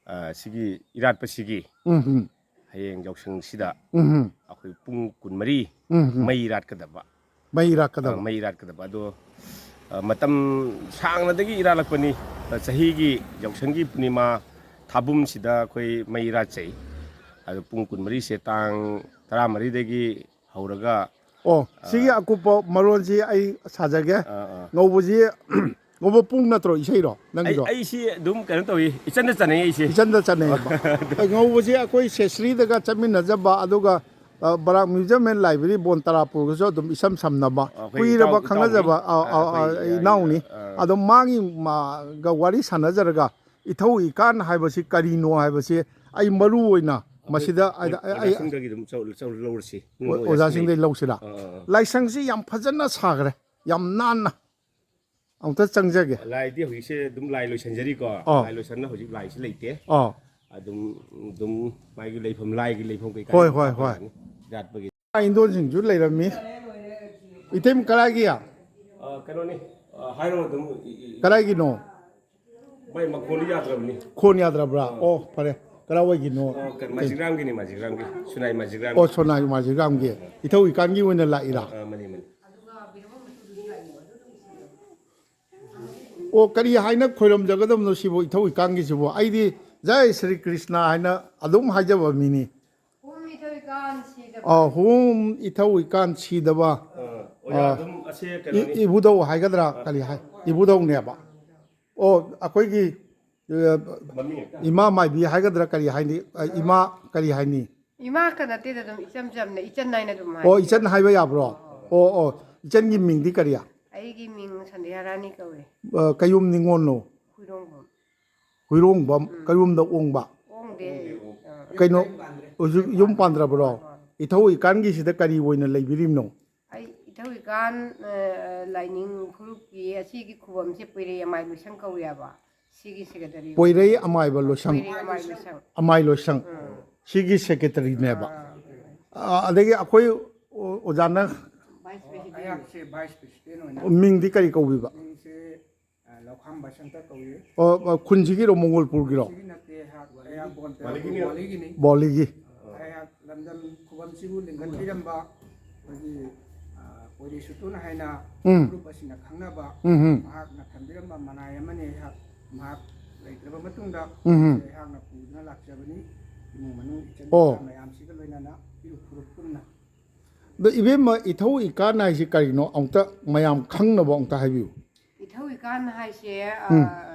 ꯑ, ꯁꯤꯒꯤ ꯏꯔꯥꯠꯄꯁꯤꯒꯤ ꯎꯝ, ꯎꯝ꯫ ꯍꯌꯦꯡ ꯌꯥꯎꯁꯪꯁꯤꯗ ꯎꯝ, ꯎꯝ꯫ ꯑꯩꯈꯣꯏ ꯄꯨꯡ ꯀꯨꯟꯃꯔꯤ ꯎꯝ, ꯎꯝ꯫ ꯃꯩ ꯏꯔꯥꯠꯀꯗꯕ꯫ ꯃꯩ ꯏꯔꯥꯠꯀꯗꯕ꯫ ꯑ, ꯃꯩ ꯏꯔꯥꯠꯀꯗꯕ꯫ ꯑꯗꯣ, ꯑ, ꯃꯇꯝ ꯁꯥꯡꯅꯗꯒꯤ ꯏꯔꯥꯠꯂꯛꯄꯅꯤ꯫ ꯑ, ꯆꯍꯤꯒꯤ ꯌꯥꯎꯁꯪꯒꯤ ꯄꯨꯔꯅꯤꯃꯥ ꯊꯥꯕꯨꯝꯁꯤꯗ ꯑꯩꯈꯣꯏ ꯃꯩ ꯏꯔꯥꯠꯆꯩ꯫ ꯑꯗꯣ ꯄꯨꯡ ꯀꯨꯟꯃꯔꯤꯁꯦ ꯇꯥꯡ ꯇꯔꯥꯃꯔꯤꯗꯒꯤ ꯍꯧꯔꯒ, ꯑꯣ, ꯁꯤꯒꯤ ꯑ, ꯑꯀꯨꯞꯄ ꯃꯔꯣꯜꯁꯤ ꯑꯩ ꯁꯥꯖꯒꯦ꯫ ꯑ, ꯑ꯫ ꯉꯧꯕꯁꯤ, ꯉꯧꯕ ꯄꯨꯡ ꯅꯠꯇ꯭ꯔꯣ ꯏꯁꯩꯔꯣ ꯑꯩ, ꯅꯪꯒꯤꯗꯣ? ꯑꯩꯁꯤ ꯑꯗꯨꯝ ꯀꯩꯅꯣ ꯇꯧꯏ, ꯏꯆꯟꯗ ꯆꯟꯅꯩ ꯑꯩꯁꯦ꯫ ꯏꯆꯟꯗ ꯆꯟꯅꯩꯌꯦꯕ꯫ ꯉꯧꯕꯁꯤ ꯑꯩꯈꯣꯏ ꯁꯦꯁ꯭ꯔꯤꯗꯒ ꯆꯠꯃꯤꯟꯅꯖꯕ, ꯑꯗꯨꯒ ꯑ, ꯕꯔꯥꯛ Museum and Library ꯕꯣꯟ ꯇꯔꯥꯄꯨꯔꯒꯁꯨ ꯑꯗꯨꯝ ꯏꯁꯝ ꯁꯝꯅꯕ ꯑꯩꯈꯣꯏ ꯀꯨꯏꯔꯕ ꯏꯇꯥꯎ, ꯈꯪꯅꯖꯕ, ꯏꯇꯥꯎꯅꯤ꯫ ꯑ, ꯑ, ꯑ, ꯑꯩꯈꯣꯏ ꯏꯅꯥꯎꯅꯤ꯫ ꯑ, ꯑꯗꯣ ꯃꯥꯒꯤ, ꯃꯥꯒ ꯋꯥꯔꯤ ꯁꯥꯟꯅꯖꯔꯒ ꯏꯊꯧ ꯏꯀꯥꯟ ꯍꯥꯏꯕꯁꯤ ꯀꯔꯤꯅꯣ ꯍꯥꯏꯕꯁꯤ ꯑꯩ ꯃꯔꯨ ꯑꯣꯏꯅ ꯑꯩꯈꯣꯏ ꯃꯁꯤꯗ ꯑꯩ, ꯑꯩ, ꯑꯩ ꯑꯣꯖꯥꯁꯤꯡꯗꯒꯤ ꯑꯗꯨꯝ ꯆꯧ-, ꯆꯧ-, ꯂꯧꯔꯁꯤ꯫ ꯑꯣ-, ꯑꯣꯖꯥꯁꯤꯡꯗꯒꯤ ꯂꯧꯁꯤꯔꯥ? ꯑ, ꯑ, ꯑ꯫ ꯂꯥꯏꯁꯪꯁꯤ ꯌꯥꯝ ꯐꯖꯅ ꯁꯥꯈ꯭ꯔꯦ, ꯌꯥꯝ ꯅꯥꯟꯅ꯫ ꯑꯃꯨꯛꯇ ꯆꯪꯖꯒꯦ꯫ ꯂꯥꯏꯗꯤ ꯍꯧꯖꯤꯛꯁꯦ ꯑꯗꯨꯝ ꯂꯥꯏ ꯂꯣꯏꯁꯟꯖꯔꯤꯀꯣ꯫ ꯑꯥ꯫ ꯂꯥꯏ ꯂꯣꯏꯁꯟꯅ ꯍꯧꯖꯤꯛ ꯂꯥꯏꯁꯤ ꯂꯩꯇꯦ꯫ ꯑꯥ꯫ ꯑꯗꯨꯝ, ꯑꯗꯨꯝ ꯃꯥꯒꯤ ꯂꯩꯐꯝ, ꯂꯥꯏꯒꯤ ꯂꯩꯐꯝ ꯀꯩꯀꯥ ꯍꯣꯏ, ꯑꯗꯨꯝ ꯍꯣꯏ, ꯍꯣꯏ꯫ ꯍꯥꯞꯄꯛꯑꯅꯤ꯫ ꯌꯥꯠꯄꯒꯤ꯫ ꯏꯟꯗꯣꯟꯁꯤꯡꯁꯨ ꯂꯩꯔꯝꯃꯤ꯫ ꯏꯇꯩꯃ ꯀꯗꯥꯏꯒꯤ? ꯑ, ꯀꯩꯅꯣꯅꯤ꯫ ꯑ, ꯍꯥꯏꯔꯣ ꯑꯗꯨꯝ꯫ E-, E-, E-, ꯀꯗꯥꯏꯒꯤꯅꯣ? ꯃꯥꯏ ꯃꯈꯣꯟꯗꯤ ꯌꯥꯗ꯭ꯔꯕꯅꯤ꯫ ꯈꯣꯟ ꯌꯥꯗ꯭ꯔꯕ꯭ꯔꯥ? ꯑꯥ꯫ ꯑꯣ, ꯐꯔꯦ꯫ ꯀꯗꯥꯏꯋꯥꯏꯒꯤꯅꯣ? ꯑꯣ, ꯀꯩꯅꯣ, ꯃꯥꯏꯖꯤꯡꯔꯥꯝꯒꯤꯅꯤ, ꯃꯥꯏꯖꯤꯡꯔꯥꯝꯒꯤ꯫ ꯁꯨꯅꯥꯏ ꯃꯥꯏꯖꯤꯡꯔꯥꯝꯒꯤ꯫ ꯑꯣ, ꯁꯣꯅꯥꯏ ꯃꯥꯏꯖꯤꯡꯔꯥꯝꯒꯤ꯫ ꯑꯥ, ꯑꯥ꯫ ꯏꯊꯧ ꯏꯀꯥꯟꯒꯤ ꯑꯣꯏꯅ ꯂꯥꯛꯏꯔꯥ? ꯑꯥ, ꯑꯥ, ꯃꯥꯅꯤ, ꯃꯥꯅꯤ꯫ ꯑꯣ, ꯀꯔꯤ ꯍꯥꯏꯅ ꯈꯣꯏꯔꯝꯖꯒꯗꯕꯅꯣ ꯁꯤꯕꯨ, ꯏꯊꯧ ꯏꯀꯥꯟꯒꯤꯁꯤꯕꯨ? ꯑꯩꯗꯤ "ꯖꯥꯏ ꯁ꯭ꯔꯤ ꯀ꯭ꯔꯤꯁꯅ" ꯍꯥꯏꯅ ꯑꯗꯨꯝ ꯍꯥꯏꯖꯕ ꯃꯤꯅꯤ꯫ ꯍꯨꯝ ꯏꯊꯧ ꯏꯀꯥꯟ ꯁꯤꯗꯕ꯫ ꯑ, ꯍꯨꯝ ꯏꯊꯧ ꯏꯀꯥꯟ ꯁꯤꯗꯕ꯫ ꯑ, ꯑꯣꯖꯥ, ꯑ, ꯑꯗꯨꯝ ꯑꯁꯦ ꯏ-, ꯀꯩꯅꯣꯅꯤ꯫ ꯏꯕꯨꯙꯧ ꯍꯥꯏꯒꯗ꯭ꯔꯥ? ꯑ꯫ ꯀꯔꯤ ꯍꯥꯏ? ꯏꯕꯨꯙꯧꯅꯦꯕ꯫ ꯑꯣ, ꯑꯩꯈꯣꯏꯒꯤ, ꯑ, ꯃꯃꯤꯡ꯫ ꯏꯃꯥ ꯃꯥꯏꯕꯤ ꯍꯥꯏꯒꯗ꯭ꯔꯥ? ꯀꯔꯤ ꯍꯥꯏꯅꯤ? ꯑ, ꯏꯃꯥ ꯀꯔꯤ ꯍꯥꯏꯅꯤ? ꯏꯃꯥꯀ ꯅꯠꯇꯦꯗ, ꯑꯗꯨꯝ ꯏꯆꯝ ꯆꯝꯅ ꯏꯆꯟ ꯍꯥꯏꯅ ꯑꯗꯨꯝ ꯍꯥꯏ꯫ ꯑꯣ, ꯏꯆꯟ ꯍꯥꯏꯕ ꯌꯥꯕ꯭ꯔꯣ? ꯑꯣ, ꯑꯣ꯫ ꯏꯆꯟꯒꯤ ꯃꯤꯡꯗꯤ ꯀꯔꯤ? ꯑꯩꯒꯤ ꯃꯤꯡ ꯁꯟꯙ꯭ꯌꯥ ꯔꯥꯅꯤ ꯀꯧꯏ꯫ ꯑ, ꯀꯌꯨꯝ ꯅꯤꯉꯣꯜꯅꯣ? ꯍꯨꯏꯔꯣꯡꯕꯝ꯫ ꯍꯨꯏꯔꯣꯡꯕꯝ, ꯎꯝ꯫ ꯀꯌꯨꯝꯗ ꯑꯣꯡꯕ? ꯑꯣꯡꯗꯦ꯫ ꯑꯥ꯫ ꯀꯩꯅꯣ, ꯍꯧꯖꯤꯛ ꯌꯨꯝ ꯄꯥꯟꯗ꯭ꯔꯕ꯭ꯔꯣ? ꯍꯣꯏ, ꯍꯣꯏ꯫ ꯏꯊꯧ ꯏꯀꯥꯟꯒꯤꯁꯤꯗ ꯀꯔꯤ ꯑꯣꯏꯅ ꯂꯩꯕꯤꯔꯤꯕꯅꯣ? ꯑꯩ ꯏꯊꯧ ꯏꯀꯥꯟ, ꯑ, ꯂꯥꯏꯅꯤꯡ ꯐꯨꯔꯨꯞꯀꯤ ꯑꯁꯤꯒꯤ ꯈꯨꯕꯝꯁꯦ ꯄꯣꯏꯔꯩ ꯑꯃꯥꯏ ꯂꯣꯏꯁꯪ ꯀꯧꯋꯦꯕ꯫ ꯁꯤꯒꯤ ꯁꯦꯀ꯭ꯔꯦꯇꯔꯤ꯫ ꯄꯣꯏꯔꯩ ꯑꯃꯥꯏꯕ ꯂꯣꯏꯁꯪ꯫ ꯄꯣꯏꯔꯩ ꯑꯃꯥꯏ ꯂꯣꯏꯁꯪ꯫ ꯑꯃꯥꯏ ꯂꯣꯏꯁꯪ꯫ ꯎꯝ꯫ ꯁꯤꯒꯤ ꯁꯦꯀ꯭ꯔꯦꯇꯔꯤꯅꯦꯕ꯫ ꯑꯥ꯫ ꯑ, ꯑꯗꯒꯤ ꯑꯩꯈꯣꯏ ꯑꯣ-, ꯑꯣꯖꯥꯅ ꯚꯥꯏꯁ ꯄ꯭ꯔꯦꯁꯤꯗꯦꯟ꯫ ꯑꯩꯍꯥꯛꯁꯦ ꯚꯥꯏꯁ ꯄ꯭ꯔꯦꯁꯤꯗꯦꯟ ꯑꯣꯏꯅ꯫ ꯃꯤꯡꯗꯤ ꯀꯔꯤ ꯀꯧꯕꯤꯕ? ꯃꯤꯡꯁꯦ ꯑ, ꯂꯧꯈꯥꯝ ꯕꯁꯟꯇ ꯀꯧꯏ꯫ ꯑꯣ, ꯑ, ꯈꯨꯟꯁꯤꯒꯤꯔꯣ, ꯃꯪꯒꯣꯜꯄꯨꯔꯒꯤꯔꯣ? ꯈꯨꯟꯁꯤꯒꯤ ꯅꯠꯇꯦ, ꯑꯩꯍꯥꯛ, ꯑꯩꯍꯥꯛ ꯕꯣꯟꯇ-, ꯕꯣꯂꯤꯒꯤꯅꯤ꯫ ꯕꯣꯂꯤꯒꯤꯅꯤ꯫ ꯕꯣꯂꯤꯒꯤ꯫ ꯑꯩꯍꯥꯛ ꯂꯝꯗꯝ ꯈꯨꯕꯝꯁꯤꯕꯨ ꯂꯤꯡꯈꯠꯄꯤꯔꯝꯕ ꯑꯩꯈꯣꯏꯒꯤ, ꯑ, ꯄꯣꯏꯔꯩ ꯁꯨꯇꯣꯟ ꯍꯥꯏꯅ ꯎꯝ꯫ ꯐꯨꯔꯨꯞ ꯑꯁꯤꯅ ꯈꯪꯅꯕ ꯎꯝ ꯍꯝ꯫ ꯃꯍꯥꯛꯅ ꯊꯝꯕꯤꯔꯝꯕ ꯃꯅꯥꯏ ꯑꯃꯅꯤ꯫ ꯑꯩꯍꯥꯛ ꯃꯍꯥꯛ ꯂꯩꯇ꯭ꯔꯕ ꯃꯇꯨꯡꯗ ꯎꯝ ꯍꯝ꯫ ꯑꯩꯍꯥꯛꯅ ꯄꯨꯗꯨꯅ ꯂꯥꯛꯆꯕꯅꯤ꯫ ꯏꯃꯨꯡ ꯃꯅꯨꯡ ꯏꯆꯟ ꯑꯣ꯫ ꯏꯆꯥ ꯃꯌꯥꯝꯁꯤꯒ ꯂꯣꯏꯅꯅ ꯏꯔꯨꯞ ꯐꯨꯔꯨꯞ ꯄꯨꯟꯅ꯫ ꯑꯗꯣ ꯏꯕꯦꯝꯃ, ꯏꯊꯧ ꯏꯀꯥꯟ ꯍꯥꯏꯁꯤ ꯀꯔꯤꯅꯣ? ꯑꯃꯨꯛꯇ ꯃꯌꯥꯝ ꯈꯪꯅꯕ ꯑꯃꯨꯛꯇ ꯍꯥꯏꯕꯤꯌꯨ꯫ ꯏꯊꯧ ꯏꯀꯥꯟ ꯍꯥꯏꯁꯦ, ꯑ, ꯎꯝ꯫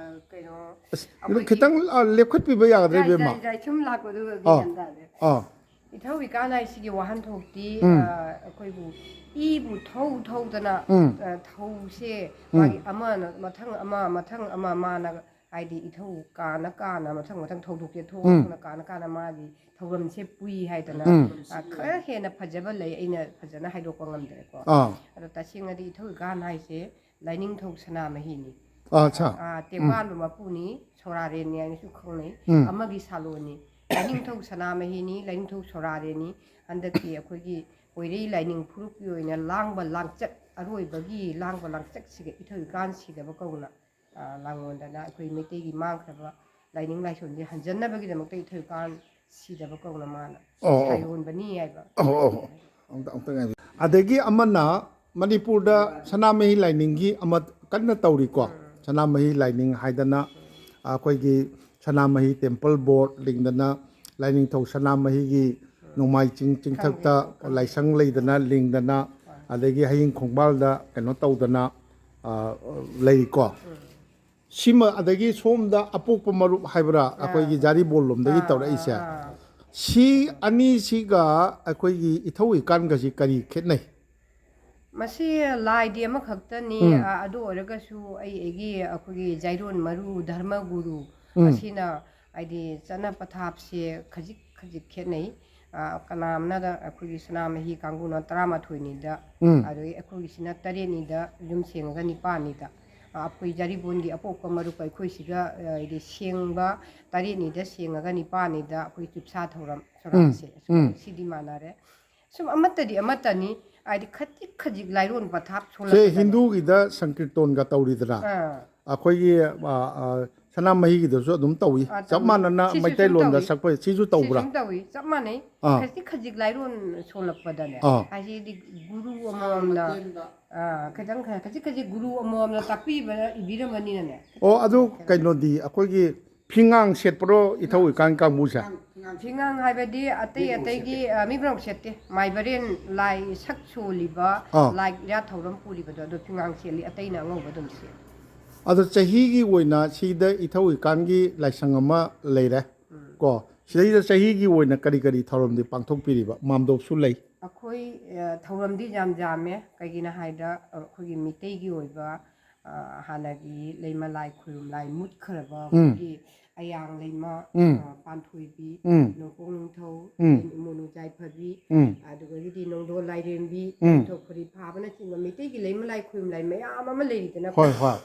ꯀꯩꯅꯣ, ꯑꯁ, ꯑꯩꯈꯣꯏꯒꯤ ꯈꯤꯇꯪ, ꯑ, ꯂꯦꯞꯈꯠꯄꯤꯕ ꯌꯥꯒꯗ꯭ꯔꯥ, ꯌꯥꯏ, ꯏꯕꯦꯝꯃ? ꯌꯥꯏ, ꯌꯥꯏ, ꯁꯨꯝ ꯂꯥꯛꯄꯗꯨꯒ ꯑꯥ, ꯒ꯭ꯌꯥꯟ ꯇꯥꯗꯦ꯫ ꯑꯥ꯫ ꯏꯊꯧ ꯏꯀꯥꯟ ꯍꯥꯏꯁꯤꯒꯤ ꯋꯥꯍꯟꯊꯣꯛꯇꯤ, ꯎꯝ꯫ ꯑ, ꯑꯩꯈꯣꯏꯕꯨ ꯏꯕꯨ ꯊꯧ ꯊꯧꯗꯅ, ꯎꯝ꯫ ꯑ, ꯊꯧꯁꯦ ꯎꯝ꯫ ꯃꯥꯒꯤ ꯑꯃꯅ ꯃꯊꯪ ꯑꯃ, ꯃꯊꯪ ꯑꯃ, ꯃꯥꯅ ꯍꯥꯏꯗꯤ ꯏꯊꯧ ꯀꯥꯅ ꯀꯥꯅ ꯃꯊꯪ ꯃꯊꯪ ꯊꯧꯗꯣꯛꯁꯦ ꯊꯣꯛ ꯎꯝ꯫ ꯊꯣꯛꯅ ꯀꯥꯅ ꯀꯥꯅ ꯃꯥꯒꯤ ꯊꯧꯔꯝꯁꯦ ꯄꯨꯏ ꯍꯥꯏꯗꯅ, ꯎꯝ꯫ ꯑ, ꯈꯔ ꯍꯦꯟꯅ ꯐꯖꯕ ꯂꯩ, ꯑꯩꯅ ꯐꯖꯅ ꯍꯥꯏꯗꯣꯛꯄ ꯉꯝꯗ꯭ꯔꯦꯀꯣ꯫ ꯑꯥ꯫ ꯑꯗꯣ ꯇꯁꯦꯡꯅꯗꯤ ꯏꯊꯧ ꯏꯀꯥꯟ ꯍꯥꯏꯁꯦ ꯂꯥꯏꯅꯤꯡꯊꯧ ꯁꯅꯥꯃꯍꯤꯅꯤ꯫ ꯑꯥ, ꯑꯠꯁꯥ꯫ ꯑꯥ, ꯎꯝ꯫ ꯇꯦꯡꯕꯥꯟꯕ ꯃꯄꯨꯅꯤ, ꯁꯣꯔꯥꯔꯦꯟꯅꯤ ꯍꯥꯏꯅꯁꯨ ꯈꯪꯅꯩ꯫ ꯎꯝ꯫ ꯑꯃꯒꯤ ꯁꯥꯂꯣꯅꯤ꯫ ꯂꯥꯏꯅꯤꯡꯊꯧ ꯁꯅꯥꯃꯍꯤꯅꯤ, ꯂꯥꯏꯅꯤꯡꯊꯧ ꯁꯣꯔꯥꯔꯦꯟꯅꯤ꯫ ꯍꯟꯗꯛꯀꯤ ꯑꯩꯈꯣꯏꯒꯤ ꯄꯣꯏꯔꯩ ꯂꯥꯏꯅꯤꯡ ꯐꯨꯔꯨꯞꯀꯤ ꯑꯣꯏꯅ ꯂꯥꯡꯕ ꯂꯥꯡꯆꯠ, ꯑꯔꯣꯏꯕꯒꯤ ꯂꯥꯡꯕ ꯂꯥꯡꯆꯠꯁꯤꯒ ꯏꯊꯧ ꯏꯀꯥꯟ ꯁꯤꯗꯕ ꯀꯧꯅ, ꯑꯥ, ꯂꯥꯡꯉꯣꯟꯗꯅ ꯑꯩꯈꯣꯏ ꯃꯩꯇꯩꯒꯤ ꯃꯥꯡꯈ꯭ꯔꯕ ꯂꯥꯏꯅꯤꯡ ꯂꯥꯏꯁꯣꯟꯁꯦ ꯍꯟꯖꯟꯅꯕꯒꯤꯗꯃꯛꯇ ꯏꯊꯧ ꯏꯀꯥꯟ ꯁꯤꯗꯕ ꯀꯧꯅ ꯃꯥꯅ ꯑꯣ, ꯑꯣ꯫ ꯁꯥꯌꯣꯟꯕꯅꯤ ꯍꯥꯏꯕ꯫ ꯑꯣ, ꯑꯣ, ꯑꯣ꯫ ꯑꯝꯇ, ꯑꯝꯇ ꯉꯥꯏꯕꯤꯌꯨ꯫ ꯑꯗꯒꯤ ꯑꯃꯅ ꯃꯅꯤꯄꯨꯔꯗ ꯁꯅꯥꯃꯍꯤ ꯂꯥꯏꯅꯤꯡꯒꯤ ꯑꯃ ꯀꯟꯅ ꯇꯧꯔꯤꯀꯣ꯫ ꯎꯝ꯫ ꯁꯅꯥꯃꯍꯤ ꯂꯥꯏꯅꯤꯡ ꯍꯥꯏꯗꯅ ꯑꯩꯈꯣꯏꯒꯤ ꯁꯅꯥꯃꯍꯤ ꯇꯦꯝꯄꯜ ꯕꯣꯔꯗ ꯂꯤꯡꯗꯅ, ꯂꯥꯏꯅꯤꯡꯊꯧ ꯁꯅꯥꯃꯍꯤꯒꯤ ꯅꯣꯡꯃꯥꯏ ꯆꯤꯡ ꯆꯤꯡꯊꯛꯇ ꯈꯪꯉꯦ, ꯈꯪꯉꯦ꯫ ꯂꯥꯏꯁꯪ ꯂꯩꯗꯅ ꯂꯤꯡꯗꯅ, ꯍꯣꯏ꯫ ꯑꯗꯒꯤ ꯍꯌꯤꯡ ꯈꯣꯡꯕꯥꯜꯗ ꯀꯩꯅꯣ ꯇꯧꯗꯅ, ꯑ, ꯂꯩꯔꯤꯀꯣ꯫ ꯎꯝ꯫ ꯁꯤꯃ, ꯑꯗꯒꯤ ꯁꯣꯝꯗ ꯑꯄꯣꯛꯄ ꯃꯔꯨꯞ ꯍꯥꯏꯕ꯭ꯔꯥ, ꯑꯥ꯫ ꯑꯩꯈꯣꯏꯒꯤ ꯖꯥꯔꯤꯕꯣꯟ ꯂꯣꯝꯗꯒꯤ ꯑꯥ, ꯇꯧꯔꯛꯏꯁꯦ꯫ ꯑꯥ, ꯑꯥ꯫ ꯁꯤ ꯑꯅꯤꯁꯤꯒ ꯑꯩꯈꯣꯏꯒꯤ ꯏꯊꯧ ꯏꯀꯥꯟꯒꯁꯤ ꯀꯔꯤ ꯈꯦꯠꯅꯩ? ꯃꯁꯤ ꯂꯥꯏꯗꯤ ꯑꯃꯈꯛꯇꯅꯤ, ꯎꯝ꯫ ꯑ, ꯑꯗꯨ ꯑꯣꯏꯔꯒꯁꯨ ꯑꯩ, ꯑꯩꯒꯤ, ꯑꯩꯈꯣꯏꯒꯤ ꯖꯥꯏꯔꯣꯟ ꯃꯔꯨ, ꯙꯔꯃ ꯒꯨꯔꯨ ꯎꯝ꯫ ꯑꯁꯤꯅ, ꯍꯥꯏꯗꯤ, ꯆꯠꯅ ꯄꯊꯥꯞꯁꯦ ꯈꯖꯤꯛ ꯈꯖꯤꯛ ꯈꯦꯠꯅꯩ꯫ ꯑ, ꯀꯅꯥꯝꯅꯗ ꯑꯩꯈꯣꯏꯒꯤ ꯁꯅꯥꯃꯍꯤ ꯀꯥꯡꯕꯨꯅ ꯇꯔꯥꯃꯥꯊꯣꯏꯅꯤꯗ, ꯎꯝ꯫ ꯑꯗꯒꯤ ꯑꯩꯈꯣꯏꯒꯤꯁꯤꯅ ꯇꯔꯦꯠꯅꯤꯗ, ꯌꯨꯝ ꯁꯦꯡꯉꯒ ꯅꯤꯄꯥꯟꯅꯤꯗ꯫ ꯑ, ꯑꯩꯈꯣꯏ ꯖꯥꯔꯤꯕꯣꯟꯒꯤ ꯑꯄꯣꯛꯄ ꯃꯔꯨꯞ ꯑꯩꯈꯣꯏꯁꯤꯒ, ꯑ, ꯍꯥꯏꯗꯤ ꯁꯦꯡꯕ ꯇꯔꯦꯠꯅꯤꯗ ꯁꯦꯡꯉꯒ ꯅꯤꯄꯥꯟꯅꯤꯗ ꯑꯩꯈꯣꯏ ꯆꯨꯞꯁꯥ ꯊꯧꯔꯝ ꯁꯣꯔꯥꯠꯁꯦ꯫ ꯎꯝ꯫ ꯁꯤꯗꯤ ꯃꯥꯟꯅꯔꯦ꯫ ꯁꯨꯝ ꯑꯃꯠꯇꯗꯤ ꯑꯃꯠꯇꯅꯤ, ꯍꯥꯏꯗꯤ ꯈꯖꯤꯛ ꯈꯖꯤꯛ ꯂꯥꯏꯔꯣꯟ ꯄꯊꯥꯞ ꯁꯦ ꯁꯣꯜꯂꯛꯄꯗꯅꯦ꯫ ꯍꯤꯟꯗꯨꯒꯤꯗ ꯁꯪꯀꯤꯔꯇꯣꯟꯒ ꯇꯧꯔꯤꯗꯅ, ꯑꯥ꯫ ꯑꯩꯈꯣꯏꯒꯤ, ꯑ, ꯑ, ꯁꯅꯥꯃꯍꯤꯒꯤꯗꯁꯨ ꯑꯗꯨꯝ ꯇꯧꯏ꯫ ꯑꯥ, ꯆꯞ ꯇꯧꯏ꯫ ꯃꯥꯟꯅꯅ ꯁꯤꯁꯨ ꯁꯨꯝ ꯃꯩꯇꯩꯂꯣꯟꯗ ꯇꯧꯏ꯫ ꯁꯛꯄ ꯁꯤꯁꯨ ꯁꯤ ꯇꯧꯕ꯭ꯔꯥ? ꯁꯨꯝ ꯇꯧꯏ꯫ ꯆꯞ ꯃꯥꯟꯅꯩ꯫ ꯑꯥ꯫ ꯈꯖꯤꯛ ꯈꯖꯤꯛ ꯂꯥꯏꯔꯣꯟ ꯁꯣꯜꯂꯛꯄꯗꯅꯦ꯫ ꯑꯥ꯫ ꯍꯥꯏꯗꯤ ꯒꯨꯔꯨ ꯑꯃꯃꯝꯅ, ꯑꯥ, ꯈꯤꯇꯪ ꯈꯔ ꯈꯖꯤꯛ ꯈꯖꯤꯛ ꯒꯨꯔꯨ ꯑꯃꯃꯝꯅ ꯇꯥꯛꯄꯤꯕ ꯏꯕꯤꯔꯝꯕꯅꯤꯅꯅꯦ꯫ ꯑꯣ, ꯑꯗꯨ ꯈꯤꯇꯪ ꯈꯔ ꯀꯩꯅꯣꯗꯤ ꯑꯩꯈꯣꯏꯒꯤ ꯐꯤꯉꯥꯡ ꯁꯦꯠꯄ꯭ꯔꯣ ꯏꯊꯧ ꯏꯀꯥꯟ ꯀꯥꯡꯕꯨꯁꯦ? ꯐꯤꯉꯥꯡ ꯍꯥꯏꯕꯗꯤ ꯑꯇꯩ ꯃꯤꯕꯨꯔꯧ ꯑꯇꯩꯒꯤ, ꯁꯦꯠꯇꯦ꯫ ꯑ, ꯃꯤꯕꯨꯔꯧ ꯁꯦꯠꯇꯦ꯫ ꯃꯥꯏꯕꯔꯦꯟ ꯂꯥꯏ ꯁꯛ ꯁꯣꯜꯂꯤꯕ, ꯑꯥ꯫ ꯂꯥꯏ ꯂꯤꯂꯥ ꯊꯧꯔꯝ ꯄꯨꯔꯤꯕꯗꯣ ꯑꯗꯨ ꯐꯤꯉꯥꯡ ꯁꯦꯠꯂꯤ, ꯑꯇꯩꯅ ꯑꯉꯧꯕ ꯑꯗꯨꯝ ꯁꯦꯠꯂꯤ꯫ ꯑꯗꯣ ꯆꯍꯤꯒꯤ ꯑꯣꯏꯅ ꯁꯤꯗ ꯏꯊꯧ ꯏꯀꯥꯟꯒꯤ ꯂꯥꯏꯁꯪ ꯑꯃ ꯂꯩꯔꯦ꯫ ꯎꯝ꯫ ꯀꯣ, ꯁꯤꯗꯩꯗ ꯆꯍꯤꯒꯤ ꯑꯣꯏꯅ ꯀꯔꯤ ꯀꯔꯤ ꯊꯧꯔꯝꯗꯤ ꯄꯥꯡꯊꯣꯛꯄꯤꯔꯤꯕ? ꯃꯥꯝꯗꯣꯞꯁꯨ ꯂꯩ꯫ ꯑꯩꯈꯣꯏ ꯑ, ꯊꯧꯔꯝꯗꯤ ꯌꯥꯝ ꯌꯥꯝꯃꯦ꯫ ꯀꯩꯒꯤꯅꯣ ꯍꯥꯏꯗ ꯑ, ꯑꯩꯈꯣꯏꯒꯤ ꯃꯤꯇꯩꯒꯤ ꯑꯣꯏꯕ ꯑ, ꯍꯥꯟꯅꯒꯤ ꯂꯩꯃ ꯂꯥꯏ ꯈꯨꯔꯨꯝ ꯂꯥꯏ ꯃꯨꯠꯈ꯭ꯔꯕ ꯑꯩꯈꯣꯏꯒꯤ ꯑꯌꯥꯡ ꯂꯩꯃ, ꯎꯝ꯫ ꯑ, ꯄꯥꯟꯊꯣꯏꯕꯤ, ꯎꯝ꯫ ꯅꯣꯡꯄꯣꯛ ꯅꯤꯡꯊꯧ, ꯎꯝ꯫ ꯏꯃꯣꯏꯅꯨ ꯆꯥꯏꯐꯕꯤ, ꯎꯝ꯫ ꯑꯗꯨꯗꯒꯤꯗꯤ ꯅꯣꯡꯗꯣꯜ ꯂꯥꯏꯔꯦꯝꯕꯤ, ꯎꯝ꯫ ꯅꯤꯡꯊꯧ ꯈꯨꯔꯤ ꯐꯥꯕꯅꯆꯤꯡꯕ ꯃꯤꯇꯩꯒꯤ ꯂꯩꯃ ꯂꯥꯏ ꯈꯨꯔꯨꯝ ꯂꯥꯏ ꯃꯌꯥꯝ ꯑꯃ ꯂꯩꯔꯤꯗꯅ꯫ ꯍꯣꯏ, ꯍꯣꯏ꯫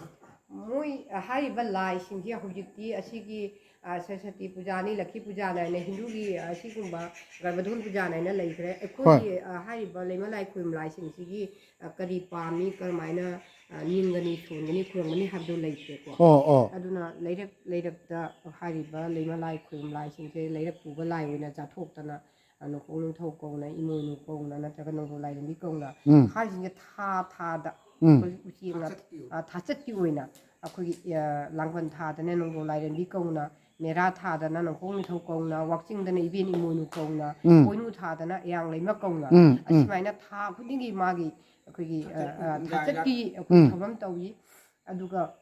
ꯃꯣꯏ ꯍꯥꯏꯔꯤꯕ ꯂꯥꯏꯁꯤꯡꯁꯦ ꯍꯧꯖꯤꯛꯇꯤ ꯑꯁꯤꯒꯤ ꯑ, ꯁꯔꯁꯇꯤ ꯄꯨꯖꯥꯅꯤ, ꯂꯛꯈꯤ ꯄꯨꯖꯥꯅ ꯍꯥꯏꯅ ꯍꯤꯟꯗꯨꯒꯤ, ꯑ, ꯑꯁꯤꯒꯨꯝꯕ ꯒꯔꯚꯙꯣꯟ ꯄꯨꯖꯥꯅ ꯍꯥꯏꯅ ꯂꯩꯈ꯭ꯔꯦ꯫ ꯑꯩꯈꯣꯏꯒꯤ, ꯑ, ꯍꯥꯏꯔꯤꯕ ꯂꯩꯃ ꯂꯥꯏ ꯈꯨꯔꯨꯝ ꯂꯥꯏꯁꯤꯡꯁꯤꯒꯤ, ꯑ, ꯀꯔꯤ ꯄꯥꯝꯃꯤ, ꯀꯔꯝꯍꯥꯏꯅ, ꯑ, ꯅꯤꯡꯒꯅꯤ, ꯁꯣꯟꯒꯅꯤ, ꯈꯨꯔꯨꯝꯒꯅꯤ ꯍꯥꯏꯕꯗꯨ ꯂꯩꯇ꯭ꯔꯦꯀꯣ꯫ ꯑꯣ, ꯑꯣ꯫ ꯑꯗꯨꯅ ꯂꯩꯔꯛ ꯂꯩꯔꯛꯇ ꯍꯥꯏꯔꯤꯕ ꯂꯩꯃ ꯂꯥꯏ ꯈꯨꯔꯨꯝ ꯂꯥꯏꯁꯤꯡꯁꯦ ꯂꯩꯔꯛ ꯄꯨꯕ ꯂꯥꯏ ꯑꯣꯏꯅ ꯆꯥꯊꯣꯛꯇꯅ, ꯑ, ꯅꯣꯡꯄꯣꯛ ꯅꯤꯡꯊꯧ ꯀꯧꯅ, ꯏꯃꯣꯏꯅꯨ ꯀꯧꯅ, ꯅꯠꯇ꯭ꯔꯒ ꯅꯣꯡꯖꯧ ꯂꯥꯏꯔꯦꯝꯕꯤ ꯀꯧꯅ ꯎꯝ꯫ ꯍꯥꯏꯔꯤꯁꯤꯡꯁꯦ ꯊꯥ ꯊꯥꯗ ꯎꯝ꯫ ꯑꯩꯈꯣꯏ ꯎꯆꯦꯛꯅ, ꯑ, ꯊꯥꯆꯠꯀꯤ ꯑꯣꯏꯅ ꯑꯩꯈꯣꯏꯒꯤ, ꯑ, ꯂꯥꯡꯕꯟ ꯊꯥꯗꯅ ꯅꯣꯡꯖꯧ ꯂꯥꯏꯔꯦꯝꯕꯤ ꯀꯧꯅ, ꯃꯦꯔꯥ ꯊꯥꯗꯅ ꯅꯣꯡꯄꯣꯛ ꯅꯤꯡꯊꯧ ꯀꯧꯅ, ꯋꯥꯛꯆꯤꯡꯗꯅ ꯏꯕꯦꯟ ꯏꯃꯣꯏꯅꯨ ꯀꯧꯅ, ꯎꯝ꯫ ꯄꯣꯏꯅꯨ ꯊꯥꯗꯅ ꯑꯌꯥꯡ ꯂꯩꯃ ꯀꯧꯅ, ꯎꯝ, ꯎꯝ꯫ ꯑꯁꯨꯃꯥꯏꯅ ꯊꯥ ꯈꯨꯗꯤꯡꯒꯤ ꯃꯥꯒꯤ ꯑꯩꯈꯣꯏꯒꯤ, ꯑ, ꯑ, ꯊꯥꯆꯠꯀꯤ ꯑꯩꯈꯣꯏ ꯎꯝ꯫ ꯊꯧꯔꯝ ꯇꯧꯏ꯫ ꯑꯗꯨꯒ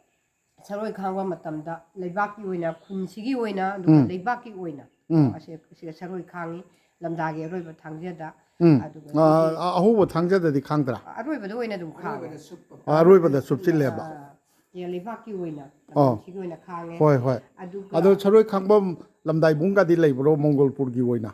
ꯁꯔꯣꯏ ꯈꯥꯡꯕ ꯃꯇꯝꯗ ꯂꯩꯕꯥꯛꯀꯤ ꯑꯣꯏꯅ, ꯈꯨꯟꯁꯤꯒꯤ ꯑꯣꯏꯅ, ꯑꯗꯨꯒ ꯎꯝ꯫ ꯂꯩꯕꯥꯛꯀꯤ ꯑꯣꯏꯅ ꯎꯝ꯫ ꯑꯁꯤ, ꯑꯁꯤꯗ ꯁꯔꯣꯏ ꯈꯥꯡꯉꯤ, ꯂꯝꯗꯥꯒꯤ ꯑꯔꯣꯏꯕ ꯊꯥꯡꯖꯗ꯫ ꯎꯝ꯫ ꯑꯗꯨꯒ ꯑ, ꯑ, ꯑꯍꯧꯕ ꯊꯥꯡꯖꯗꯗꯤ ꯈꯥꯡꯗ꯭ꯔꯥ? ꯑꯔꯣꯏꯕꯗ ꯑꯣꯏꯅ ꯑꯗꯨꯝ ꯈꯥꯡꯉꯤ꯫ ꯑ, ꯑꯔꯣꯏꯕꯗ ꯆꯨꯞꯁꯤꯜꯂꯦꯕ꯫ ꯑ, ꯂꯩꯕꯥꯛꯀꯤ ꯑꯣꯏꯅ, ꯑꯣ꯫ ꯁꯤꯒꯤ ꯑꯣꯏꯅ ꯈꯥꯡꯉꯦ꯫ ꯍꯣꯏ, ꯍꯣꯏ꯫ ꯑꯗꯨꯒ ꯑꯗꯣ ꯁꯔꯣꯏ ꯈꯥꯡꯕꯝ ꯂꯝꯗꯥꯏꯕꯨꯡꯒꯗꯤ ꯂꯩꯕ꯭ꯔꯣ ꯃꯣꯡꯒꯣꯜꯄꯨꯔꯒꯤ ꯑꯣꯏꯅ?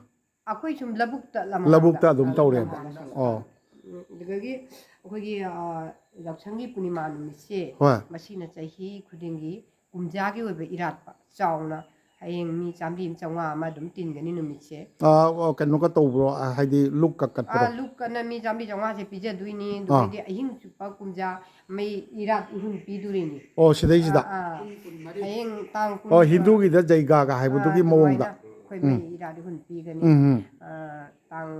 ꯑꯩꯈꯣꯏ ꯁꯨꯝ ꯂꯧꯕꯨꯛꯇ, ꯂꯧꯕꯨꯛꯇ ꯑꯗꯨꯝ ꯑ, ꯇꯧꯔꯦꯕ꯫ ꯂꯝꯍꯥꯡꯗ ꯁꯨꯝ꯫ ꯑꯣ꯫ ꯎꯝ, ꯑꯗꯨꯗꯒꯤ ꯑꯩꯈꯣꯏꯒꯤ, ꯑ, ꯌꯥꯎꯁꯪꯒꯤ ꯄꯨꯔꯅꯤꯃꯥ ꯅꯨꯃꯤꯠꯁꯦ, ꯍꯣꯏ꯫ ꯃꯁꯤꯅ ꯆꯍꯤ ꯈꯨꯗꯤꯡꯒꯤ ꯀꯨꯝꯖꯥꯒꯤ ꯑꯣꯏꯕ ꯏꯔꯥꯠꯄ ꯆꯥꯎꯅ, ꯍꯌꯦꯡ ꯃꯤ ꯆꯥꯝꯃꯔꯤ ꯑꯃ ꯆꯥꯝꯃꯉꯥ ꯑꯃ ꯑꯗꯨꯝ ꯇꯤꯟꯒꯅꯤ ꯅꯨꯃꯤꯠꯁꯦ꯫ ꯑ, ꯑꯣ, ꯀꯩꯅꯣꯒ ꯇꯧꯕ꯭ꯔꯣ? ꯑ, ꯍꯥꯏꯗꯤ ꯂꯨꯛꯀ ꯀꯠꯄ꯭ꯔꯣ? ꯑꯥ, ꯂꯨꯛ ꯀꯠꯅ ꯃꯤ ꯆꯥꯝꯃꯔꯤ ꯆꯥꯝꯃꯉꯥꯁꯦ ꯄꯤꯖꯗꯣꯏꯅꯤ꯫ ꯑꯥ꯫ ꯑꯗꯨꯗꯩꯗꯤ ꯑꯍꯤꯡ ꯆꯨꯞꯄ ꯀꯨꯝꯖꯥ ꯃꯩ ꯏꯔꯥꯠ ꯏꯍꯨꯟ ꯄꯤꯗꯣꯔꯤꯅꯤ꯫ ꯑꯣ, ꯁꯤꯗꯩꯁꯤꯗ? ꯑꯥ, ꯑꯥ꯫ ꯍꯌꯦꯡ ꯇꯥꯡ ꯀꯨꯟ꯫ ꯑꯣ, ꯍꯤꯟꯗꯨꯒꯤꯗ ꯖꯩꯒꯥꯒ ꯍꯥꯏꯕꯗꯨꯒꯤ ꯑꯥ, ꯃꯑꯣꯡꯗ? ꯑꯗꯨꯃꯥꯏꯅ ꯑꯩꯈꯣꯏ ꯃꯩ ꯎꯝ꯫ ꯏꯔꯥꯠ ꯏꯍꯨꯟ ꯄꯤꯒꯅꯤ꯫ ꯎꯝ, ꯎꯝ꯫ ꯑꯥ, ꯇꯥꯡ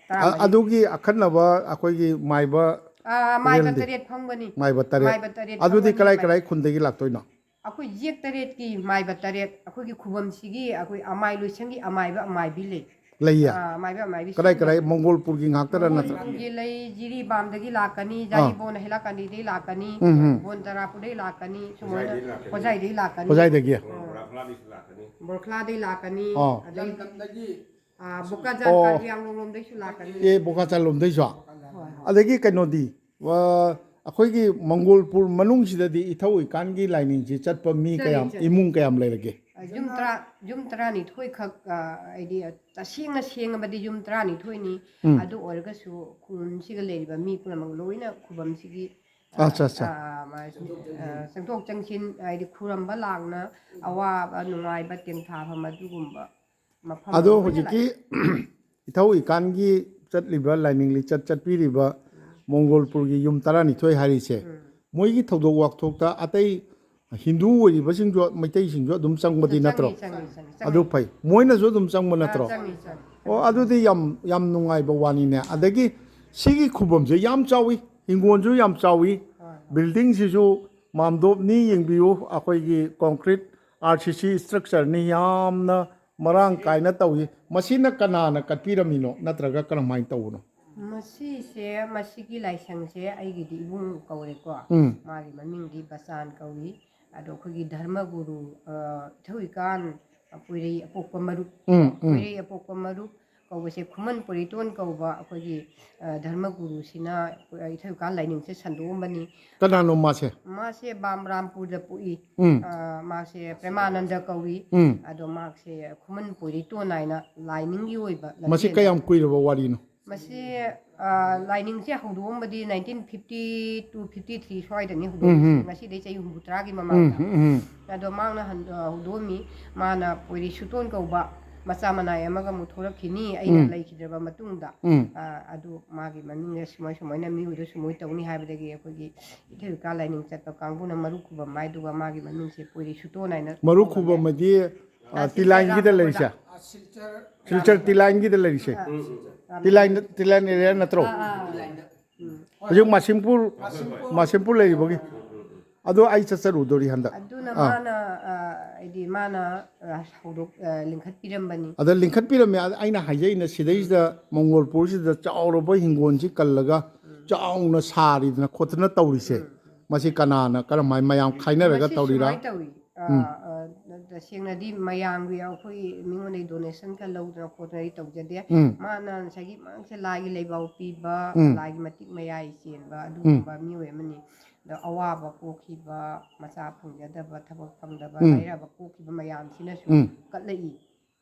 ꯑ-, ꯇꯔꯥꯃꯔꯤ꯫ ꯑꯗꯨꯒꯤ ꯑꯈꯟꯅꯕ ꯑꯩꯈꯣꯏꯒꯤ ꯃꯥꯏꯕ ꯑꯥ, ꯃꯥꯏꯕ ꯔꯦꯜꯗꯤ? ꯇꯔꯦꯠ ꯐꯝꯒꯅꯤ꯫ ꯃꯥꯏꯕ ꯇꯔꯦꯠ꯫ ꯃꯥꯏꯕ ꯇꯔꯦꯠ ꯑꯗꯨꯗꯤ ꯐꯝꯒꯅꯤ, ꯀꯔꯥꯏ ꯃꯥꯏ- ꯀꯔꯥꯏ ꯈꯨꯟꯗꯒꯤ ꯂꯥꯛꯇꯣꯏꯅꯣ? ꯑꯩꯈꯣꯏ ꯌꯦꯛ ꯇꯔꯦꯠꯀꯤ ꯃꯥꯏꯕ ꯇꯔꯦꯠ, ꯑꯩꯈꯣꯏꯒꯤ ꯈꯨꯕꯝꯁꯤꯒꯤ ꯑꯩꯈꯣꯏ ꯑꯃꯥꯏ ꯂꯣꯏꯁꯪꯒꯤ ꯑꯃꯥꯏꯕ ꯑꯃꯥꯏꯕꯤ ꯂꯩ꯫ ꯂꯩꯌꯦ? ꯑꯥ, ꯑꯃꯥꯏꯕ ꯑꯃꯥꯏꯕꯤ ꯀꯗꯥꯏ ꯁꯨꯅ ꯀꯗꯥꯏ ꯂꯩ꯫ ꯃꯣꯡꯒꯣꯜꯄꯨꯔꯒꯤ ꯉꯥꯛꯇꯔ ꯅꯠꯇ꯭ꯔ? ꯃꯣꯡꯒꯣꯜꯄꯨꯔꯒꯤ ꯂꯩ, ꯖꯤꯔꯤꯕꯥꯝꯗꯒꯤ ꯂꯥꯛꯀꯅꯤ, ꯑꯥ꯫ ꯖꯥꯔꯤꯕꯣꯟ ꯍꯩꯂꯥꯀꯥꯟꯗꯤꯗꯒꯤ ꯂꯥꯛꯀꯅꯤ, ꯎꯝ, ꯎꯝ꯫ ꯕꯣꯟ ꯇꯔꯥꯄꯨꯔꯗꯒꯤ ꯂꯥꯛꯀꯅꯤ, ꯁꯨꯃꯥꯏꯅ ꯍꯣꯖꯥꯏꯗꯒꯤ ꯂꯥꯛꯀꯅꯤ꯫ ꯍꯣꯖꯥꯏꯗꯒꯤ? ꯑꯥ꯫ ꯕꯣꯔꯈꯂꯥꯗꯩ ꯂꯥꯛꯀꯅꯤ꯫ ꯑꯣ꯫ ꯑꯗꯩ ꯂꯝꯗꯝꯗꯒꯤ ꯑꯥ, ꯕꯣꯀꯥꯖꯥꯟ ꯑꯣ꯫ ꯀꯥꯔꯕꯤ ꯑꯪꯂꯣꯡ ꯂꯣꯝꯗꯩꯁꯨ ꯂꯥꯛꯀꯅꯤ꯫ ꯑꯦ, ꯕꯣꯀꯥꯆꯥꯟ ꯂꯣꯝꯗꯩꯁꯨ꯫ ꯍꯣꯏ, ꯍꯣꯏ꯫ ꯑꯗꯒꯤ ꯀꯩꯅꯣꯗꯤ, ꯑ, ꯑꯩꯈꯣꯏꯒꯤ ꯃꯪꯒꯣꯜꯄꯨꯔ ꯃꯅꯨꯡꯁꯤꯗꯗꯤ ꯏꯊꯧ ꯏꯀꯥꯟꯒꯤ ꯂꯥꯏꯅꯤꯡꯁꯤ ꯆꯠꯄ ꯃꯤ ꯆꯠꯂꯤ, ꯀꯌꯥꯝ, ꯆꯠꯂꯤ꯫ ꯏꯃꯨꯡ ꯀꯌꯥꯝ ꯂꯩꯔꯒꯦ? ꯑ, ꯌꯨꯝ ꯇꯔꯥ, ꯌꯨꯝ ꯇꯔꯥꯅꯤꯊꯣꯏꯈꯛ, ꯑ, ꯍꯥꯏꯗꯤ, ꯑ, ꯇꯁꯦꯡꯅ ꯁꯦꯡꯉꯕꯗꯤ ꯌꯨꯝ ꯇꯔꯥꯅꯤꯊꯣꯏꯅꯤ꯫ ꯎꯝ꯫ ꯑꯗꯨ ꯑꯣꯏꯔꯒꯁꯨ ꯈꯨꯟꯁꯤꯒ ꯂꯩꯔꯤꯕ ꯃꯤ ꯄꯨꯝꯅꯃꯛ ꯂꯣꯏꯅ ꯈꯨꯕꯝꯁꯤꯒꯤ, ꯑ, ꯑꯠꯆꯥ, ꯑꯠꯆꯥ꯫ ꯑ, ꯃꯥ-, ꯑ, ꯆꯪꯊꯣꯛ ꯆꯪꯁꯤꯟ, ꯍꯥꯏꯗꯤ ꯈꯨꯔꯝꯕ ꯂꯥꯛꯅ ꯑꯋꯥꯕ ꯅꯨꯡꯉꯥꯏꯕ ꯇꯦꯡꯊꯥꯐꯝ ꯑꯗꯨꯒꯨꯝꯕ ꯃꯐꯝ ꯑꯗꯣ ꯂꯣꯏꯅ ꯍꯧꯖꯤꯛꯀꯤ ꯏꯊꯧ ꯏꯀꯥꯟꯒꯤ ꯆꯠꯂꯤꯕ ꯂꯥꯏꯅꯤꯡ ꯂꯤꯆꯠ ꯆꯠꯄꯤꯔꯤꯕ ꯃꯪꯒꯣꯜꯄꯨꯔꯒꯤ ꯌꯨꯝ ꯇꯔꯥꯅꯤꯊꯣꯏ ꯍꯥꯏꯔꯤꯁꯦ, ꯎꯝ꯫ ꯃꯣꯏꯒꯤ ꯊꯧꯗꯣꯛ ꯋꯥꯊꯣꯛꯇ ꯑꯇꯩ ꯍꯤꯟꯗꯨ ꯑꯣꯏꯔꯤꯕꯁꯤꯡꯁꯨ, ꯃꯩꯇꯩꯁꯤꯡꯁꯨ ꯑꯗꯨꯝ ꯆꯪꯕꯗꯤ ꯅꯠꯇ꯭ꯔꯣ? ꯆꯪꯉꯤ, ꯆꯪꯉꯤ, ꯆꯪꯉꯤ꯫ ꯑꯗꯨ ꯐꯩ꯫ ꯃꯣꯏꯅꯁꯨ ꯑꯗꯨꯝ ꯆꯪꯕ ꯅꯠꯇ꯭ꯔꯣ? ꯑꯥ, ꯆꯪꯉꯤ, ꯆꯪꯉꯤ꯫ ꯑꯣ, ꯑꯗꯨꯗꯤ ꯌꯥꯝ, ꯌꯥꯝ ꯅꯨꯡꯉꯥꯏꯕ ꯋꯥꯅꯤꯅꯦ꯫ ꯑꯗꯒꯤ ꯁꯤꯒꯤ ꯈꯨꯕꯝꯁꯦ ꯌꯥꯝ ꯆꯥꯎꯏ, ꯍꯤꯡꯒꯣꯜꯁꯨ ꯌꯥꯝ ꯆꯥꯎꯏ, ꯍꯣꯏ, ꯍꯣꯏ꯫ ꯕꯤꯜꯗꯤꯡꯁꯤꯁꯨ ꯃꯥꯝꯗꯣꯞꯅꯤ, ꯌꯦꯡꯕꯤꯌꯨ, ꯑꯩꯈꯣꯏꯒꯤ ꯀꯣꯟꯀ꯭ꯔꯤꯠ ꯑꯥꯔ ꯁꯤ ꯁꯤ ꯏꯁꯇ꯭ꯔꯛꯆꯔꯅꯤ, ꯌꯥꯝꯅ ꯃꯔꯥꯡ ꯀꯥꯏꯅ ꯇꯧꯏ꯫ ꯃꯁꯤꯅ ꯀꯅꯥꯅ ꯀꯠꯄꯤꯔꯝꯃꯤꯅꯣ, ꯅꯠꯇ꯭ꯔꯒ ꯀꯔꯝꯍꯥꯏꯅ ꯇꯧꯕꯅꯣ? ꯃꯁꯤꯁꯦ, ꯃꯁꯤꯒꯤ ꯂꯥꯏꯁꯪꯁꯦ ꯑꯩꯒꯤꯗꯤ ꯏꯕꯨꯡ ꯀꯧꯔꯦꯀꯣ꯫ ꯎꯝ꯫ ꯃꯥꯒꯤ ꯃꯃꯤꯡꯗꯤ ꯕꯆꯥꯟ ꯀꯧꯏ꯫ ꯑꯗꯣ ꯑꯩꯈꯣꯏꯒꯤ ꯙꯔꯃꯒꯨꯔꯨ, ꯑ, ꯏꯊꯧ ꯏꯀꯥꯟ, ꯑ, ꯄꯣꯏꯔꯩ ꯑꯄꯣꯛꯄ ꯃꯔꯨꯞ, ꯎꯝ, ꯎꯝ꯫ ꯄꯣꯏꯔꯩ ꯑꯄꯣꯛꯄ ꯃꯔꯨꯞ ꯀꯧꯕꯁꯦ, ꯈꯨꯃꯟ ꯄꯣꯏꯔꯩꯇꯣꯟ ꯀꯧꯕ ꯑꯩꯈꯣꯏꯒꯤ, ꯑ, ꯙꯔꯃꯒꯨꯔꯨꯁꯤꯅ, ꯑ, ꯏꯊꯧ ꯏꯀꯥꯟ ꯂꯥꯏꯅꯤꯡꯁꯦ ꯁꯟꯗꯣꯛꯑꯝꯕꯅꯤ꯫ ꯀꯅꯥꯅꯣ ꯃꯥꯁꯦ? ꯃꯥꯁꯦ ꯕꯥꯝꯔꯥꯝꯄꯨꯔꯗ ꯄꯣꯛꯏ꯫ ꯎꯝ꯫ ꯑ, ꯃꯥꯁꯦ ꯄ꯭ꯔꯦꯃꯥꯅꯟꯗ ꯀꯧꯏ꯫ ꯎꯝ꯫ ꯑꯗꯣ ꯃꯍꯥꯛꯁꯦ ꯈꯨꯃꯟ ꯄꯣꯏꯔꯩꯇꯣꯟ ꯍꯥꯏꯅ ꯂꯥꯏꯅꯤꯡꯒꯤ ꯑꯣꯏꯕ ꯃꯁꯤ ꯂꯝꯐꯦꯜ ꯀꯌꯥꯝ ꯀꯨꯏꯔꯕ ꯋꯥꯔꯤꯅꯣ? ꯃꯁꯤ, ꯑ, ꯂꯥꯏꯅꯤꯡꯁꯦ ꯍꯧꯗꯣꯛꯑꯝꯕꯗꯤ nineteen fifty two fifty three ꯁ꯭ꯋꯥꯏꯗꯅꯤ ꯍꯧꯗꯣꯛꯑꯝꯃꯤꯁꯦ꯫ ꯎꯝ, ꯎꯝ꯫ ꯉꯁꯤꯗꯩ ꯆꯍꯤ ꯍꯨꯝꯐꯨ ꯇꯔꯥꯒꯤ ꯎꯝ, ꯃꯃꯥꯡꯗ꯫ ꯎꯝ, ꯎꯝ꯫ ꯑꯗꯣ ꯃꯥꯅ ꯍꯟ-, ꯑ, ꯍꯧꯗꯣꯛꯑꯝꯃꯤ꯫ ꯃꯥꯅ ꯄꯣꯏꯔꯩ ꯁꯨꯇꯣꯟ ꯀꯧꯕ ꯃꯆꯥ ꯃꯅꯥꯏ ꯑꯃꯒ ꯑꯃꯨꯛ ꯊꯣꯛꯂꯛꯈꯤꯅꯤ, ꯑꯩꯅ ꯎꯝ꯫ ꯂꯩꯈꯤꯗ꯭ꯔꯕ ꯃꯇꯨꯡꯗ꯫ ꯎꯝ꯫ ꯑ, ꯑꯗꯨ ꯃꯥꯒꯤ ꯃꯃꯤꯡꯅ ꯁꯨꯃꯥꯏ ꯁꯨꯃꯥꯏꯅ ꯃꯤꯑꯣꯏꯗ ꯁꯨꯃꯥꯏ ꯇꯧꯅꯤ ꯍꯥꯏꯕꯗꯒꯤ ꯑꯩꯈꯣꯏꯒꯤ ꯏꯊꯧ ꯏꯀꯥ ꯂꯥꯏꯅꯤꯡ ꯆꯠꯄ ꯀꯥꯡꯕꯨꯅ ꯃꯔꯨ ꯈꯨꯕꯝ ꯍꯥꯏꯗꯨꯒ ꯃꯥꯒꯤ ꯃꯃꯤꯡꯁꯦ ꯄꯣꯏꯔꯩ ꯁꯨꯇꯣꯟ ꯍꯥꯏꯅ ꯃꯔꯨ ꯀꯧꯔꯝꯃꯦ꯫ ꯈꯨꯕꯝ ꯍꯥꯏꯗꯤ, ꯑ, ꯑ, ꯇꯤꯂꯥꯏꯟꯒꯤꯗ ꯁꯤꯜꯆꯔ ꯂꯩꯔꯤꯁꯦ? ꯔꯥꯝꯅꯒꯔ꯫ ꯑ, ꯁꯤꯜꯆꯔ ꯁꯤꯜꯆꯔ ꯇꯤꯂꯥꯏꯟꯒꯤꯗ ꯂꯩꯔꯤꯁꯦ? ꯑ, ꯇꯤꯂꯥꯏꯟ, ꯇꯤꯂꯥꯏꯟ ꯑꯦꯔꯤꯌꯥ ꯅꯠꯇ꯭ꯔꯣ? ꯑ, ꯑ, ꯎꯝ꯫ ꯍꯧꯖꯤꯛ ꯃꯥꯁꯤꯝꯄꯨꯔ, ꯃꯥꯁꯤꯝꯄꯨꯔ ꯂꯩꯔꯤꯕꯒꯤ꯫ ꯑꯗꯣ ꯑꯩ ꯆꯠꯆꯔꯨꯗꯣꯔꯤ ꯍꯟꯗꯛ꯫ ꯑꯗꯨꯅ ꯑꯥ꯫ ꯃꯥꯅ, ꯑ, ꯍꯥꯏꯗꯤ ꯃꯥꯅ, ꯑ, ꯍꯧꯗꯣꯛ-, ꯑ, ꯂꯤꯡꯈꯠꯄꯤꯔꯝꯕꯅꯤ꯫ ꯑꯗ ꯂꯤꯡꯈꯠꯄꯤꯔꯝꯃꯦ꯫ ꯑꯗ ꯑꯩꯅ ꯍꯥꯏꯖꯩꯅ, ꯁꯤꯗꯩꯁꯤꯗ ꯃꯪꯒꯣꯜꯄꯨꯔꯁꯤꯗ ꯆꯥꯎꯔꯕ ꯍꯤꯡꯒꯣꯜꯁꯤ ꯀꯜꯂꯒ ꯆꯥꯎꯅ ꯁꯥꯔꯤꯗꯅ ꯈꯣꯠꯇꯅ ꯇꯧꯔꯤꯁꯦ, ꯃꯁꯤ ꯀꯅꯥꯅ, ꯀꯔꯝꯍꯥꯏꯅ, ꯃꯌꯥꯝ ꯈꯥꯏꯅꯔꯒ ꯃꯁꯤ ꯇꯧꯔꯤꯔꯥ? ꯁꯨꯃꯥꯏꯅ ꯇꯧꯏ꯫ ꯑ, ꯎꯝ꯫ ꯑ, ꯇꯁꯦꯡꯅꯗꯤ ꯃꯌꯥꯝꯒꯤ ꯑꯩꯈꯣꯏ ꯃꯤꯉꯣꯟꯗꯒꯤ donation ꯈꯔ ꯂꯧꯗꯅ ꯈꯣꯠꯇꯅꯗꯤ ꯇꯧꯖꯗꯦ꯫ ꯎꯝ ꯃꯥꯅ ꯉꯁꯥꯏꯒꯤ ꯃꯥꯡꯁꯦ ꯂꯥꯏꯒꯤ ꯂꯩꯕꯥꯎ ꯄꯤꯕ, ꯎꯝ ꯂꯥꯏꯒꯤ ꯃꯇꯤꯛ ꯃꯌꯥꯏ ꯆꯦꯟꯕ ꯑꯗꯨꯒꯨꯝꯕ ꯃꯤꯑꯣꯏ ꯑꯃꯅꯤ꯫ ꯑꯗꯣ ꯑꯋꯥꯕ ꯄꯣꯛꯈꯤꯕ, ꯃꯆꯥ ꯐꯪꯖꯗꯕ, ꯊꯕꯛ ꯐꯪꯗꯕ, ꯎꯝ ꯂꯥꯏꯔꯕ ꯄꯣꯛꯈꯤꯕ ꯃꯌꯥꯝꯁꯤꯅꯁꯨ ꯎꯝ ꯀꯠꯂꯛꯏ꯫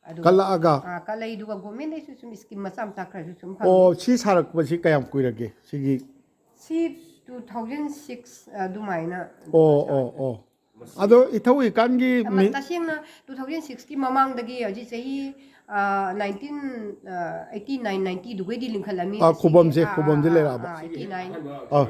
ꯑꯗꯨꯒ ꯀꯠꯂꯛꯑꯒ ꯑꯥ, ꯀꯠꯂꯛꯏ꯫ ꯑꯗꯨꯒ ꯒꯣꯔꯃꯦꯟꯗꯩꯁꯨ ꯁꯨꯝ ꯁ꯭ꯀꯤꯝ ꯃꯆꯥ ꯃꯆꯥ ꯈꯔꯁꯨ ꯁꯨꯝ ꯐꯪꯉꯤ꯫ ꯑꯣ, ꯁꯤ ꯁꯥꯔꯛꯄꯁꯤ ꯀꯌꯥꯝ ꯀꯨꯏꯔꯒꯦ ꯁꯤꯒꯤ? ꯁꯤ ꯇꯨ ꯊꯥꯎꯖꯟ ꯁꯤꯛꯁ ꯑꯗꯨꯃꯥꯏꯅ ꯑꯣ ꯑꯣ ꯑꯣ꯫ ꯑꯗꯣ ꯏꯊꯧꯏꯀꯥꯟꯒꯤ ꯑꯃ ꯃꯤ ꯇꯁꯦꯡꯅ ꯇꯨ ꯊꯥꯎꯖꯟ ꯁꯤꯛꯁꯀꯤ ꯃꯃꯥꯡꯗꯒꯤ ꯍꯧꯖꯤꯛ ꯆꯍꯤ ꯅꯥꯏꯟꯇꯤꯟ ꯑꯩꯠꯇꯤ ꯅꯥꯏꯟ ꯅꯥꯏꯟꯇꯤꯗꯨꯒꯩꯗꯤ ꯂꯤꯡꯈꯠꯂꯝꯃꯤ꯫ ꯑꯥ, ꯁꯤꯒꯤ ꯈꯨꯕꯝꯁꯦ, ꯑꯥ, ꯈꯨꯕꯝꯁꯦ ꯑꯥ, ꯂꯩꯔꯛꯑꯕ꯫ ꯑꯥ, ꯑꯩꯠꯇꯤ ꯅꯥꯏꯟ꯫ ꯑꯥ꯫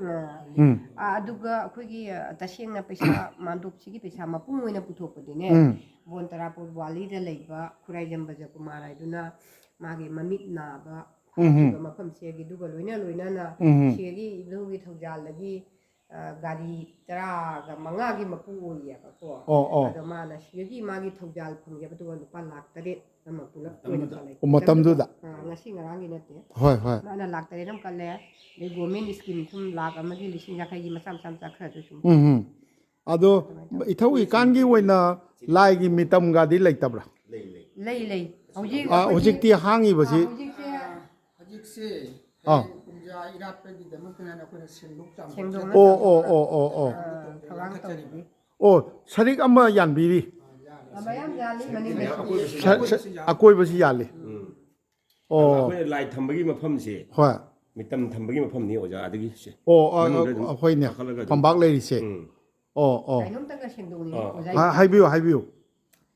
ꯑꯥ꯫ ꯎꯝ ꯑꯥ, ꯑꯗꯨꯒ ꯑꯩꯈꯣꯏꯒꯤ ꯑ, ꯇꯁꯦꯡꯅ ꯄꯩꯁꯥ ꯃꯥꯟꯗꯣꯞꯁꯤꯒꯤ ꯄꯩꯁꯥ ꯃꯄꯨꯡ ꯑꯣꯏꯅ ꯄꯨꯊꯣꯛꯄꯗꯤꯅꯦ, ꯎꯝ ꯕꯣꯟ ꯇꯔꯥꯄꯨꯔ ꯋꯥꯂꯤꯗ ꯂꯩꯕ ꯈꯨꯔꯥꯏꯖꯝ ꯕ꯭ꯔꯖꯀꯨꯃꯥꯔ ꯍꯥꯏꯗꯨꯅ ꯃꯥꯒꯤ ꯃꯃꯤꯠ ꯅꯥꯕ ꯎꯝ ꯎꯝ ꯐꯈꯤꯕ ꯃꯐꯝꯁꯤꯒꯤ ꯑꯗꯨꯒ ꯂꯣꯏꯅ ꯂꯣꯏꯅꯅ ꯎꯝ ꯎꯝ꯫ ꯁꯤꯒꯤ ꯏꯕꯨꯙꯧꯒꯤ ꯊꯧꯖꯥꯜꯗꯒꯤ ꯑ, ꯒꯥꯔꯤ ꯇꯔꯥꯒ ꯃꯉꯥꯒꯤ ꯃꯄꯨ ꯑꯣꯏꯌꯦꯕꯀꯣ꯫ ꯑꯣ ꯑꯣ꯫ ꯑꯗꯣ ꯃꯥꯅ ꯁꯤꯗꯒꯤ ꯃꯥꯒꯤ ꯊꯧꯖꯥꯜ ꯐꯪꯖꯕꯗꯨꯒ ꯂꯨꯄꯥ ꯂꯥꯛ ꯇꯔꯦꯠ ꯑꯃ ꯄꯨꯂꯞ ꯑꯣꯏꯅ ꯀꯠꯂꯦ꯫ ꯑꯣ, ꯃꯇꯝꯗꯨꯗ? ꯑ, ꯉꯁꯤ ꯉꯔꯥꯡꯒꯤ ꯅꯠꯇꯦ꯫ ꯍꯣꯏ ꯍꯣꯏ꯫ ꯃꯥꯅ ꯂꯥꯛ ꯇꯔꯦꯠ ꯑꯃ ꯀꯠꯂꯦ꯫ ꯑꯗꯩ ꯒꯣꯔꯃꯦꯟ ꯁ꯭ꯀꯤꯝ ꯁꯨꯝ ꯂꯥꯛ ꯑꯃꯒꯤ ꯂꯤꯁꯤꯡ ꯌꯥꯡꯈꯩꯒꯤ ꯃꯆꯥ ꯃꯆꯥ ꯃꯆꯥ ꯈꯔꯁꯨ ꯁꯨꯝ ꯎꯝ ꯎꯝ꯫ ꯑꯗꯣ ꯏꯊꯧꯏꯀꯥꯟꯒꯤ ꯑꯣꯏꯅ ꯂꯥꯏꯒꯤ ꯃꯤꯇꯝꯒꯗꯤ ꯂꯩꯇꯕ꯭ꯔꯥ? ꯂꯩ ꯂꯩ꯫ ꯍꯧꯖꯤꯛ ꯑꯥ, ꯑꯩꯈꯣꯏꯒꯤ ꯍꯧꯖꯤꯛꯇꯤ ꯍꯥꯡꯉꯤꯕꯁꯤ? ꯑꯥ, ꯍꯧꯖꯤꯛꯁꯦ ꯍꯧꯖꯤꯛꯁꯦ ꯑꯥ꯫ ꯍꯌꯦꯡ ꯀꯨꯝꯖꯥ ꯏꯔꯥꯠꯄꯒꯤꯗꯃꯛꯇꯅ ꯑꯩꯈꯣꯏꯅ ꯁꯦꯡꯗꯣꯛ ꯆꯥꯝꯊꯣꯛ ꯁꯦꯡꯗꯣꯛꯅ ꯑꯣ ꯑꯣ ꯑꯣ ꯑꯣ ꯑꯣ꯫ ꯑ, ꯊꯧꯔꯥꯡ ꯇꯧꯔꯤ꯫ ꯑꯣ, ꯁꯔꯤꯛ ꯑꯃ ꯌꯥꯟꯕꯤꯔꯤ꯫ ꯑ, ꯃꯌꯥꯝ ꯌꯥꯜꯂꯤ ꯃꯅꯤꯡꯗꯁꯨ꯫ ꯁ- ꯁ- ꯑꯀꯣꯏꯕꯁꯤ ꯌꯥꯜꯂꯤ꯫ ꯑꯣ꯫ ꯑꯩꯈꯣꯏꯅ ꯂꯥꯏ ꯊꯝꯕꯒꯤ ꯃꯐꯝꯁꯦ ꯍꯣꯏ꯫ ꯃꯤꯇꯝ ꯊꯝꯕꯒꯤ ꯃꯐꯝꯅꯤ ꯑꯣꯖꯥ꯫ ꯑꯗꯒꯤ ꯁꯦ ꯑꯣ ꯑ, ꯃꯅꯨꯡꯗ ꯑꯗꯨꯝ ꯑ, ꯍꯣꯏꯅꯦ꯫ ꯀꯥꯈꯠꯂꯒ ꯑꯗꯨꯝ ꯐꯝꯄꯥꯛ ꯂꯩꯔꯤꯁꯦ꯫ ꯎꯝ꯫ ꯑꯣ ꯑꯣ꯫ ꯀꯩꯅꯣꯝꯇꯪꯒ ꯁꯦꯡꯗꯣꯛꯅꯤꯡꯉꯤ ꯑꯥ꯫ ꯑꯣꯖꯥ꯫ ꯍꯥ- ꯍꯥꯏꯕꯤꯌꯨ ꯍꯥꯏꯕꯤꯌꯨ꯫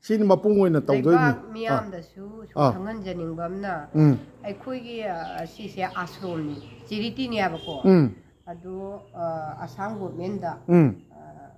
ꯁꯤꯅ ꯃꯄꯨꯡ ꯑꯣꯏꯅ ꯇꯧꯗꯣꯏꯅꯤ꯫ ꯂꯩꯕꯥꯛ ꯑꯥ꯫ ꯃꯤꯌꯥꯝꯗꯁꯨ ꯁꯨꯝ ꯑꯥ꯫ ꯈꯪꯍꯟꯖꯅꯤꯡꯕ ꯑꯃꯅ ꯎꯝ꯫ ꯑꯩꯈꯣꯏꯒꯤ ꯑ, ꯁꯤꯁꯦ ꯑꯥꯁ꯭ꯔꯣꯝꯅꯤ, ꯆꯦꯔꯤꯇꯤꯅꯦꯕꯀꯣ꯫ ꯎꯝ꯫ ꯑꯗꯣ ꯑ, ꯑꯁꯥꯝ ꯒꯣꯔꯃꯦꯟꯗ ꯎꯝ꯫ ꯑ,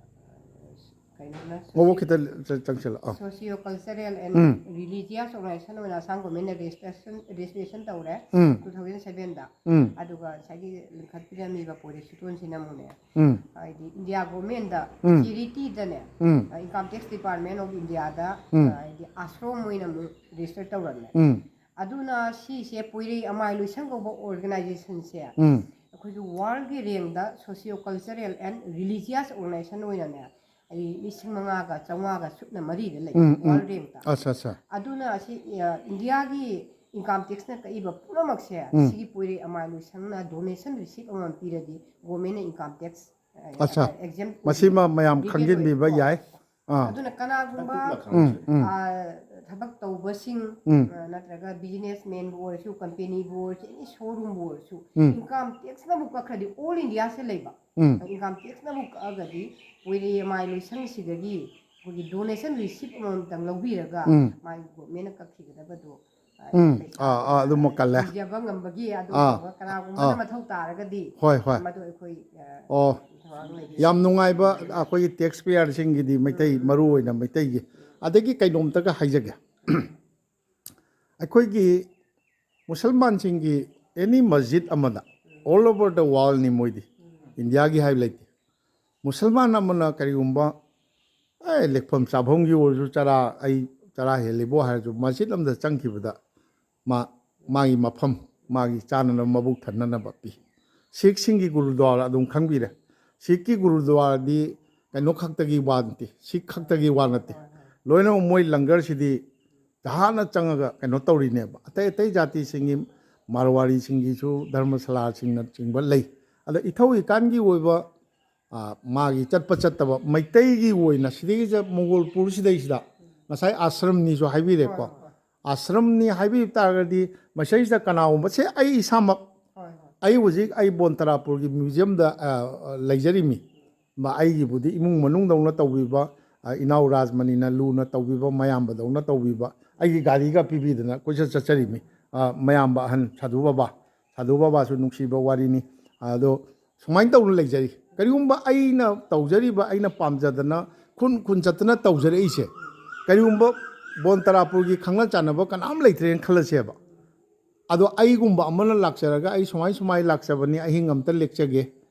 ꯀꯩꯅꯣꯅ ꯃꯕꯨꯛ ꯈꯤꯇ ꯆ- ꯆꯪꯁꯤꯜꯂꯣ꯫ ꯑꯥ꯫ Socio cultural and um. Religious organization ꯑꯣꯏꯅ ꯑꯁꯥꯝ ꯒꯣꯔꯃꯦꯟꯅ ꯔꯦꯖꯤꯁꯇ꯭ꯔꯦꯁꯟ ꯔꯦꯖꯤꯁꯇ꯭ꯔꯦꯁꯟ ꯇꯧꯔꯦ ꯎꯝ꯫ ꯇꯨ ꯊꯥꯎꯖꯟ ꯁꯚꯦꯟꯗ꯫ ꯎꯝ꯫ ꯑꯗꯨꯒ ꯉꯁꯥꯏꯒꯤ ꯂꯤꯡꯈꯠꯄꯤꯔꯝꯃꯤꯕ ꯄꯣꯏꯔꯦꯁꯤꯇꯣꯟꯁꯤꯅ ꯑꯃꯨꯛꯅꯦ ꯎꯝ꯫ ꯍꯥꯏꯗꯤ ꯏꯟꯗꯤꯌꯥ ꯒꯣꯔꯃꯦꯟꯗ ꯎꯝ꯫ ꯆꯦꯔꯤꯇꯤꯗꯅꯦ ꯎꯝ꯫ ꯏꯟꯀꯝ ꯇꯦꯛꯁ ꯗꯤꯄꯥꯔꯠꯃꯦꯟ ꯑꯣꯐ ꯏꯟꯗꯤꯌꯥꯗ ꯎꯝ꯫ ꯍꯥꯏꯗꯤ ꯑꯥꯁ꯭ꯔꯣꯝ ꯑꯣꯏꯅ ꯑꯃꯨꯛ ꯔꯦꯖꯤꯁꯇꯔ ꯇꯧꯔꯝꯃꯦ꯫ ꯎꯝ꯫ ꯑꯗꯨꯅ ꯁꯤꯁꯦ ꯄꯣꯏꯔꯩ ꯑꯃꯥꯏ ꯂꯣꯏꯁꯪ ꯀꯧꯕ ꯑꯣꯔꯒꯅꯥꯏꯖꯦꯁꯟꯁꯦ ꯎꯝ꯫ ꯑꯩꯈꯣꯏꯒꯤ ꯋꯥꯔꯜꯒꯤ ꯔꯦꯡꯗ socio cultural and religious organization ꯑꯣꯏꯅꯅꯦ ꯂꯤꯁꯤꯡ ꯃꯉꯥꯒ ꯆꯥꯝꯃꯉꯥꯒ ꯁꯨꯞꯅ ꯃꯔꯤꯗ ꯂꯩ, ꯎꯝ, ꯎꯝ꯫ ꯋꯥꯔꯜ ꯔꯦꯡꯛꯇ꯫ ꯑꯠꯆꯥ ꯑꯠꯆꯥ꯫ ꯑꯗꯨꯅ ꯑꯁꯤ, ꯑ, ꯏꯟꯗꯤꯌꯥꯒꯤ ꯏꯟꯀꯝ ꯇꯦꯛꯁꯅ ꯀꯛꯏꯕ ꯄꯨꯝꯅꯃꯛꯁꯦ ꯎꯝ꯫ ꯁꯤꯒꯤ ꯄꯣꯏꯔꯩ ꯑꯃꯥꯏ ꯂꯣꯏꯁꯪꯅ ꯗꯣꯅꯦꯁꯟ ꯔꯤꯁꯤꯞ ꯑꯃꯃꯝ ꯄꯤꯔꯗꯤ ꯒꯣꯔꯃꯦꯟꯅ ꯏꯟꯀꯝ ꯇꯦꯛꯁ, ꯑ, ꯑꯠꯆꯥ꯫ ꯑꯦꯛꯖꯦꯝ ꯃꯁꯤꯃ ꯃꯌꯥꯝ ꯔꯤꯕꯦꯠ ꯈꯪꯖꯤꯟꯕꯤꯕ ꯑꯣꯏ꯫ ꯌꯥꯏ꯫ ꯑꯥ꯫ ꯑꯗꯨꯅ ꯀꯅꯥꯒꯨꯝꯕ ꯎꯝ, ꯎꯝ꯫ ꯑ, ꯊꯕꯛ ꯇꯧꯕꯁꯤꯡ, ꯎꯝ꯫ ꯑ, ꯅꯠꯇ꯭ꯔꯒ ꯕꯤꯖꯤꯅꯦꯁ ꯃꯦꯟꯕꯨ ꯑꯣꯏꯔꯁꯨ, ꯀꯝꯄꯦꯅꯤꯕꯨ ꯑꯣꯏꯔꯁꯨ, ꯑꯦꯅꯤ ꯁꯣꯔꯨꯝꯕꯨ ꯑꯣꯏꯔꯁꯨ, ꯎꯝ꯫ ꯏꯟꯀꯝ ꯇꯦꯛꯁꯅꯕꯨ ꯀꯛꯈ꯭ꯔꯗꯤ ꯑꯣꯜ ꯏꯟꯗꯤꯌꯥꯁꯦ ꯂꯩꯕ꯫ ꯎꯝ꯫ ꯏꯟꯀꯝ ꯇꯦꯛꯁꯅꯕꯨ ꯀꯛꯑꯒꯗꯤ ꯄꯣꯏꯔꯩ ꯑꯃꯥꯏ ꯂꯣꯏꯁꯪꯁꯤꯗꯒꯤ ꯑꯩꯈꯣꯏꯒꯤ ꯗꯣꯅꯦꯁꯟ ꯔꯤꯁꯤꯞ ꯑꯃꯃꯝꯇꯪ ꯂꯧꯕꯤꯔꯒ ꯎꯝ꯫ ꯃꯥꯒꯤ ꯒꯣꯔꯃꯦꯟꯅ ꯀꯛꯈꯤꯒꯗꯕꯗꯣ, ꯑ, ꯎꯝ꯫ ꯄꯩꯁꯥ ꯑꯥ, ꯑꯥ, ꯑꯗꯨꯃꯛ ꯀꯜꯂꯦ꯫ ꯍꯟꯖꯕ ꯉꯝꯕꯒꯤ ꯑꯗꯨ ꯑꯥ꯫ ꯇꯧꯔꯒ ꯀꯅꯥꯒꯨꯝꯕꯅ ꯑꯥ꯫ ꯃꯊꯧ ꯇꯥꯔꯒꯗꯤ ꯍꯣꯏ, ꯍꯣꯏ꯫ ꯃꯗꯨ ꯑꯩꯈꯣꯏ, ꯑ, ꯑꯣ꯫ ꯊꯧꯔꯥꯡ ꯂꯩꯔꯤ꯫ ꯌꯥꯝ ꯅꯨꯡꯉꯥꯏꯕ ꯑꯩꯈꯣꯏꯒꯤ ꯇꯦꯛꯁ ꯄꯦꯌꯔꯁꯤꯡꯒꯤꯗꯤ ꯃꯩꯇꯩ, ꯃꯔꯨ ꯑꯣꯏꯅ ꯃꯩꯇꯩꯒꯤ꯫ ꯑꯗꯒꯤ ꯀꯩꯅꯣꯝꯇꯒ ꯍꯥꯏꯖꯒꯦ꯫ ꯑꯩꯈꯣꯏꯒꯤ ꯃꯨꯁꯜꯃꯥꯟꯁꯤꯡꯒꯤ ꯑꯦꯅꯤ ꯃꯁꯖꯤꯗ ꯑꯃꯗ, all over the worldꯅꯤ ꯃꯣꯏꯗꯤ, ꯏꯟꯗꯤꯌꯥꯒꯤ ꯍꯥꯏꯕ ꯂꯩꯇꯦ꯫ ꯃꯨꯁꯜꯃꯥꯟ ꯑꯃꯅ ꯀꯔꯤꯒꯨꯝꯕ, ꯑꯦ, ꯂꯦꯛꯐꯝ ꯆꯥꯐꯝꯒꯤ ꯑꯣꯏꯔꯁꯨ ꯆꯔꯥ, ꯑꯩ ꯆꯔꯥ ꯍꯦꯜꯂꯤꯕꯣ ꯍꯥꯏꯔꯁꯨ, ꯃꯁꯖꯤꯗ ꯑꯃꯗ ꯆꯪꯈꯤꯕꯗ ꯃꯥ, ꯃꯥꯒꯤ ꯃꯐꯝ, ꯃꯥꯒꯤ ꯆꯥꯅꯅꯕ, ꯃꯕꯨꯛ ꯊꯟꯅꯅꯕ ꯄꯤ꯫ ꯁꯤꯈꯁꯤꯡꯒꯤ ꯒꯨꯔꯨꯗ꯭ꯋꯥꯔꯥ ꯑꯗꯨꯝ ꯈꯪꯕꯤꯔꯦ꯫ ꯁꯤꯈꯀꯤ ꯒꯨꯔꯨꯗ꯭ꯋꯥꯔꯥꯗꯤ ꯀꯩꯅꯣ ꯈꯛꯇꯒꯤ ꯋꯥ ꯅꯠꯇꯦ, ꯁꯤꯈ ꯈꯛꯇꯒꯤ ꯋꯥ ꯅꯠꯇꯦ꯫ ꯂꯣꯏꯅꯃꯛ ꯃꯣꯏ ꯂꯪꯒꯔꯁꯤꯗꯤ ꯖꯍꯥꯠꯅ ꯆꯪꯉꯒ ꯀꯩꯅꯣ ꯇꯧꯔꯤꯅꯦꯕ꯫ ꯑꯇꯩ ꯑꯇꯩ ꯖꯥꯇꯤꯁꯤꯡꯒꯤ, ꯃꯥꯔꯋꯥꯔꯤꯁꯤꯡꯒꯤꯁꯨ ꯙꯔꯃꯁꯥꯂꯥꯁꯤꯡꯅꯆꯤꯡꯕ ꯂꯩ꯫ ꯑꯗ ꯏꯊꯧ ꯏꯀꯥꯟꯒꯤ ꯑꯣꯏꯕ, ꯑ, ꯃꯥꯒꯤ ꯆꯠꯄ ꯆꯠꯇꯕ, ꯃꯩꯇꯩꯒꯤ ꯑꯣꯏꯅ ꯁꯤꯗꯩꯁꯤꯗ ꯃꯣꯒꯣꯜꯄꯨꯔ ꯁꯤꯗꯩꯁꯤꯗ ꯉꯁꯥꯏ ꯑꯥꯁ꯭ꯔꯝꯅꯤꯁꯨ ꯍꯥꯏꯕꯤꯔꯦꯀꯣ꯫ ꯑꯥꯁ꯭ꯔꯝꯅꯤ ꯍꯥꯏꯕꯤꯕ ꯇꯥꯔꯒꯗꯤ ꯃꯁꯤꯗꯩꯁꯤꯗ ꯀꯅꯥꯒꯨꯝꯕ, ꯁꯦ, ꯑꯩ ꯏꯁꯥꯃꯛ, ꯍꯣꯏ, ꯍꯣꯏ꯫ ꯑꯩ ꯍꯧꯖꯤꯛ ꯑꯩ ꯕꯣꯟꯇꯔꯥꯄꯨꯔꯒꯤ ꯃ꯭ꯌꯨꯖꯤꯌꯝꯗ, ꯑ, ꯑ, ꯂꯩꯖꯔꯤꯃꯤ꯫ ꯃ-, ꯑꯩꯒꯤꯕꯨꯗꯤ ꯏꯃꯨꯡ ꯃꯅꯨꯡꯗꯧꯅ ꯇꯧꯕꯤꯕ, ꯑ, ꯏꯅꯥꯎ ꯔꯥꯖꯃꯅꯤꯅ ꯂꯨꯅ ꯇꯧꯕꯤꯕ, ꯃꯌꯥꯝꯕꯗꯧꯅ ꯇꯧꯕꯤꯕ, ꯑꯩꯒꯤ ꯒꯥꯔꯤꯒ ꯄꯤꯕꯤꯗꯅ ꯀꯣꯏꯆꯠ ꯆꯠꯆꯔꯤꯃꯤ꯫ ꯑ, ꯃꯌꯥꯝꯕ ꯑꯍꯟ ꯁꯥꯙꯨ ꯕꯕꯥ, ꯁꯥꯙꯨ ꯕꯕꯥꯁꯨ ꯅꯨꯡꯁꯤꯕ ꯋꯥꯔꯤꯅꯤ꯫ ꯑꯗꯣ ꯁꯨꯃꯥꯏꯅ ꯇꯧꯅ ꯂꯩꯖꯔꯤ꯫ ꯀꯔꯤꯒꯨꯝꯕ ꯑꯩꯅ ꯇꯧꯖꯔꯤꯕ, ꯑꯩꯅ ꯄꯥꯝꯖꯗꯅ ꯈꯨꯟ ꯈꯨꯟ ꯆꯠꯇꯅ ꯇꯧꯖꯔꯛꯏꯁꯦ, ꯀꯔꯤꯒꯨꯝꯕ ꯕꯣꯟꯇꯔꯥꯄꯨꯔꯒꯤ ꯈꯪꯅ ꯆꯥꯟꯅꯕ ꯀꯅꯥꯝ ꯂꯩꯇ꯭ꯔꯦꯅ ꯈꯜꯂꯁꯦꯕ꯫ ꯑꯗꯣ ꯑꯩꯒꯨꯝꯕ ꯑꯃꯅ ꯂꯥꯛꯆꯔꯒ, "ꯑꯩ ꯁꯨꯃꯥꯏ ꯁꯨꯃꯥꯏ ꯂꯥꯛꯆꯕꯅꯤ, ꯑꯍꯤꯡ ꯑꯝꯇ ꯂꯦꯛꯆꯒꯦ"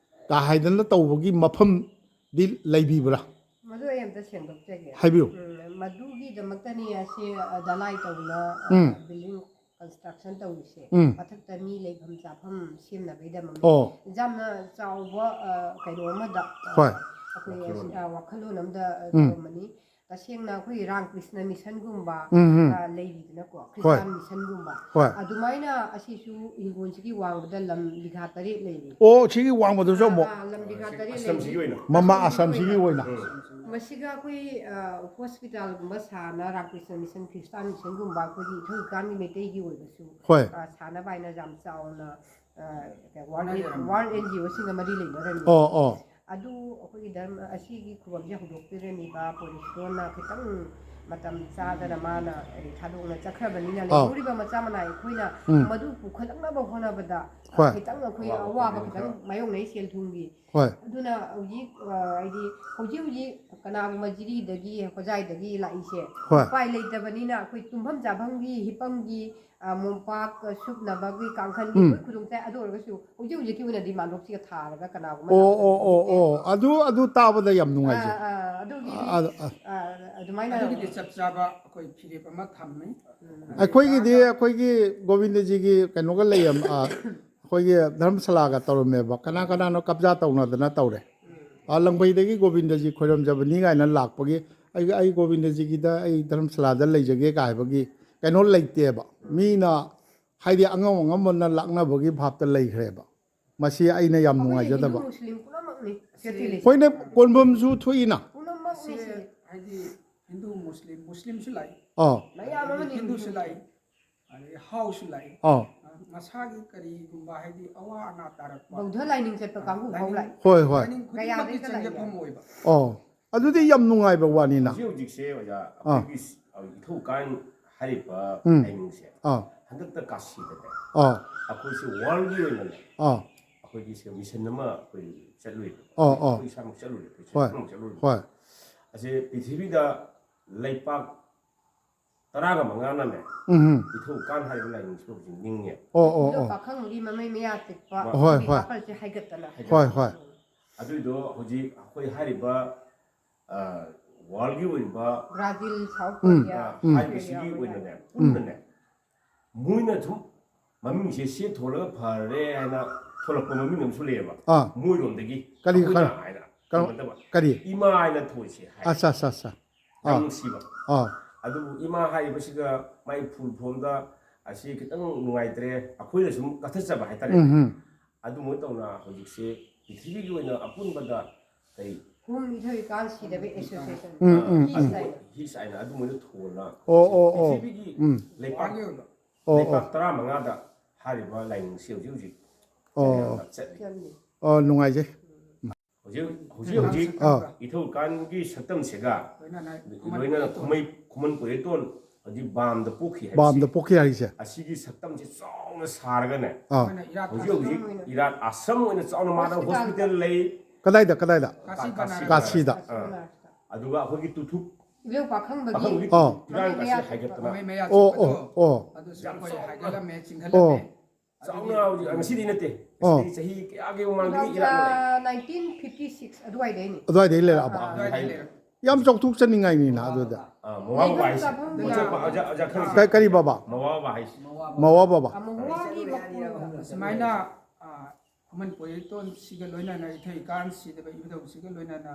ꯀ ꯍꯥꯏꯗꯅ ꯇꯧꯕꯒꯤ ꯃꯐꯝꯗꯤ ꯂꯩꯕꯤꯕ꯭ꯔꯥ? ꯃꯗꯨ ꯑꯩ ꯑꯝꯇ ꯁꯦꯡꯗꯣꯛꯆꯒꯦ꯫ ꯍꯥꯏꯕꯤꯌꯨ꯫ ꯎꯝ, ꯃꯗꯨꯒꯤꯗꯃꯛꯇꯅꯤ ꯑꯁꯤ, ꯑ, ꯗꯂꯥꯏ ꯇꯧꯅ, ꯑ, ꯎꯝ꯫ ꯕꯤꯜꯗꯤꯡ ꯀꯟꯁꯇ꯭ꯔꯛꯁꯟ ꯇꯧꯔꯤꯁꯦ꯫ ꯎꯝ꯫ ꯃꯊꯛꯇ ꯃꯤ ꯂꯩꯐꯝ ꯆꯥꯐꯝ ꯁꯦꯝꯅꯕꯒꯤꯗꯃꯛꯅꯤ꯫ ꯑꯣ꯫ ꯌꯥꯝꯅ ꯆꯥꯎꯕ, ꯑ, ꯀꯩꯅꯣ ꯑꯃꯗ, ꯑ, ꯍꯣꯏ꯫ ꯑꯩꯈꯣꯏ ꯋꯥꯈꯜꯂꯣꯟ꯫ ꯑ, ꯋꯥꯈꯜꯂꯣꯟ ꯑꯃꯗ, ꯑ, ꯎꯝ꯫ ꯇꯧꯔꯝꯕꯅꯤ꯫ ꯇꯁꯦꯡꯅ ꯑꯩꯈꯣꯏꯒꯤ ꯔꯥꯝ ꯀ꯭ꯔꯤꯁꯅ ꯃꯤꯁꯟꯒꯨꯝꯕ, ꯎꯝ, ꯎꯝ꯫ ꯑ, ꯂꯩꯔꯤꯗꯅꯀꯣ, ꯍꯣꯏ꯫ ꯈ꯭ꯔꯤꯁꯇꯥꯟ ꯃꯤꯁꯟꯒꯨꯝꯕ꯫ ꯍꯣꯏ꯫ ꯑꯗꯨꯃꯥꯏꯅ ꯑꯁꯤꯁꯨ ꯍꯤꯡꯒꯣꯜꯁꯤꯒꯤ ꯋꯥꯡꯃꯗ ꯂꯝ ꯕꯤꯘꯥ ꯇꯔꯦꯠ ꯂꯩꯔꯤ꯫ ꯑꯣ, ꯁꯤꯒꯤ ꯋꯥꯡꯃꯗꯁꯨ ꯑꯥ, ꯑꯃꯨꯛ? ꯑꯥ, ꯂꯝ ꯕꯤꯘꯥ ꯇꯔꯦꯠ ꯑꯁꯥꯝꯁꯤꯒꯤ ꯂꯩꯔꯤ꯫ ꯑꯣꯏꯅ? ꯃꯃꯥ ꯑꯁꯥꯝꯁꯤꯒꯤ ꯑꯣꯏꯅ? ꯎꯝ꯫ ꯃꯁꯤꯒ ꯑꯩꯈꯣꯏ, ꯑ, ꯍꯣꯁꯄꯤꯇꯥꯜꯒꯨꯝꯕ ꯁꯥꯅ ꯔꯥꯝꯀ꯭ꯔꯤꯁꯅ ꯃꯤꯁꯟ, ꯈ꯭ꯔꯤꯁꯇꯥꯟ ꯃꯤꯁꯟꯒꯨꯝꯕ ꯑꯩꯈꯣꯏꯒꯤ ꯏꯊꯧ ꯏꯀꯥꯟꯒꯤ ꯃꯩꯇꯩꯒꯤ ꯑꯣꯏꯕꯁꯨ, ꯍꯣꯏ꯫ ꯑ, ꯁꯥꯅꯕ ꯍꯥꯏꯅ ꯌꯥꯝ ꯆꯥꯎꯅ, ꯑ, ꯋꯥꯔꯜ ꯑꯦꯟ-, ꯋꯥꯔꯜ ꯑꯦꯟ ꯖꯤ ꯑꯣꯁꯤꯡꯒ ꯃꯔꯤ ꯂꯩꯅꯔꯝꯃꯤ꯫ ꯑꯣ, ꯑꯣ꯫ ꯑꯗꯨ ꯑꯩꯈꯣꯏꯒꯤ ꯙꯔꯃ ꯑꯁꯤꯒꯤ ꯈꯨꯕꯝꯁꯦ ꯍꯧꯗꯣꯛꯄꯤꯔꯝꯃꯤꯕ ꯄꯣꯂꯤꯁꯇꯣꯟꯅ ꯈꯤꯇꯪ ꯃꯇꯝ ꯆꯥꯗꯅ ꯃꯥꯅ ꯊꯥꯗꯣꯛꯅ ꯆꯠꯈ꯭ꯔꯕꯅꯤꯅ, ꯑꯥꯎ꯫ ꯂꯩꯍꯧꯔꯤꯕ ꯃꯆꯥ ꯃꯅꯥ ꯑꯩꯈꯣꯏꯅ ꯎꯝ꯫ ꯃꯗꯨ ꯄꯨꯈꯠꯂꯛꯅꯕ ꯍꯣꯠꯅꯕꯗ ꯍꯣꯏ꯫ ꯈꯤꯇꯪ ꯑꯩꯈꯣꯏ ꯑꯋꯥꯕ ꯑꯋꯥꯕ ꯈꯤꯇꯪ ꯈꯔ꯫ ꯃꯥꯌꯣꯛꯅꯩ ꯁꯦꯜ ꯊꯨꯝꯒꯤ꯫ ꯍꯣꯏ꯫ ꯑꯗꯨꯅ ꯍꯧꯖꯤꯛ, ꯑ, ꯍꯥꯏꯗꯤ ꯍꯧꯖꯤꯛ ꯍꯧꯖꯤꯛ ꯀꯅꯥꯒꯨꯝꯕ ꯖꯤꯔꯤꯗꯒꯤ, ꯍꯣꯖꯥꯏꯗꯒꯤ ꯂꯥꯛꯏꯁꯦ ꯍꯣꯏ꯫ ꯎꯄꯥꯏ ꯂꯩꯇꯕꯅꯤꯅ ꯑꯩꯈꯣꯏ ꯇꯨꯝꯐꯝ ꯆꯥꯐꯝꯒꯤ, ꯍꯤꯞꯐꯝꯒꯤ, ꯑ, ꯃꯣꯝꯄꯥꯛ, ꯑ, ꯁꯨꯞꯅꯕꯒꯤ ꯀꯥꯡꯈꯟꯒꯤ ꯎꯝ꯫ ꯂꯣꯏ ꯈꯨꯗꯣꯡꯆꯥꯏ꯫ ꯑꯗꯨ ꯑꯣꯏꯔꯒꯁꯨ ꯍꯧꯖꯤꯛ ꯍꯧꯖꯤꯛꯀꯤ ꯑꯣꯏꯅꯗꯤ ꯃꯥꯟꯗꯣꯞꯁꯤꯒ ꯊꯥꯔꯒ ꯀꯅꯥꯒꯨꯝꯕ ꯑꯣ, ꯂꯥꯛꯄ ꯑꯣ, ꯑꯣ, ꯅꯨꯃꯤꯠꯇ ꯑꯣ꯫ ꯑꯗꯨ, ꯑꯗꯨ ꯇꯥꯕꯗ ꯌꯥꯝ ꯅꯨꯡꯉꯥꯏꯖꯩ꯫ ꯑꯥ, ꯑꯥ, ꯑꯗꯨꯒꯤ, ꯑ, ꯑ, ꯑ, ꯑꯗꯨꯃꯥꯏꯅ ꯑꯗꯨꯒꯤꯗꯤ ꯆꯞ ꯆꯥꯕ ꯑꯩꯈꯣꯏ ꯐꯤꯔꯦꯞ ꯑꯃ ꯊꯝꯃꯤ꯫ ꯎꯝ꯫ ꯑꯩꯈꯣꯏꯒꯤꯗꯤ, ꯑꯩꯈꯣꯏꯒꯤ ꯒꯣꯕꯤꯟꯗꯖꯤꯒꯤ ꯀꯩꯅꯣꯒ ꯂꯩꯌꯦ, ꯑ, ꯑꯩꯈꯣꯏꯒꯤ ꯙꯔꯃꯁꯥꯂꯥꯒ ꯇꯧꯔꯝꯃꯦꯕ꯫ ꯀꯅꯥ ꯀꯅꯥꯅꯣ ꯀꯕꯖꯥ ꯇꯧꯅꯗꯅ ꯇꯧꯔꯦ꯫ ꯎꯝ꯫ ꯑ, ꯂꯪꯕꯩꯗꯒꯤ ꯒꯣꯕꯤꯟꯗꯖꯤ ꯈꯣꯏꯔꯝꯖꯕꯅꯤ ꯀꯥꯏꯅ ꯂꯥꯛꯄꯒꯤ, ꯑꯩ, ꯑꯩ ꯒꯣꯕꯤꯟꯗꯖꯤꯒꯤꯗ ꯑꯩ ꯙꯔꯃꯁꯥꯂꯥꯗ ꯂꯩꯖꯒꯦ ꯀꯥꯏ ꯍꯥꯏꯕꯒꯤ ꯀꯩꯅꯣ ꯂꯩꯇꯦꯕ꯫ ꯃꯤꯅ ꯍꯥꯏꯗꯤ ꯑꯉꯝ ꯑꯉꯝꯕꯅ ꯂꯥꯛꯅꯕꯒꯤ ꯚꯥꯞꯇ ꯂꯩꯈ꯭ꯔꯦꯕ꯫ ꯃꯁꯤ ꯑꯩꯅ ꯌꯥꯝ ꯑꯩꯈꯣꯏꯅ ꯅꯨꯡꯉꯥꯏꯖꯗꯕ꯫ ꯍꯤꯟꯗꯨ ꯃꯨꯁꯂꯤꯝ ꯄꯨꯝꯅꯃꯛꯅꯤ ꯆꯠꯇꯣꯏ ꯂꯩꯁꯦ꯫ ꯑꯩꯈꯣꯏꯅ ꯀꯣꯟꯐꯝꯁꯨ ꯊꯣꯛꯏꯅ꯫ ꯄꯨꯝꯅꯃꯛꯅꯤ ꯁꯤ ꯁꯤ꯫ ꯍꯥꯏꯗꯤ ꯍꯤꯟꯗꯨ ꯃꯨꯁꯂꯤꯝ, ꯃꯨꯁꯂꯤꯝꯁꯨ ꯂꯥꯛꯏ꯫ ꯑꯥ꯫ ꯃꯌꯥꯝ ꯑꯃꯅꯤ ꯍꯤꯟꯗꯨꯁꯨ ꯍꯤꯟꯗꯨ꯫ ꯂꯥꯛꯏ꯫ ꯑꯗꯩ ꯍꯥꯎꯁꯨ ꯂꯥꯛꯏ꯫ ꯑꯥ꯫ ꯃꯁꯥꯒꯤ ꯀꯔꯤꯒꯨꯝꯕ ꯍꯥꯏꯗꯤ ꯑꯋꯥ ꯑꯅꯥ ꯇꯥꯔꯛꯄ꯫ ꯕꯧꯙ ꯂꯥꯏꯅꯤꯡ ꯆꯠꯄ ꯀꯥꯡꯕꯨ ꯐꯥꯎ ꯂꯥꯏꯅꯤꯡ, ꯂꯥꯛꯏ꯫ ꯍꯣꯏ, ꯍꯣꯏ꯫ ꯂꯥꯏꯅꯤꯡ ꯈꯨꯗꯤꯡꯃꯛꯀꯤ ꯀꯌꯥꯗꯩ ꯆꯪꯖꯐꯝ ꯂꯥꯛꯏ? ꯑꯣꯏꯕ꯫ ꯑꯣ꯫ ꯑꯗꯨꯗꯤ ꯌꯥꯝ ꯅꯨꯡꯉꯥꯏꯕ ꯋꯥꯅꯤꯅ꯫ ꯍꯧꯖꯤꯛ ꯍꯧꯖꯤꯛꯁꯦ ꯑꯣꯖꯥ, ꯑꯥ꯫ ꯑꯩꯈꯣꯏꯒꯤ ꯁ-, ꯑ, ꯏꯊꯧꯀꯥꯟ ꯍꯥꯏꯔꯤꯕ ꯎꯝ꯫ ꯂꯥꯏꯅꯤꯡꯁꯦ ꯑꯥ꯫ ꯍꯟꯗꯛꯇ ꯀꯥꯁꯤꯗꯅꯦ ꯑꯥ꯫ ꯑꯩꯈꯣꯏꯁꯦ ꯋꯥꯔꯜꯒꯤ ꯑꯣꯏꯅꯅꯦ ꯑꯥ꯫ ꯑꯩꯈꯣꯏꯒꯤ ꯁꯤ ꯃꯤꯁꯟ ꯑꯃ ꯑꯩꯈꯣꯏ ꯆꯠꯂꯨꯏꯕ꯫ ꯑꯥ, ꯑꯥ꯫ ꯑꯩꯈꯣꯏ ꯏꯁꯥꯃꯛ ꯆꯠꯂꯨꯔꯦ, ꯑꯩꯈꯣꯏ ꯍꯣꯏ꯫ ꯆꯠꯂꯨꯔꯦ꯫ ꯍꯣꯏ꯫ ꯑꯁꯤ ꯄ꯭ꯔꯤꯊꯤꯕꯤꯗ ꯂꯩꯄꯥꯛ ꯇꯔꯥꯒ ꯃꯉꯥꯅꯅꯦ ꯎꯝ, ꯎꯝ꯫ ꯏꯊꯧꯀꯥꯟ ꯍꯥꯏꯔꯤꯕ ꯂꯥꯏꯅꯤꯡꯁꯤꯕꯨ ꯍꯧꯖꯤꯛ ꯅꯤꯡꯉꯦ꯫ ꯑꯣ, ꯑꯣ, ꯑꯗꯣ ꯑꯣ꯫ ꯄꯥꯈꯪ ꯃꯔꯤ ꯃꯃꯩ ꯃꯌꯥ ꯆꯤꯛꯄ ꯍꯣꯏ, ꯃꯤ ꯍꯣꯏ꯫ ꯋꯥꯈꯜꯁꯦ ꯍꯥꯏꯒꯠꯇꯅ꯫ ꯍꯣꯏ, ꯍꯣꯏ꯫ ꯑꯗꯨꯏꯗꯣ ꯍꯧꯖꯤꯛ ꯑꯩꯈꯣꯏ ꯍꯥꯏꯔꯤꯕ, ꯑ, ꯋꯥꯔꯜꯒꯤ ꯑꯣꯏꯕ, ꯕ꯭ꯔꯥꯖꯤꯜ, ꯁꯥꯎꯠ ꯎꯝ, ꯀꯣꯔꯤꯌꯥ, ꯑ, ꯎꯝ꯫ ꯍꯥꯏꯔꯤꯕꯁꯤꯒꯤ ꯑꯣꯁꯇ꯭ꯔꯦꯂꯤꯌꯥ ꯑꯣꯏꯅꯅꯦ, ꯎꯝ꯫ ꯄꯨꯟꯅꯅꯦ, ꯃꯣꯏꯅ ꯁꯨꯝ ꯃꯃꯤꯡꯁꯦ ꯁꯤ ꯊꯣꯜꯂꯒ ꯐꯔꯦ ꯍꯥꯏꯅ ꯊꯣꯜꯂꯛꯄ ꯃꯃꯤꯡ ꯑꯃꯁꯨ ꯂꯩꯌꯦꯕ꯫ ꯑꯥ꯫ ꯃꯣꯏꯔꯣꯝꯗꯒꯤ ꯀꯔꯤ ꯑꯩꯈꯣꯏꯅ ꯈꯔ? ꯍꯥꯏꯅ꯫ ꯀꯔꯝ-, ꯊꯣꯟꯒꯗꯕ꯫ ꯀꯔꯤ? ꯏꯃꯥ ꯍꯥꯏꯅ ꯊꯣꯟꯁꯤ ꯍꯥꯏ꯫ ꯑꯠꯆꯥ, ꯑꯠꯆꯥ, ꯑꯠꯆꯥ꯫ ꯌꯥꯝ ꯑꯥ꯫ ꯅꯨꯡꯁꯤꯕ꯫ ꯑꯥ꯫ ꯑꯗꯨꯕꯨ ꯏꯃꯥ ꯍꯥꯏꯔꯤꯕꯁꯤꯒ ꯃꯥꯏ full formꯗ ꯑꯁꯤ ꯈꯤꯇꯪ ꯅꯨꯡꯉꯥꯏꯇ꯭ꯔꯦ, ꯑꯩꯈꯣꯏꯅ ꯁꯨꯝ ꯀꯛꯊꯠꯆꯕ ꯍꯥꯏꯇꯥꯔꯦ꯫ ꯎꯝ, ꯎꯝ꯫ ꯑꯗꯨꯃꯥꯏꯅ ꯇꯧꯅ ꯍꯧꯖꯤꯛꯁꯦ ꯄ꯭ꯔꯤꯊꯤꯕꯤꯒꯤ ꯑꯣꯏꯅ ꯑꯄꯨꯟꯕꯗ ꯀꯔꯤ? ꯍꯣꯝ ꯏꯊꯩ ꯀꯥꯟ ꯁꯤꯗꯕ ꯑꯦꯁꯣꯁꯤꯌꯦꯁꯟ꯫ ꯎꯝ, ꯎꯝ, ꯍꯤꯁ ꯎꯝ꯫ ꯍꯥꯏꯅ꯫ ꯍꯤꯁ ꯍꯥꯏꯅ ꯑꯗꯨꯃꯥꯏꯅ ꯊꯣꯟꯅ ꯑꯣ, ꯑꯣ, ꯑꯣ꯫ ꯄ꯭ꯔꯤꯊꯤꯕꯤꯒꯤ ꯎꯝ꯫ ꯂꯩꯄꯥꯛ, ꯑꯣ, ꯑꯣ꯫ ꯂꯩꯄꯥꯛ ꯇꯔꯥꯃꯉꯥꯗ ꯍꯥꯏꯔꯤꯕ ꯂꯥꯏꯅꯤꯡꯁꯤ ꯍꯧꯖꯤꯛ ꯍꯧꯖꯤꯛ ꯑꯣ꯫ ꯆꯠꯂꯤ꯫ ꯆꯠꯂꯤ꯫ ꯑꯣ, ꯅꯨꯡꯉꯥꯏꯖꯩ꯫ ꯍꯧꯖꯤꯛ, ꯍꯧꯖꯤꯛ, ꯍꯧꯖꯤꯛ ꯑꯥ꯫ ꯏꯊꯧꯀꯥꯟꯒꯤ ꯁꯛꯇꯝꯁꯤꯒ ꯂꯣꯏꯅꯅ ꯈꯨꯃꯟ ꯄꯣꯏꯔꯩꯇꯣꯟ ꯍꯧꯖꯤꯛ ꯕꯥꯝꯗ ꯄꯣꯛꯈꯤ ꯍꯥꯏꯕꯁꯤ, ꯕꯥꯝꯗ ꯄꯣꯛꯈꯤ ꯍꯥꯏꯁꯦ꯫ ꯑꯁꯤꯒꯤ ꯁꯛꯇꯝꯁꯤ ꯆꯥꯎꯅ ꯁꯥꯔꯒꯅꯦ, ꯑꯥ꯫ ꯍꯧꯖꯤꯛ ꯍꯧꯖꯤꯛ ꯏꯔꯥꯠ ꯑꯥꯁ꯭ꯔꯝ ꯑꯣꯏꯅ ꯆꯥꯎꯅ ꯃꯥꯅ ꯍꯣꯁꯄꯤꯇꯥꯜ ꯂꯩ꯫ ꯀꯗꯥꯏꯗ, ꯀꯗꯥꯏꯗ? ꯀꯥꯁꯤ ꯀꯥꯁꯤ ꯕꯅꯥꯔꯁ꯫ ꯀꯥꯁꯤꯗ꯫ ꯑꯥ꯫ ꯑꯗꯨꯒ ꯑꯩꯈꯣꯏꯒꯤ ꯇꯨꯊꯨꯛ ꯏꯕꯦꯝ ꯄꯥꯈꯪꯕꯒꯤ꯫ ꯄꯥꯈꯪꯕꯒꯤ ꯑꯥ꯫ ꯇꯨꯊꯨꯛ ꯐꯤꯔꯥꯟ ꯀꯥꯁꯤ ꯍꯥꯏꯒꯠꯇꯅ꯫ ꯑꯣ, ꯑꯣ, ꯑꯣ꯫ ꯑꯗꯨꯁꯨ ꯑꯩꯈꯣꯏ ꯍꯥꯏꯒꯠꯂꯝꯃꯦ, ꯆꯤꯡꯈꯠꯂꯝꯃꯦ꯫ ꯑꯣ꯫ ꯆꯥꯎꯅ ꯍꯧꯖꯤꯛ ꯉꯁꯤꯗꯤ ꯅꯠꯇꯦ꯫ ꯑꯣ꯫ ꯉꯁꯤꯗꯤ ꯆꯍꯤ ꯀꯌꯥꯒꯤ ꯃꯃꯥꯡꯗꯒꯤ ꯏꯔꯥꯠ ꯂꯩ꯫ Nineteen fifty six ꯑꯗꯨꯋꯥꯏꯗꯩꯅꯤ꯫ ꯑꯗꯨꯋꯥꯏꯗꯩ ꯂꯩꯔꯛꯑꯕ? ꯑꯥ, ꯑꯗꯨꯋꯥꯏꯗꯩ ꯂꯩꯔꯛꯑꯦ꯫ ꯌꯥꯝ ꯆꯥꯎꯊꯣꯛꯆꯅꯤꯡꯉꯥꯏꯅꯤꯅ ꯑꯗꯨꯗ꯫ ꯑꯥ, ꯃꯋꯥ ꯕꯕꯥ ꯍꯥꯏꯁꯤ꯫ ꯂꯩꯐꯝ ꯆꯥꯐꯝ ꯃꯆꯥ-, ꯑꯣꯖꯥ, ꯑꯣꯖꯥ ꯈꯪꯉꯤꯁꯤ꯫ ꯀ-, ꯀꯔꯤ ꯕꯕꯥ? ꯃꯋꯥ ꯕꯕꯥ ꯍꯥꯏꯁꯤ꯫ ꯃꯋꯥ ꯕꯕꯥ꯫ ꯑꯃꯨꯍꯣꯡꯒꯤ ꯃꯄꯨ꯫ ꯑꯁꯨꯃꯥꯏꯅ, ꯑꯥ, ꯈꯨꯃꯟ ꯄꯣꯏꯔꯩꯇꯣꯟꯁꯤꯒ ꯂꯣꯏꯅꯅ ꯏꯊꯩ ꯏꯀꯥꯟ ꯁꯤꯗꯕ ꯏꯕꯨꯙꯧꯁꯤꯒ ꯂꯣꯏꯅꯅ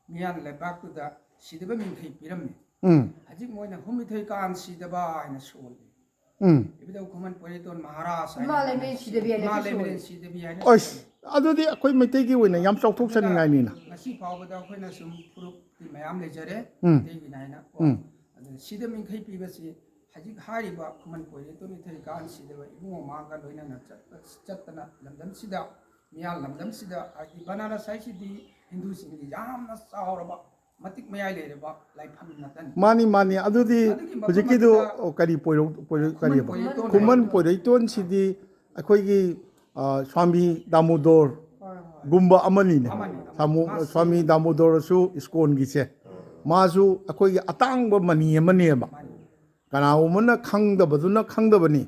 ꯃꯤꯌꯥꯟ ꯂꯩꯕꯥꯛꯇꯨꯗ ꯁꯤꯗꯕ ꯃꯤꯡꯊꯩ ꯄꯤꯔꯝꯃꯤ꯫ ꯎꯝ꯫ ꯍꯧꯖꯤꯛ ꯃꯣꯏꯅ ꯍꯨꯝ ꯏꯊꯩ ꯀꯥꯟ ꯁꯤꯗꯕ ꯍꯥꯏꯅ ꯁꯣꯜꯂꯤ꯫ ꯎꯝ꯫ ꯏꯕꯨꯙꯧ ꯈꯨꯃꯟ ꯄꯣꯏꯔꯩꯇꯣꯟ ꯃꯍꯥꯔꯥꯖ ꯍꯥꯏꯅ ꯏꯃꯥ ꯂꯩꯃꯔꯦꯟ ꯁꯤꯗꯕꯤ ꯍꯥꯏꯅ ꯏꯃꯥ ꯁꯣꯜꯂꯤ꯫ ꯂꯩꯃꯔꯦꯟ ꯁꯤꯗꯕꯤ ꯍꯥꯏꯅ ꯑꯁ, ꯁꯣꯜꯂꯤ꯫ ꯑꯗꯨꯗꯤ ꯑꯩꯈꯣꯏ ꯃꯩꯇꯩꯒꯤ ꯑꯣꯏꯅ ꯌꯥꯝ ꯆꯥꯎꯊꯣꯛꯆꯅꯤꯡꯉꯥꯏꯅꯤꯅ꯫ ꯑꯗꯨꯅ ꯉꯁꯤ ꯐꯥꯎꯕꯗ ꯑꯩꯈꯣꯏꯅ ꯁꯨꯝ ꯐꯨꯔꯨꯞꯇꯤ ꯃꯌꯥꯝ ꯂꯩꯖꯔꯦ, ꯎꯝ꯫ ꯃꯩꯇꯩꯒꯤꯅ ꯍꯥꯏꯅ ꯀꯣ꯫ ꯎꯝ꯫ ꯑꯗꯨꯅ ꯁꯤꯗ ꯃꯤꯡꯊꯩ ꯄꯤꯕꯁꯤ ꯍꯧꯖꯤꯛ ꯍꯥꯏꯔꯤꯕ ꯈꯨꯃꯟ ꯄꯣꯏꯔꯩꯇꯣꯟ ꯏꯊꯩ ꯀꯥꯟ ꯁꯤꯗꯕ ꯏꯕꯨꯡꯉꯣ ꯃꯥꯒ ꯂꯣꯏꯅꯅ ꯆꯠ-, ꯆꯠꯇꯅ ꯂꯝꯗꯝꯁꯤꯗ, ꯃꯤꯌꯥꯝ ꯂꯝꯗꯝꯁꯤꯗ, ꯍꯥꯏꯗꯤ ꯕꯅꯥꯔꯁ ꯍꯥꯏꯁꯤꯗꯤ ꯍꯤꯟꯗꯨꯁꯤꯡꯒꯤ ꯌꯥꯝꯅ ꯆꯥꯎꯔꯕ, ꯃꯇꯤꯛ ꯃꯌꯥꯏ ꯂꯩꯔꯕ ꯂꯥꯏꯐꯝ ꯉꯥꯛꯇꯅꯤ꯫ ꯃꯥꯅꯤ, ꯃꯥꯅꯤ꯫ ꯑꯗꯨꯗꯤ ꯑꯗꯨꯒꯤ ꯃꯐꯝ ꯍꯧꯖꯤꯛꯀꯤꯗꯨ, ꯑꯗꯨꯗ ꯑꯣ, ꯀꯔꯤ ꯄꯣꯏꯔꯧ-, ꯄꯣꯏꯔꯧ-, ꯈꯨꯃꯟ ꯀꯔꯤꯕ? ꯄꯣꯏꯔꯩꯇꯣꯟ ꯈꯨꯃꯟ ꯍꯥꯏꯕꯗꯣ꯫ ꯄꯣꯏꯔꯩꯇꯣꯟꯁꯤꯗꯤ ꯑꯩꯈꯣꯏꯒꯤ, ꯑ, ꯁ꯭ꯋꯥꯃꯤ ꯗꯥꯃꯣꯗꯣꯔ ꯍꯣꯏ, ꯍꯣꯏ꯫ ꯒꯨꯝꯕ ꯑꯃꯅꯤꯅꯦ꯫ ꯑꯃꯅꯤ, ꯑꯃꯅꯤ꯫ ꯁꯥꯃꯨ-, ꯃꯥꯁꯤ ꯁ꯭ꯋꯥꯃꯤ ꯗꯥꯃꯣꯗꯣꯔꯁꯨ ꯏꯁꯀꯣꯟꯒꯤꯁꯦ꯫ ꯃꯥꯁꯨ ꯑꯩꯈꯣꯏꯒꯤ ꯑꯇꯥꯡꯕ ꯃꯅꯤ ꯑꯃꯅꯦꯕ꯫ ꯃꯥꯅꯤ꯫ ꯀꯅꯥꯒꯨꯝꯕꯅ ꯈꯪꯗꯕꯗꯨꯅ ꯈꯪꯗꯕꯅꯤ꯫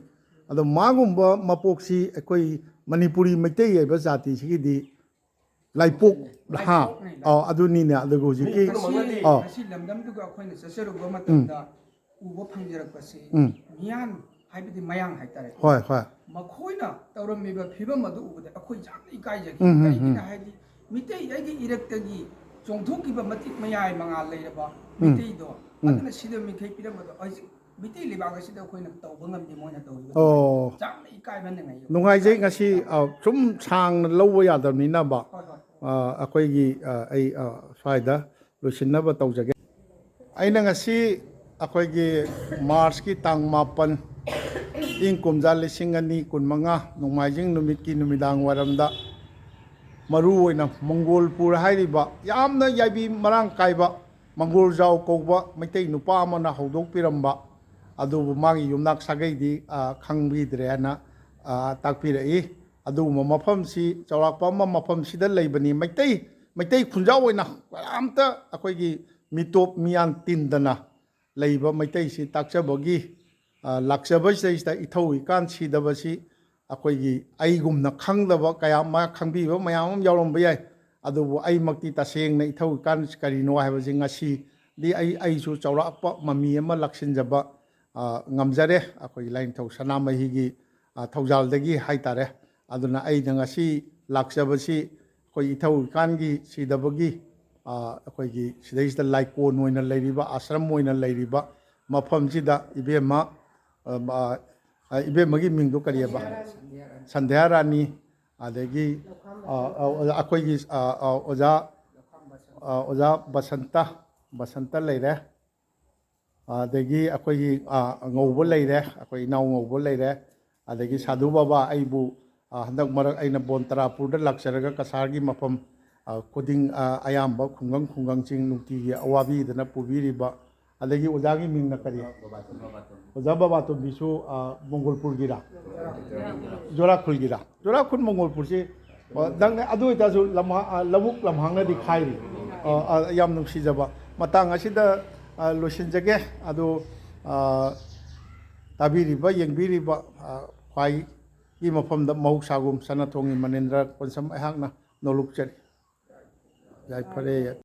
ꯑꯗꯣ ꯃꯥꯒꯨꯝꯕ ꯃꯄꯣꯛꯁꯤ ꯑꯩꯈꯣꯏ ꯃꯅꯤꯄꯨꯔꯤ ꯃꯩꯇꯩ ꯍꯥꯏꯕ ꯖꯥꯇꯤꯁꯤꯒꯤꯗꯤ ꯂꯥꯏꯄꯣꯛ, ꯍꯥ? ꯂꯥꯏꯄꯣꯛꯅꯤ, ꯂꯥꯏꯄꯣꯛ꯫ ꯑꯣ, ꯑꯗꯨꯅꯤꯅꯦ꯫ ꯑꯗꯨꯒ ꯍꯧꯖꯤꯛꯀꯤ, ꯉꯁꯤ, ꯑꯣ꯫ ꯉꯁꯤ ꯂꯝꯗꯝꯗꯨꯒ ꯑꯩꯈꯣꯏꯅ ꯆꯠꯆꯔꯨꯕ ꯎꯝ꯫ ꯃꯇꯝꯗ ꯎꯕ ꯐꯪꯖꯔꯛꯄꯁꯤ ꯎꯝ꯫ ꯃꯤꯌꯥꯟ ꯍꯥꯏꯕꯗꯤ ꯃꯌꯥꯡ ꯍꯥꯏꯇꯥꯔꯦ꯫ ꯍꯣꯏ, ꯍꯣꯏ꯫ ꯃꯈꯣꯏꯅ ꯇꯧꯔꯝꯃꯤꯕ ꯐꯤꯕꯝ ꯑꯗꯨ ꯎꯕꯗ ꯑꯩꯈꯣꯏ ꯌꯥꯝꯅ ꯏꯀꯥꯏꯖꯈꯤ꯫ ꯎꯝ, ꯎꯝ, ꯀꯩꯒꯤꯅꯣ ꯎꯝ꯫ ꯍꯥꯏꯗꯤ ꯃꯤꯇꯩ ꯑꯩꯒꯤ ꯏꯔꯛꯇꯒꯤ ꯆꯣꯡꯊꯣꯛꯈꯤꯕ ꯃꯇꯤꯛ ꯃꯌꯥꯏ ꯃꯉꯥꯜ ꯂꯩꯔꯕ ꯎꯝ꯫ ꯃꯤꯇꯩꯗꯣ, ꯎꯝ꯫ ꯑꯗꯨꯅ ꯁꯤꯗ ꯃꯤꯈꯩ ꯄꯤꯔꯝꯕꯗꯣ ꯍꯧꯖꯤꯛ ꯃꯤꯇꯩ ꯂꯩꯕꯥꯛ ꯑꯁꯤꯗ ꯑꯩꯈꯣꯏꯅ ꯇꯧꯕ ꯉꯝꯗꯦ, ꯃꯣꯏꯅ ꯇꯧꯔꯤꯕ ꯑꯣ꯫ ꯌꯥꯝꯅ ꯏꯀꯥꯏꯕ ꯅꯪꯉꯤ꯫ ꯅꯨꯡꯉꯥꯏꯖꯩ꯫ ꯉꯁꯤ, ꯑ, ꯁꯨꯝ ꯁꯥꯡꯅ ꯂꯧꯕ ꯌꯥꯗꯕꯅꯤꯅꯕ, ꯍꯣꯏ, ꯍꯣꯏ꯫ ꯑ, ꯑꯩꯈꯣꯏꯒꯤ, ꯑ, ꯑꯩ, ꯑ, ꯁ꯭ꯋꯥꯏꯗ ꯂꯣꯏꯁꯤꯟꯅꯕ ꯇꯧꯖꯒꯦ꯫ ꯑꯩꯅ ꯉꯁꯤ ꯑꯩꯈꯣꯏꯒꯤ ꯃꯥꯔꯁꯀꯤ ꯇꯥꯡ ꯃꯥꯄꯟ, ꯏꯪ ꯀꯨꯝꯖꯥ ꯂꯤꯁꯤꯡ ꯑꯅꯤ ꯀꯨꯟꯃꯉꯥ, ꯅꯣꯡꯃꯥꯏꯖꯤꯡ ꯅꯨꯃꯤꯠꯀꯤ ꯅꯨꯃꯤꯗꯥꯡ ꯋꯥꯏꯔꯝꯗ, ꯃꯔꯨꯑꯣꯏꯅ ꯃꯪꯒꯣꯜꯄꯨꯔ ꯍꯥꯏꯔꯤꯕ ꯌꯥꯝꯅ ꯌꯥꯏꯕꯤ ꯃꯔꯥꯡ ꯀꯥꯏꯕ ꯃꯪꯒꯣꯜꯖꯥꯎ ꯀꯧꯕ ꯃꯩꯇꯩ ꯅꯨꯄꯥ ꯑꯃꯅ ꯍꯧꯗꯣꯛꯄꯤꯔꯝꯕ, ꯑꯗꯨꯕꯨ ꯃꯥꯒꯤ ꯌꯨꯝꯅꯥꯛ ꯁꯥꯒꯩꯗꯤ, ꯑ, ꯈꯪꯕꯤꯗ꯭ꯔꯦ ꯍꯥꯏꯅ, ꯑ, ꯇꯥꯛꯄꯤꯔꯛꯏ꯫ ꯑꯗꯨꯒꯨꯝꯕ ꯃꯐꯝꯁꯤ ꯆꯥꯎꯔꯥꯛꯄ ꯑꯃ ꯃꯐꯝꯁꯤꯗ ꯂꯩꯕꯅꯤ꯫ ꯃꯩꯇꯩ, ꯃꯩꯇꯩ ꯈꯨꯟꯖꯥꯎ ꯑꯣꯏꯅ ꯀꯅꯥꯝꯇ ꯑꯩꯈꯣꯏꯒꯤ ꯃꯤꯇꯣꯞ ꯃꯤꯌꯥꯟ ꯇꯤꯟꯗꯅ ꯂꯩꯕ ꯃꯩꯇꯩꯁꯤ ꯇꯥꯛꯆꯕꯒꯤ, ꯑ, ꯂꯥꯛꯆꯕꯁꯤꯗꯩꯁꯤꯗ ꯏꯊꯧ ꯏꯀꯥꯟ ꯁꯤꯗꯕꯁꯤ ꯑꯩꯈꯣꯏꯒꯤ ꯑꯩꯒꯨꯝꯅ ꯈꯪꯗꯕ ꯀꯌꯥ ꯑꯃ, ꯈꯪꯕꯤꯕ ꯃꯌꯥꯝ ꯑꯃ ꯌꯥꯎꯔꯝꯕ ꯌꯥꯏ꯫ ꯑꯗꯨꯕꯨ ꯑꯩꯃꯛꯇꯤ ꯇꯁꯦꯡꯅ ꯏꯊꯧ ꯏꯀꯥꯟ ꯀꯔꯤꯅꯣ ꯍꯥꯏꯕꯁꯤ ꯉꯁꯤꯗꯤ ꯑꯩ, ꯑꯩꯁꯨ ꯆꯥꯎꯔꯥꯛꯄ ꯃꯃꯤ ꯑꯃ ꯂꯥꯛꯁꯤꯟꯖꯕ, ꯑ, ꯉꯝꯖꯔꯦ꯫ ꯑꯩꯈꯣꯏꯒꯤ ꯂꯥꯏꯅꯤꯡꯊꯧ ꯁꯅꯥꯃꯍꯤꯒꯤ, ꯑ, ꯊꯧꯖꯥꯜꯗꯒꯤ ꯍꯥꯏꯇꯥꯔꯦ꯫ ꯑꯗꯨꯅ ꯑꯩꯅ ꯉꯁꯤ ꯂꯥꯛꯆꯕꯁꯤ ꯑꯩꯈꯣꯏ ꯏꯊꯧ ꯏꯀꯥꯟꯒꯤ ꯁꯤꯗꯕꯒꯤ, ꯑ, ꯑꯩꯈꯣꯏꯒꯤ ꯁꯤꯗꯩꯁꯤꯗ ꯂꯥꯏꯀꯣꯟ ꯑꯣꯏꯅ ꯂꯩꯔꯤꯕ, ꯑꯥꯁ꯭ꯔꯝ ꯑꯣꯏꯅ ꯂꯩꯔꯤꯕ ꯃꯐꯝꯁꯤꯗ ꯏꯕꯦꯝꯃ, ꯑ, ꯑ, ꯏꯕꯦꯝꯃꯒꯤ ꯃꯤꯡꯗꯣ ꯀꯔꯤꯑꯕ? ꯁꯟꯙ꯭ꯌꯥ ꯔꯥꯅꯤ, ꯑꯗꯒꯤ, ꯑ, ꯑ, ꯑꯩꯈꯣꯏꯒꯤ, ꯑ, ꯑ, ꯑꯣꯖꯥ, ꯑ, ꯑꯣꯖꯥ ꯕꯁꯟꯇ, ꯕꯁꯟꯇ ꯂꯩꯔꯦ꯫ ꯑꯗꯒꯤ ꯑꯩꯈꯣꯏꯒꯤ, ꯑ, ꯉꯧꯕ ꯂꯩꯔꯦ, ꯑꯩꯈꯣꯏ ꯏꯅꯥꯎ ꯉꯧꯕ ꯂꯩꯔꯦ꯫ ꯑꯗꯒꯤ ꯁꯥꯙꯨ ꯕꯥꯕꯥ ꯑꯩꯕꯨ, ꯑ, ꯍꯟꯗꯛ ꯃꯔꯛ ꯑꯩꯅ ꯕꯣꯟ ꯇꯔꯥꯄꯨꯔꯗ ꯂꯥꯛꯆꯔꯒ ꯀꯁꯥꯔꯒꯤ ꯃꯐꯝ, ꯑ, ꯈꯨꯗꯤꯡ, ꯑ, ꯑꯌꯥꯝꯕ ꯈꯨꯡꯒꯪ ꯈꯨꯡꯒꯪꯁꯤꯡ ꯅꯨꯡꯇꯤꯒꯤ ꯑꯋꯥꯕꯤꯗꯅ ꯄꯨꯕꯤꯔꯤꯕ, ꯑꯗꯒꯤ ꯑꯣꯖꯥꯒꯤ ꯃꯤꯡꯅ ꯀꯔꯤ? ꯑꯣꯖꯥ ꯕꯕꯥꯇꯣꯝꯕꯤꯁꯨ, ꯑ, ꯃꯣꯡꯒꯣꯜꯄꯨꯔꯒꯤꯔꯥ? ꯖꯣꯔꯥꯈꯨꯜꯒꯤꯔꯥ? ꯖꯣꯔꯥꯈꯨꯜ ꯃꯣꯡꯒꯣꯜꯄꯨꯔꯁꯤ, ꯑ, ꯅꯪꯅ ꯑꯗꯨ ꯑꯣꯏꯇꯥꯔꯁꯨ ꯂꯝꯍꯥ-, ꯑ, ꯂꯧꯕꯨꯛ ꯂꯝꯍꯥꯡꯅꯗꯤ ꯈꯥꯏꯔꯤ꯫ ꯑ, ꯑ, ꯌꯥꯝ ꯅꯨꯡꯁꯤꯖꯕ꯫ ꯃꯇꯥꯡ ꯑꯁꯤꯗ, ꯑ, ꯂꯣꯏꯁꯤꯟꯖꯒꯦ꯫ ꯑꯗꯨ, ꯑ, ꯇꯥꯕꯤꯔꯤꯕ, ꯌꯦꯡꯕꯤꯔꯤꯕ, ꯑ, ꯈ꯭ꯋꯥꯏꯒꯤ ꯃꯐꯝꯗ ꯃꯍꯧꯁꯥꯒꯨꯝ ꯁꯅꯥꯊꯣꯡꯒꯤ ꯃꯅꯤꯟꯗ꯭ꯔ ꯀꯣꯟꯁꯝ ꯑꯩꯍꯥꯛꯅ ꯅꯣꯂꯨꯛꯆꯔꯤ꯫ ꯌꯥꯏꯐꯔꯦ꯫